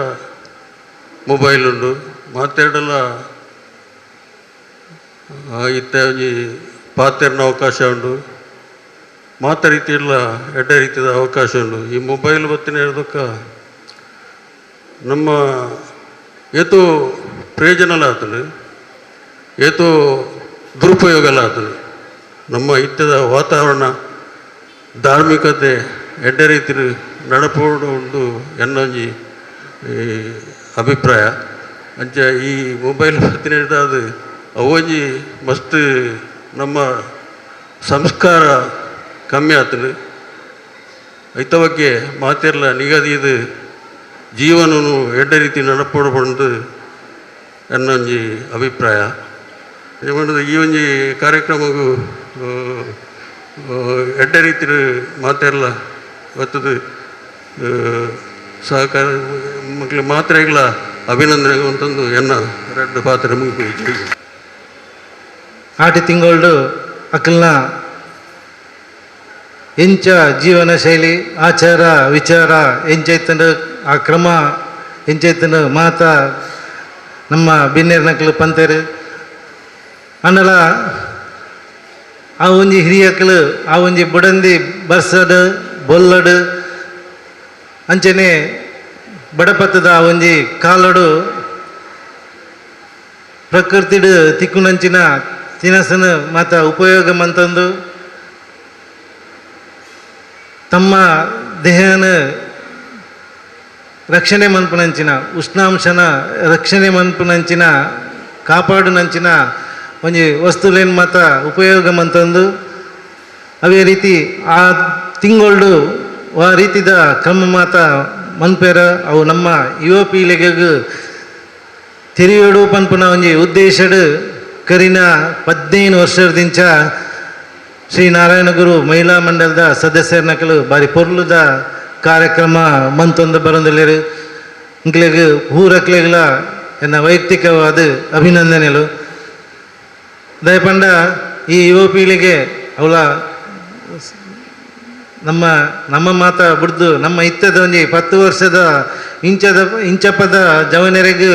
ಮೊಬೈಲ್ ಉಂಡು ಮಾತೆರಡಲ ಇತ್ತೆ ಒಂಜಿ ಪಾತೆರ್ನ ಅವಕಾಶ ಉಂಡು ಮಾತ ರೀತಿಯಲ್ಲ ಎಡ್ಡೆ ರೀತಿಯ ಅವಕಾಶ ಉಂಡು. ಈ ಮೊಬೈಲ್ ಬತ್ತಿನ ದೊಕ್ಕ ನಮ್ಮ ಏತೋ ಪ್ರಯೋಜನಲ ಆತುಂಡು ಏತೋ ದುರುಪಯೋಗಲ ಆತುಂಡು. ನಮ್ಮ ಇತ್ತದ ವಾತಾವರಣ ಧಾರ್ಮಿಕತೆ ಎಡ್ಡೆ ರೀತಿ ನಡಪೋಡು ಉಂಡು ಎನ್ನೊಂಜಿ ಈ ಅಭಿಪ್ರಾಯ. ಅಂಚ ಈ ಮೊಬೈಲ್ ಬತ್ತಿನ ಅದು ಅವೊಂಜಿ ಮಸ್ತ್ ನಮ್ಮ ಸಂಸ್ಕಾರ ಕಮ್ಮಿ ಆತುಂಡು. ಐತ ಬಗ್ಗೆ ಮಾತೆರ್ಲ ನಿಗದಿದು ಜೀವನನು ಎಡ್ಡೆ ರೀತಿ ನಡಪೋಡು ಪಂಡ್ದು ಎನ್ನೊಂಜಿ ಅಭಿಪ್ರಾಯ. ಈ ಒಂಜಿ ಕಾರ್ಯಕ್ರಮಗೂ ಎಡ್ಡೆ ರೀತಿ ಮಾತೆರ್ಲ ಬತ್ತದು ಸಹಕಾರ ಮಕ್ಳು ಮಾತ್ರೆಗಳ ಅಭಿನಂದನೆ ಅಂತಂದು ಎನ್ನ ರೆಡ್ ಪಾತ್ರೆ ಮುಗಿಪು. ಆಟಿ ತಿಂಗಳು ಅಕಲ್ನ ಎಂಚ ಜೀವನ ಶೈಲಿ ಆಚಾರ ವಿಚಾರ ಎಂಚೈತಂಡು ಆ ಕ್ರಮ ಎಂಚೈತಂಡು ಮಾತ ನಮ್ಮ ಬಿನ್ನೇರ್ನಕ್ಲು ಪಂತೇರು. ಆಂಡಲ ಆ ಒಂಜಿ ಹಿರಿಯಕ್ಲು ಆ ಒಂಜಿ ಬುಡಂದಿ ಬರ್ಸಡು ಬೊಲ್ಲಡು ಅಂಚನೆ ಬಡಪತ್ತದ ಆ ಒಂಜಿ ಕಾಲಡು ಪ್ರಕೃತಿಡು ತಿಕ್ಕುನಂಚಿನ ತಿನಸನ ಮಾತ ಉಪಯೋಗ ಮಂತಂದು ತಮ್ಮ ದೇಹನ ರಕ್ಷಣೆ ಮನ್ಪುನಂಚಿನ ಉಷ್ಣಾಂಶನ ರಕ್ಷಣೆ ಮನ್ಪುನಂಚಿನ ಕಾಪಾಡುನಂಚಿನ ಒಂಜಿ ವಸ್ತುಲೇನು ಮಾತ ಉಪಯೋಗ ಮಂತಂದು ಅವೇ ರೀತಿ ಆ ತಿಂಗಳು ಆ ರೀತಿದ ಕ್ರಮ ಮಾತ ಮನ್ಪೇರ ಅವು ನಮ್ಮ ಯುವ ಪೀಳಿಗೆಗೆ ತೆರಿಯೋಡು ಪನ್ಪುನ ಒಂಜಿ ಉದ್ದೇಶಡ್ ಕರಿನ 15 ವರ್ಷದಿಂಚ ಶ್ರೀ ನಾರಾಯಣ ಗುರು ಮಹಿಳಾ ಮಂಡಲದ ಸದಸ್ಯರನಕಲು ಬಾರಿ ಪೊರ್ಲುದ ಕಾರ್ಯಕ್ರಮ ಮಂತೊಂದು ಬರೊಂದುಲ್ಲೆರ್. ಇಂಕ್ಲೆಗ್ ಊರಕ್ಲೆಗ್ಲ ಎನ್ನ ವೈಯಕ್ತಿಕವಾದ ಅಭಿನಂದನೆಲು. ದಯಪಂಡ ಈ ಯುವ ಪೀಳಿಗೆ ಅವಳ ನಮ್ಮ ನಮ್ಮ ಮಾತ ಬುಡ್ದು ನಮ್ಮ ಇತ್ತದ ಒಂಜಿ 10 ವರ್ಷದ ಇಂಚಪದ ಜವನರೆಗ್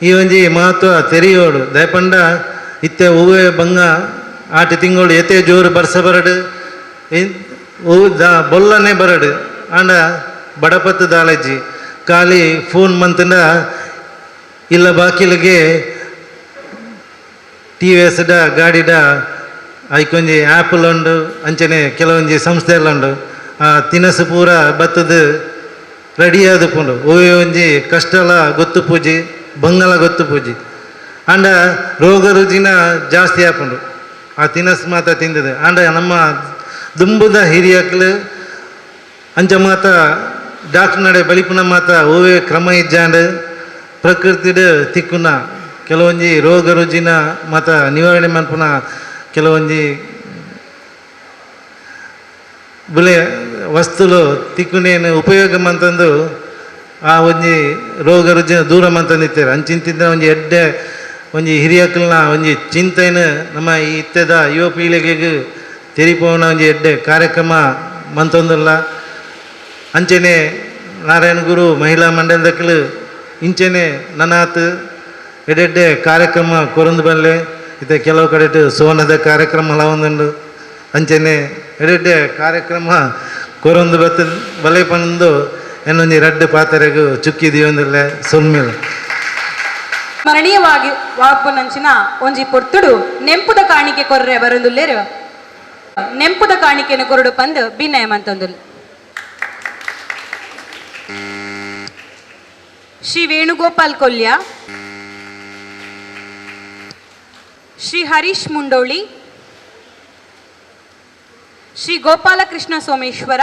ಈ ಒಂಜಿ ಮಹತ್ವ ತೆರಿಯೋಡು. ದಯಪಂಡ ಇತ್ತೆ ಹೂವೆ ಬಂಗ ಆಟಿ ತಿಂಗಳು ಎತೆ ಜೋರು ಬರ್ಸ ಬರಡು ಹೂ ಬೊಲ್ಲನೆ ಬರಡು ಆಂಡ ಬಡಪತ್ತು ದಾಲಜ್ಜಿ ಖಾಲಿ ಫೋನ್ ಮಂತಂಡ ಇಲ್ಲ ಬಾಕಿಲಿಗೆ ಟಿ ವಿ ಎಸ್ಡ ಗಾಡಿಡ ಐಕೊಂಜಿ ಆ್ಯಪಲ್ ಉಂಡು ಅಂಚನೆ ಕೆಲವೊಂಜಿ ಸಂಸ್ಥೆಲ್ಲ ಉಂಡು ಆ ತಿನಸು ಪೂರ ಬತ್ತದ ರೆಡಿ ಆದುಪುಂಡು. ಹೂವೆ ಒಂಜಿ ಕಷ್ಟಲ ಗೊತ್ತು ಪೂಜಿ ಬಂಗಲ ಗೊತ್ತು ಪೂಜಿ ಆಂಡ ರೋಗ ರುಜಿನ ಜಾಸ್ತಿ ಆಪುಂಡು ಆ ತಿನಸು ಮಾತ ತಿಂದದೆ. ಆಂಡ ನಮ್ಮ ದುಂಬುದ ಹಿರಿಯಕ್ಲು ಅಂಚ ಮಾತ ಡಾಕ್ಟರ್ ನಡೆ ಬಲಿಪುನ ಮಾತ ಹೂವೆ ಕ್ರಮ ಇಜ್ಜಾಂಡ್ ಪ್ರಕೃತಿಡ್ ತಿಕ್ಕುನ ಕೆಲವೊಂಜಿ ರೋಗ ರುಜಿನ ಮಾತ ನಿವಾರಣೆ ಮನ್ಪುನ ಕೆಲವೊಂಜಿ ಬುಲೆ ವಸ್ತುಲು ತಿಕ್ಕುನೇನು ಉಪಯೋಗ ಮಂತಂದು ಆ ಒಂಜಿ ರೋಗ ರುಜಿನ ದೂರ ಮಂತಂದಿತ್ತಾರೆ. ಅಂಚಿಂತಿದ್ದ ಒಂಜಿ ಎಡ್ಡೆ ಒಂಜಿ ಹಿರಿಯಕ್ಲನ ಒಂಜಿ ಚಿಂತೆನ ನಮ್ಮ ಈ ಇತ್ತೆದ ಯುವ ಪೀಳಿಗೆಗೆ ತೆರಿಪೋನ ಒಂಜಿ ಎಡ್ಡೆ ಕಾರ್ಯಕ್ರಮ ಮಂತೊಂದುಲ್ಲ. ಅಂಚನೆ ನಾರಾಯಣ ಗುರು ಮಹಿಳಾ ಮಂಡಲದಕ್ಕಲು ಇಂಚೆನೆ ನನಾತ್ ಎಡೆಡ್ಡೆ ಕಾರ್ಯಕ್ರಮ ಕೊರಂದು ಬಲ್ಲೆ ಇತ್ತೆ ಕೆಲವು ಕಡೆ ಸೋನದ ಕಾರ್ಯಕ್ರಮ ಒಂದುಂಡು ಅಂಚೆನೆ ಎಡೆಡ್ಡೆ ಕಾರ್ಯಕ್ರಮ ಕೊರೊಂದು ಬತ್ತ ಬಲೆ ಪಂದು ಎನ್ನೊಂಜಿ ರಡ್ಡ್ ಪಾತೆರೆಗು ಚುಕ್ಕಿ ದಿಯೊಂದುಲ್ಲೆ ಸೊಲ್ಮೆಲು. ಸ್ಮರಣೀಯವಾಗಿ ವಾಪುನಂಚಿನ ಒಂಜಿ ಪೊರ್ತುಡು ನೆಂಪುದ ಕಾಣಿಕೆ ಕೊರ್ರೆ ಬರೊಂದುಲ್ಲೆರ್. ನೆಂಪುದ ಕಾಣಿಕೆನು ಕೊರಡು ಪಂದ್ ಬಿನ್ನಯ ಮಂತೊಂದುಲ್. ಶ್ರೀ ವೇಣುಗೋಪಾಲ್ ಕೊಲ್ಯ, ಶ್ರೀ ಹರೀಶ್ ಮುಂಡೋಳಿ, ಶ್ರೀ ಗೋಪಾಲಕೃಷ್ಣ ಸೋಮೇಶ್ವರ,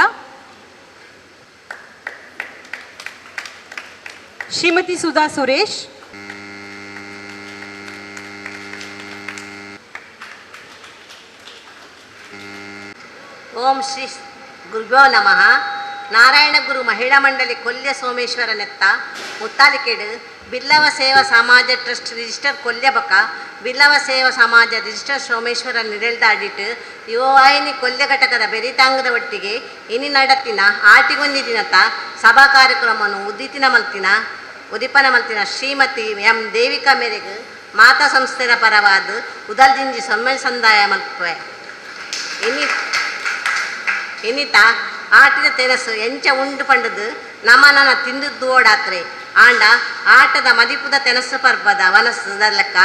ಶ್ರೀಮತಿ ಸುಧಾ ಸುರೇಶ್, ಓಂ ಶ್ರೀ ಗುರುಭ್ಯೋ ನಮಃ. ನಾರಾಯಣ ಗುರು ಮಹಿಳಾ ಮಂಡಳಿ ಕೊಲ್ಯ ಸೋಮೇಶ್ವರ ನೆತ್ತ ಮುತ್ತಾಲಿಕೇಡು ಬಿಲ್ಲವ ಸೇವಾ ಸಮಾಜ ಟ್ರಸ್ಟ್ ರಿಜಿಸ್ಟರ್ ಕೊಲ್ಯ ಬಕ ಬಿಲ್ಲವ ಸೇವಾ ಸಮಾಜ ರಿಜಿಸ್ಟರ್ ಸೋಮೇಶ್ವರ ನಿರೆಳ್ದಾಡಿಟ್ಟು ಯುವವಾಹಿನಿ ಕೊಲ್ಯ ಘಟಕದ ಬೆರಿತಾಂಗದ ಒಟ್ಟಿಗೆ ಇನಿ ನಡತಿನ ಆಟಿಗೊಂಜಿ ದಿನತ ಸಭಾ ಕಾರ್ಯಕ್ರಮವನ್ನು ಉದಿಪನ ಮಲ್ತಿನ ಶ್ರೀಮತಿ ಎಂ ದೇವಿಕಾ ಮೇರೆಗೆ ಮಾತಾ ಸಂಸ್ಥೆಯ ಪರವಾದ ಉದಲ್ದಿಂಜಿ ಸೊಮ್ಮೆ ಸಂದಾಯ ಮಲ್ಪೆ. ಇನಿತ ಆಟಿದ ತೆರಸು ಎಂಚ ಉಂಡು ಪಂಡದು ನಮನನ ತಿಂದದ್ದು ಓಡಾತ್ರೆ ಆಂಡ ಆಟದ ಮದಿಪುದ ತೆನಸು ಪರ್ಬದ ವನಸದ ಲೆಕ್ಕ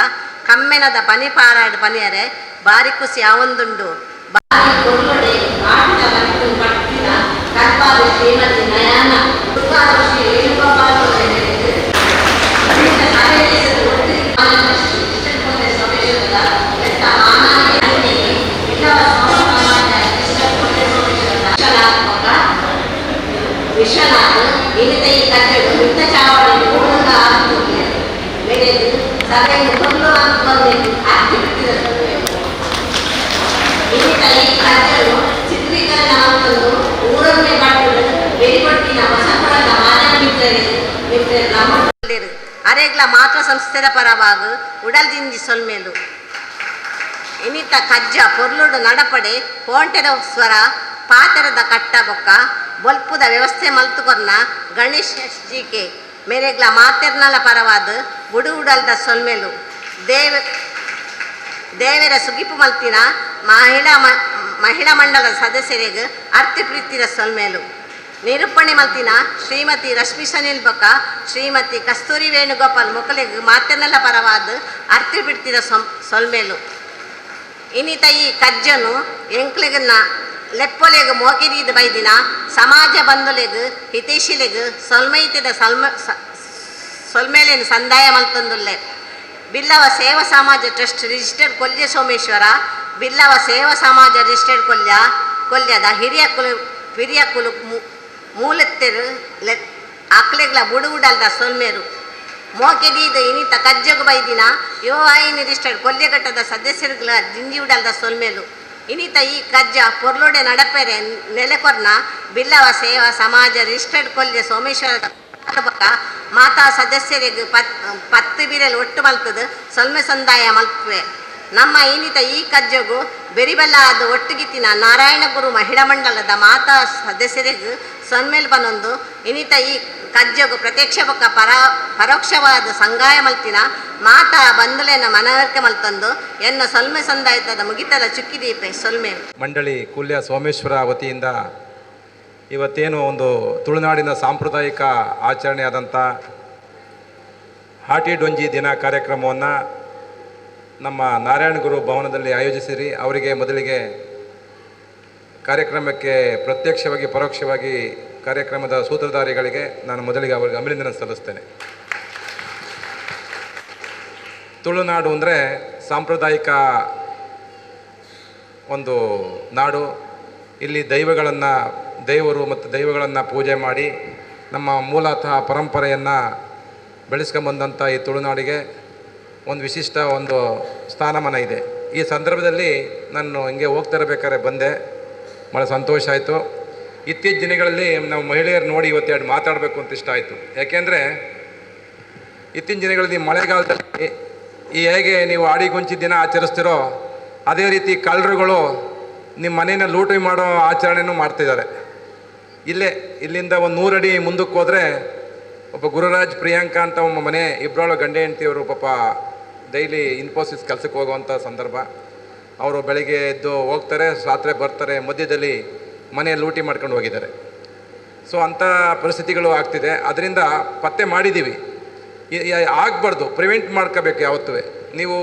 ಕಮ್ಮೆನದ ಪನಿ ಪಾರಾಡು ಪನಿಯರೆ ಬಾರಿ ಖುಷಿ ಆವೊಂದುಂಡು. ಬಾರಿ ಕೊಲ್ಲೊಡೆ ಆಟದ ಮದಿಪು ಪಟ್ಟಿನ ಕರ್ಪಾರು ಶ್ರೀಮತಿ ನಯಾನ ಕುರ್ಪಾರು ಶ್ರೀ ವೇಣುಗೋಪಾಲ ವಿಶ್ವನಾಥ್ ಇನಿತ ಈ ಕಟ್ಟೆಡು ಮಿತ್ತ ಚಾವಡಿ ಮೂಡುಗ ಆಗುತ್ತಿದೆ ಮೇರೆದು ಸಭೆಯನ್ನು ಕೊಲ್ಲು ಅಂದ್ಕೊಂಡು ಅತ್ತಿ ಬಿಟ್ಟಿದ. ಇನಿತ ಈ ಕಟ್ಟೆಡು ಚಿತ್ರೀಕರಣ ಆಗ್ತದ್ದು ಊರೊಮ್ಮೆ ಪಟ್ಟದು ಬೆರಿಪಟ್ಟಿನ ಹೊಸಪುರದ ಮಾನ ಮಿತ್ರರು ಮಿತ್ರರು ಅರೆಗ್ಲ ಮಾತ್ರ ಸಂಸ್ಥೆದ ಪರವಾಗು ಉಡಲ್ದಿಂಜಿ ಸೊಲ್ಮೇಲು. ಇನಿತ ಕಜ್ಜ ಪೊರ್ಲುಡು ನಡಪಡೆ ಕೋಂಟೆದ ಸ್ವರ ಪಾತೆರದ ಕಟ್ಟ ಬೊಕ್ಕ ಬೊಲ್ಪುದ ವ್ಯವಸ್ಥೆ ಮಲ್ತುಕೊರ್ನ ಗಣೇಶ್ ಎಸ್ ಜಿ ಕೆ ಮೇರೆಗ್ಲ ಮಾತೆರ್ನಲ ಪರವಾದ ಬುಡು ಉಡಲ್ದ ಸೊಲ್ಮೆಲು. ದೇವರ ಸುಗಿಪು ಮಲ್ತಿನ ಮಹಿಳಾ ಮಂಡಲದ ಸದಸ್ಯರಿಗೆ ಅರ್ತಿ ಪ್ರೀತಿರ ಸೊಲ್ಮೇಲು. ನಿರೂಪಣೆ ಮಲ್ತಿನ ಶ್ರೀಮತಿ ರಶ್ಮಿ ಸನಿಲ್ ಬೊಕ್ಕ ಶ್ರೀಮತಿ ಕಸ್ತೂರಿ ವೇಣುಗೋಪಾಲ್ ಮೊಕಲೆಗ್ ಮಾತೆರ್ನಲ ಪರವಾದ ಅರ್ತಿ ಬಿಡ್ತಿರ ಸೊಲ್ಮೇಲು. ಇನಿತ ಈ ಕಜ್ಜನು ಎಂಕ್ಲೆಗನ್ನ ಲೆಪ್ಪೊಲೆಗ್ ಮೋಕಿರೀದ್ ಬೈದಿನ ಸಮಾಜ ಬಂಧುಲೆಗ್ ಹಿತೈಷಿಲೆಗ್ ಸೊಲ್ಮೈತಿದ ಸೊಲ್ಮೇಲೆನ್ ಸಂದಾಯ ಮಲ್ತೊಂದುಲ್ಲೆ. ಬಿಲ್ಲವ ಸೇವಾ ಸಮಾಜ ಟ್ರಸ್ಟ್ ರಿಜಿಸ್ಟರ್ಡ್ ಕೊಲ್ಯ ಸೋಮೇಶ್ವರ ಬಿಲ್ಲವ ಸೇವಾ ಸಮಾಜ ರಿಜಿಸ್ಟರ್ಡ್ ಕೊಲ್ಯದ ಹಿರಿಯಕುಲು ಪಿರಿಯಕುಲು ಮೂಲತ್ತೆರು ಅಕ್ಲೆಗ್ಲ ಬುಡುಗುಡಲ್ದ ಸೊಲ್ಮೇರು. ಮೋಕೆದೀದ ಇನಿತ ಕಜ್ಜಗು ಬೈದಿನ ಯುವವಾಹಿನಿ ರಿಜಿಸ್ಟರ್ಡ್ ಕೊಲ್ಯಘಟ್ಟದ ಸದಸ್ಯರುಗಳ ಜಿಂಜಿ ಉಡಲ್ದ ಸೊಲ್ಮೇಲು. ಇನಿತ ಈ ಕಜ್ಜ ಪೊರ್ಲೋಡೆ ನಡಪೆರೆ ನೆಲೆಕೊರ್ನ ಬಿಲ್ಲವ ಸೇವಾ ಸಮಾಜ ರಿಜಿಸ್ಟರ್ಡ್ ಕೊಲ್ಯ ಸೋಮೇಶ್ವರ ಬೊಕ್ಕ ಮಾತಾ ಸದಸ್ಯರಿಗೆ ಪತ್ತು ಬಿರಲ್ ಒಟ್ಟು ಮಲ್ತದು ಸೊಲ್ಮೆ ಸಂದಾಯ ಮಲ್ಪುವೆ. ನಮ್ಮ ಇನಿತ ಈ ಕಜ್ಜಗು ಬೆರಿಬಲ್ಲ ಅದು ಒಟ್ಟುಗಿತ್ತಿನ ನಾರಾಯಣ ಗುರು ಮಹಿಳಾ ಮಂಡಲದ ಮಾತಾ ಸದಸ್ಯರಿಗೆ ಸೊನ್ಮೇಲ್ ಬನೊಂದು ಇನಿತ ಈ ಕಜ್ಜಗು ಪ್ರತ್ಯಕ್ಷ ಬೊಕ್ಕ ಪರೋಕ್ಷವಾದ ಸಂಗಾಯ ಮಲ್ತಿನ ಮಾತಾ ಬಂಧುಲೆನ ಮನವರಿಕೆ ಮಲ್ತಂದು ಎನ್ನ ಸೊಲ್ಮೆ ಸಂದಾಯತದ ಮುಗಿತಲ ಚುಕ್ಕಿದೀಪೆ ಸೊಲ್ಮೆ. ಮಂಡಳಿ ಕುಲ್ಯ ಸೋಮೇಶ್ವರ ವತಿಯಿಂದ ಇವತ್ತೇನು ಒಂದು ತುಳುನಾಡಿನ ಸಾಂಪ್ರದಾಯಿಕ ಆಚರಣೆಯಾದಂಥ ಹಾಟಿ ಡೊಂಜಿ ದಿನ ಕಾರ್ಯಕ್ರಮವನ್ನು ನಮ್ಮ ನಾರಾಯಣಗುರು ಭವನದಲ್ಲಿ ಆಯೋಜಿಸಿರಿ. ಅವರಿಗೆ ಮೊದಲಿಗೆ ಕಾರ್ಯಕ್ರಮಕ್ಕೆ ಪ್ರತ್ಯಕ್ಷವಾಗಿ ಪರೋಕ್ಷವಾಗಿ ಕಾರ್ಯಕ್ರಮದ ಸೂತ್ರಧಾರಿಗಳಿಗೆ ನಾನು ಮೊದಲಿಗೆ ಅವರಿಗೆ ಅಭಿನಂದನೆ ಸಲ್ಲಿಸ್ತೇನೆ. ತುಳುನಾಡು ಅಂದರೆ ಸಾಂಪ್ರದಾಯಿಕ ಒಂದು ನಾಡು. ಇಲ್ಲಿ ದೈವಗಳನ್ನು, ದೇವರು ಮತ್ತು ದೈವಗಳನ್ನು ಪೂಜೆ ಮಾಡಿ ನಮ್ಮ ಮೂಲತಃ ಪರಂಪರೆಯನ್ನು ಬೆಳೆಸ್ಕೊಂಬಂದಂಥ ಈ ತುಳುನಾಡಿಗೆ ಒಂದು ವಿಶಿಷ್ಟ ಒಂದು ಸ್ಥಾನಮಾನ ಇದೆ. ಈ ಸಂದರ್ಭದಲ್ಲಿ ನಾನು ಹಿಂಗೆ ಹೋಗ್ತಾ ಬಂದೆ, ಭಾಳ ಸಂತೋಷ ಆಯಿತು. ಇತ್ತೀಚಿನ ದಿನಗಳಲ್ಲಿ ನಾವು ಮಹಿಳೆಯರು ನೋಡಿ ಇವತ್ತೆರಡು ಮಾತಾಡಬೇಕು ಅಂತ ಇಷ್ಟ ಆಯಿತು. ಯಾಕೆಂದರೆ ಇತ್ತೀಚಿನ ದಿನಗಳಲ್ಲಿ ಮಳೆಗಾಲದಲ್ಲಿ ಈ ಹೇಗೆ ನೀವು ಆಡಿಗೊಂಚಿ ದಿನ ಆಚರಿಸ್ತಿರೋ ಅದೇ ರೀತಿ ಕಳ್ಳರುಗಳು ನಿಮ್ಮ ಮನೇನ ಲೂಟಿ ಮಾಡೋ ಆಚರಣೆನೂ ಮಾಡ್ತಿದ್ದಾರೆ. ಇಲ್ಲೇ ಇಲ್ಲಿಂದ ಒಂದು 100 ಅಡಿ ಮುಂದಕ್ಕೆ ಹೋದರೆ ಒಬ್ಬ ಗುರುರಾಜ್ ಪ್ರಿಯಾಂಕಾ ಅಂತ ಒಬ್ಬ ಮನೆ, ಇಬ್ಬರಳು ಗಂಡ ಹೆಂಡತಿಯವರು ಪಾಪ ಡೈಲಿ ಇನ್ಫೋಸಿಸ್ ಕೆಲಸಕ್ಕೆ ಹೋಗುವಂಥ ಸಂದರ್ಭ. ಅವರು ಬೆಳಗ್ಗೆ ಎದ್ದು ಹೋಗ್ತಾರೆ, ರಾತ್ರಿ ಬರ್ತಾರೆ, ಮಧ್ಯದಲ್ಲಿ ಮನೆ ಲೂಟಿ ಮಾಡ್ಕೊಂಡು ಹೋಗಿದ್ದಾರೆ. ಸೊ ಅಂಥ ಪರಿಸ್ಥಿತಿಗಳು ಆಗ್ತಿದೆ. ಅದರಿಂದ ಪತ್ತೆ ಮಾಡಿದ್ದೀವಿ. ಆಗಬಾರ್ದು, ಪ್ರಿವೆಂಟ್ ಮಾಡ್ಕೋಬೇಕು ಯಾವತ್ತೂ. ನೀವು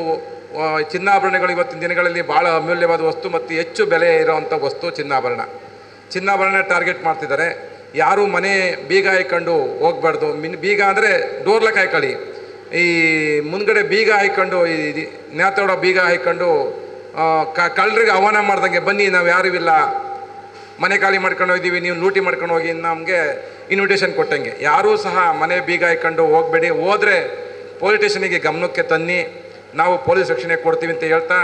ಚಿನ್ನಾಭರಣಗಳು ಇವತ್ತಿನ ದಿನಗಳಲ್ಲಿ ಭಾಳ ಅಮೂಲ್ಯವಾದ ವಸ್ತು ಮತ್ತು ಹೆಚ್ಚು ಬೆಲೆ ಇರೋವಂಥ ವಸ್ತು ಚಿನ್ನಾಭರಣ. ಚಿನ್ನಾಭರಣ ಟಾರ್ಗೆಟ್ ಮಾಡ್ತಿದ್ದಾರೆ. ಯಾರೂ ಮನೆ ಬೀಗ ಹಾಕ್ಕೊಂಡು ಹೋಗ್ಬಾರ್ದು. ಬೀಗ ಅಂದರೆ ಡೋರ್ಲಕ್ಕೆ ಹಾಕೊಳ್ಳಿ, ಈ ಮುಂದ್ಗಡೆ ಬೀಗ ಹಾಕ್ಕೊಂಡು, ಈ ನೇತಾಡೋ ಬೀಗ ಹಾಕ್ಕೊಂಡು ಕಳ್ಳರಿಗೆ ಆಹ್ವಾನ ಮಾಡ್ದಂಗೆ ಬನ್ನಿ, ನಾವು ಯಾರೂ ಇಲ್ಲ, ಮನೆ ಖಾಲಿ ಮಾಡ್ಕೊಂಡು ಹೋಗಿದ್ದೀವಿ, ನೀವು ಲೂಟಿ ಮಾಡ್ಕೊಂಡು ಹೋಗಿ ನಮಗೆ ಇನ್ವಿಟೇಷನ್ ಕೊಟ್ಟಂಗೆ. ಯಾರೂ ಸಹ ಮನೆ ಬೀಗ ಹಾಕ್ಕೊಂಡು ಹೋಗಬೇಡಿ. ಹೋದರೆ ಪೊಲೀಸ್ ಸ್ಟೇಷನಿಗೆ ಗಮನಕ್ಕೆ ತನ್ನಿ, ನಾವು ಪೊಲೀಸ್ ರಕ್ಷಣೆ ಕೊಡ್ತೀವಿ ಅಂತ ಹೇಳ್ತಾ,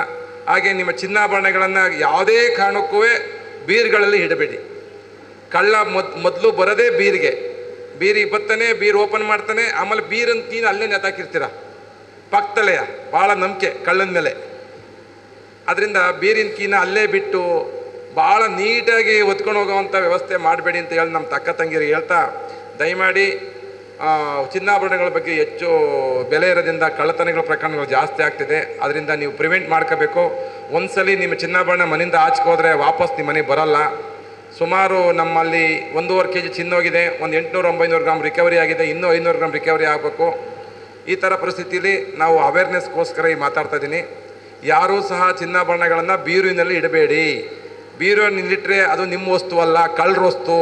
ಹಾಗೆ ನಿಮ್ಮ ಚಿನ್ನಾಭರಣಗಳನ್ನು ಯಾವುದೇ ಕಾರಣಕ್ಕೂ ಬೀರ್ಗಳಲ್ಲಿ ಇಡಬೇಡಿ. ಕಳ್ಳ ಮೊದಲು ಬರೋದೇ ಬೀರಿಗೆ, ಬೀರಿಗೆ ಬರ್ತಾನೆ, ಬೀರ್ ಓಪನ್ ಮಾಡ್ತಾನೆ, ಆಮೇಲೆ ಬೀರನ್ನು ನೀನು ಅಲ್ಲೇ ನೆತ್ತಾಕಿರ್ತೀರ ಪಕ್ಕದಲ್ಲೆಯ, ಭಾಳ ನಂಬಿಕೆ ಕಳ್ಳನ ಮೇಲೆ. ಅದರಿಂದ ಬೀರಿನ ಕೀನ ಅಲ್ಲೇ ಬಿಟ್ಟು ಭಾಳ ನೀಟಾಗಿ ಹೊತ್ಕೊಂಡು ಹೋಗೋವಂಥ ವ್ಯವಸ್ಥೆ ಮಾಡಬೇಡಿ ಅಂತ ಹೇಳಿ ನಮ್ಮ ತಕ್ಕ ತಂಗಿರಿಗೆ ಹೇಳ್ತಾ, ದಯಮಾಡಿ ಚಿನ್ನಾಭರಣಗಳ ಬಗ್ಗೆ ಹೆಚ್ಚು ಬೆಲೆ ಇರೋದ್ರಿಂದ ಕಳ್ಳತನಗಳ ಪ್ರಕರಣಗಳು ಜಾಸ್ತಿ ಆಗ್ತಿದೆ. ಅದರಿಂದ ನೀವು ಪ್ರಿವೆಂಟ್ ಮಾಡ್ಕೋಬೇಕು. ಒಂದ್ಸಲಿ ನಿಮ್ಮ ಚಿನ್ನಾಭರಣ ಮನೆಯಿಂದ ಆಚೆಗೆ ಹೋದರೆ ವಾಪಸ್ ನಿಮ್ಮ ಮನೆಗೆ ಬರೋಲ್ಲ. ಸುಮಾರು ನಮ್ಮಲ್ಲಿ 1.5 ಕೆ ಜಿ ಚಿನ್ನ ಹೋಗಿದೆ, ಒಂದು 800-900 ಗ್ರಾಮ್ ರಿಕವರಿ ಆಗಿದೆ, ಇನ್ನೂ 500 ಗ್ರಾಮ್ ರಿಕವರಿ ಆಗಬೇಕು. ಈ ಥರ ಪರಿಸ್ಥಿತಿಲಿ ನಾವು ಅವೇರ್ನೆಸ್ಗೋಸ್ಕರ ಈ ಮಾತಾಡ್ತಾ ಇದ್ದೀನಿ. ಯಾರೂ ಸಹ ಚಿನ್ನಾಭರಣಗಳನ್ನು ಬೀರುವಿನಲ್ಲಿ ಇಡಬೇಡಿ. ಬೀರುವಿನಲ್ಲಿಟ್ಟರೆ ಅದು ನಿಮ್ಮ ವಸ್ತು ಅಲ್ಲ, ಕಳ್ಳರ ವಸ್ತು.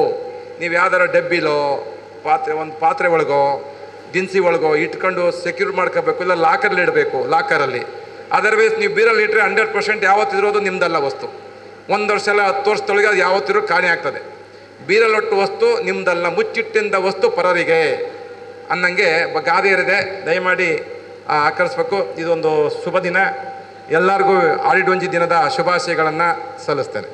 ನೀವು ಯಾವ್ದಾರ ಡಬ್ಬಿಲೋ ಪಾತ್ರೆ, ಒಂದು ಪಾತ್ರೆ ಒಳಗೋ ದಿನಸಿ ಒಳಗೋ ಇಟ್ಕೊಂಡು ಸೆಕ್ಯೂರ್ ಮಾಡ್ಕೋಬೇಕು, ಇಲ್ಲ ಲಾಕರಲ್ಲಿ ಇಡಬೇಕು, ಲಾಕರಲ್ಲಿ. ಅದರ್ವೈಸ್ ನೀವು ಬೀರಲ್ಲಿ ಇಟ್ಟರೆ 100% ಯಾವತ್ತಿರೋದು ನಿಮ್ಮದಲ್ಲ ವಸ್ತು. 1 ವರ್ಷ ಅಲ್ಲ 10 ವರ್ಷದೊಳಗೆ ಅದು ಯಾವತ್ತಿರೋ ಕಾಣೆ ಆಗ್ತದೆ. ಬೀರಲ್ಲೊಟ್ಟು ವಸ್ತು ನಿಮ್ಮದಲ್ಲ, ಮುಚ್ಚಿಟ್ಟಿಂದ ವಸ್ತು ಪರರಿಗೆ ಅನ್ನಂಗೆ ಗಾದೆ ಇರಿದೆ. ದಯಮಾಡಿ ಆಕರಿಸ್ಬೇಕು. ಇದೊಂದು ಶುಭ ದಿನ, ಎಲ್ಲರಿಗೂ ಆಡಿಡೊಂಜಿ ದಿನದ ಶುಭಾಶಯಗಳನ್ನು ಸಲ್ಲಿಸ್ತೇನೆ.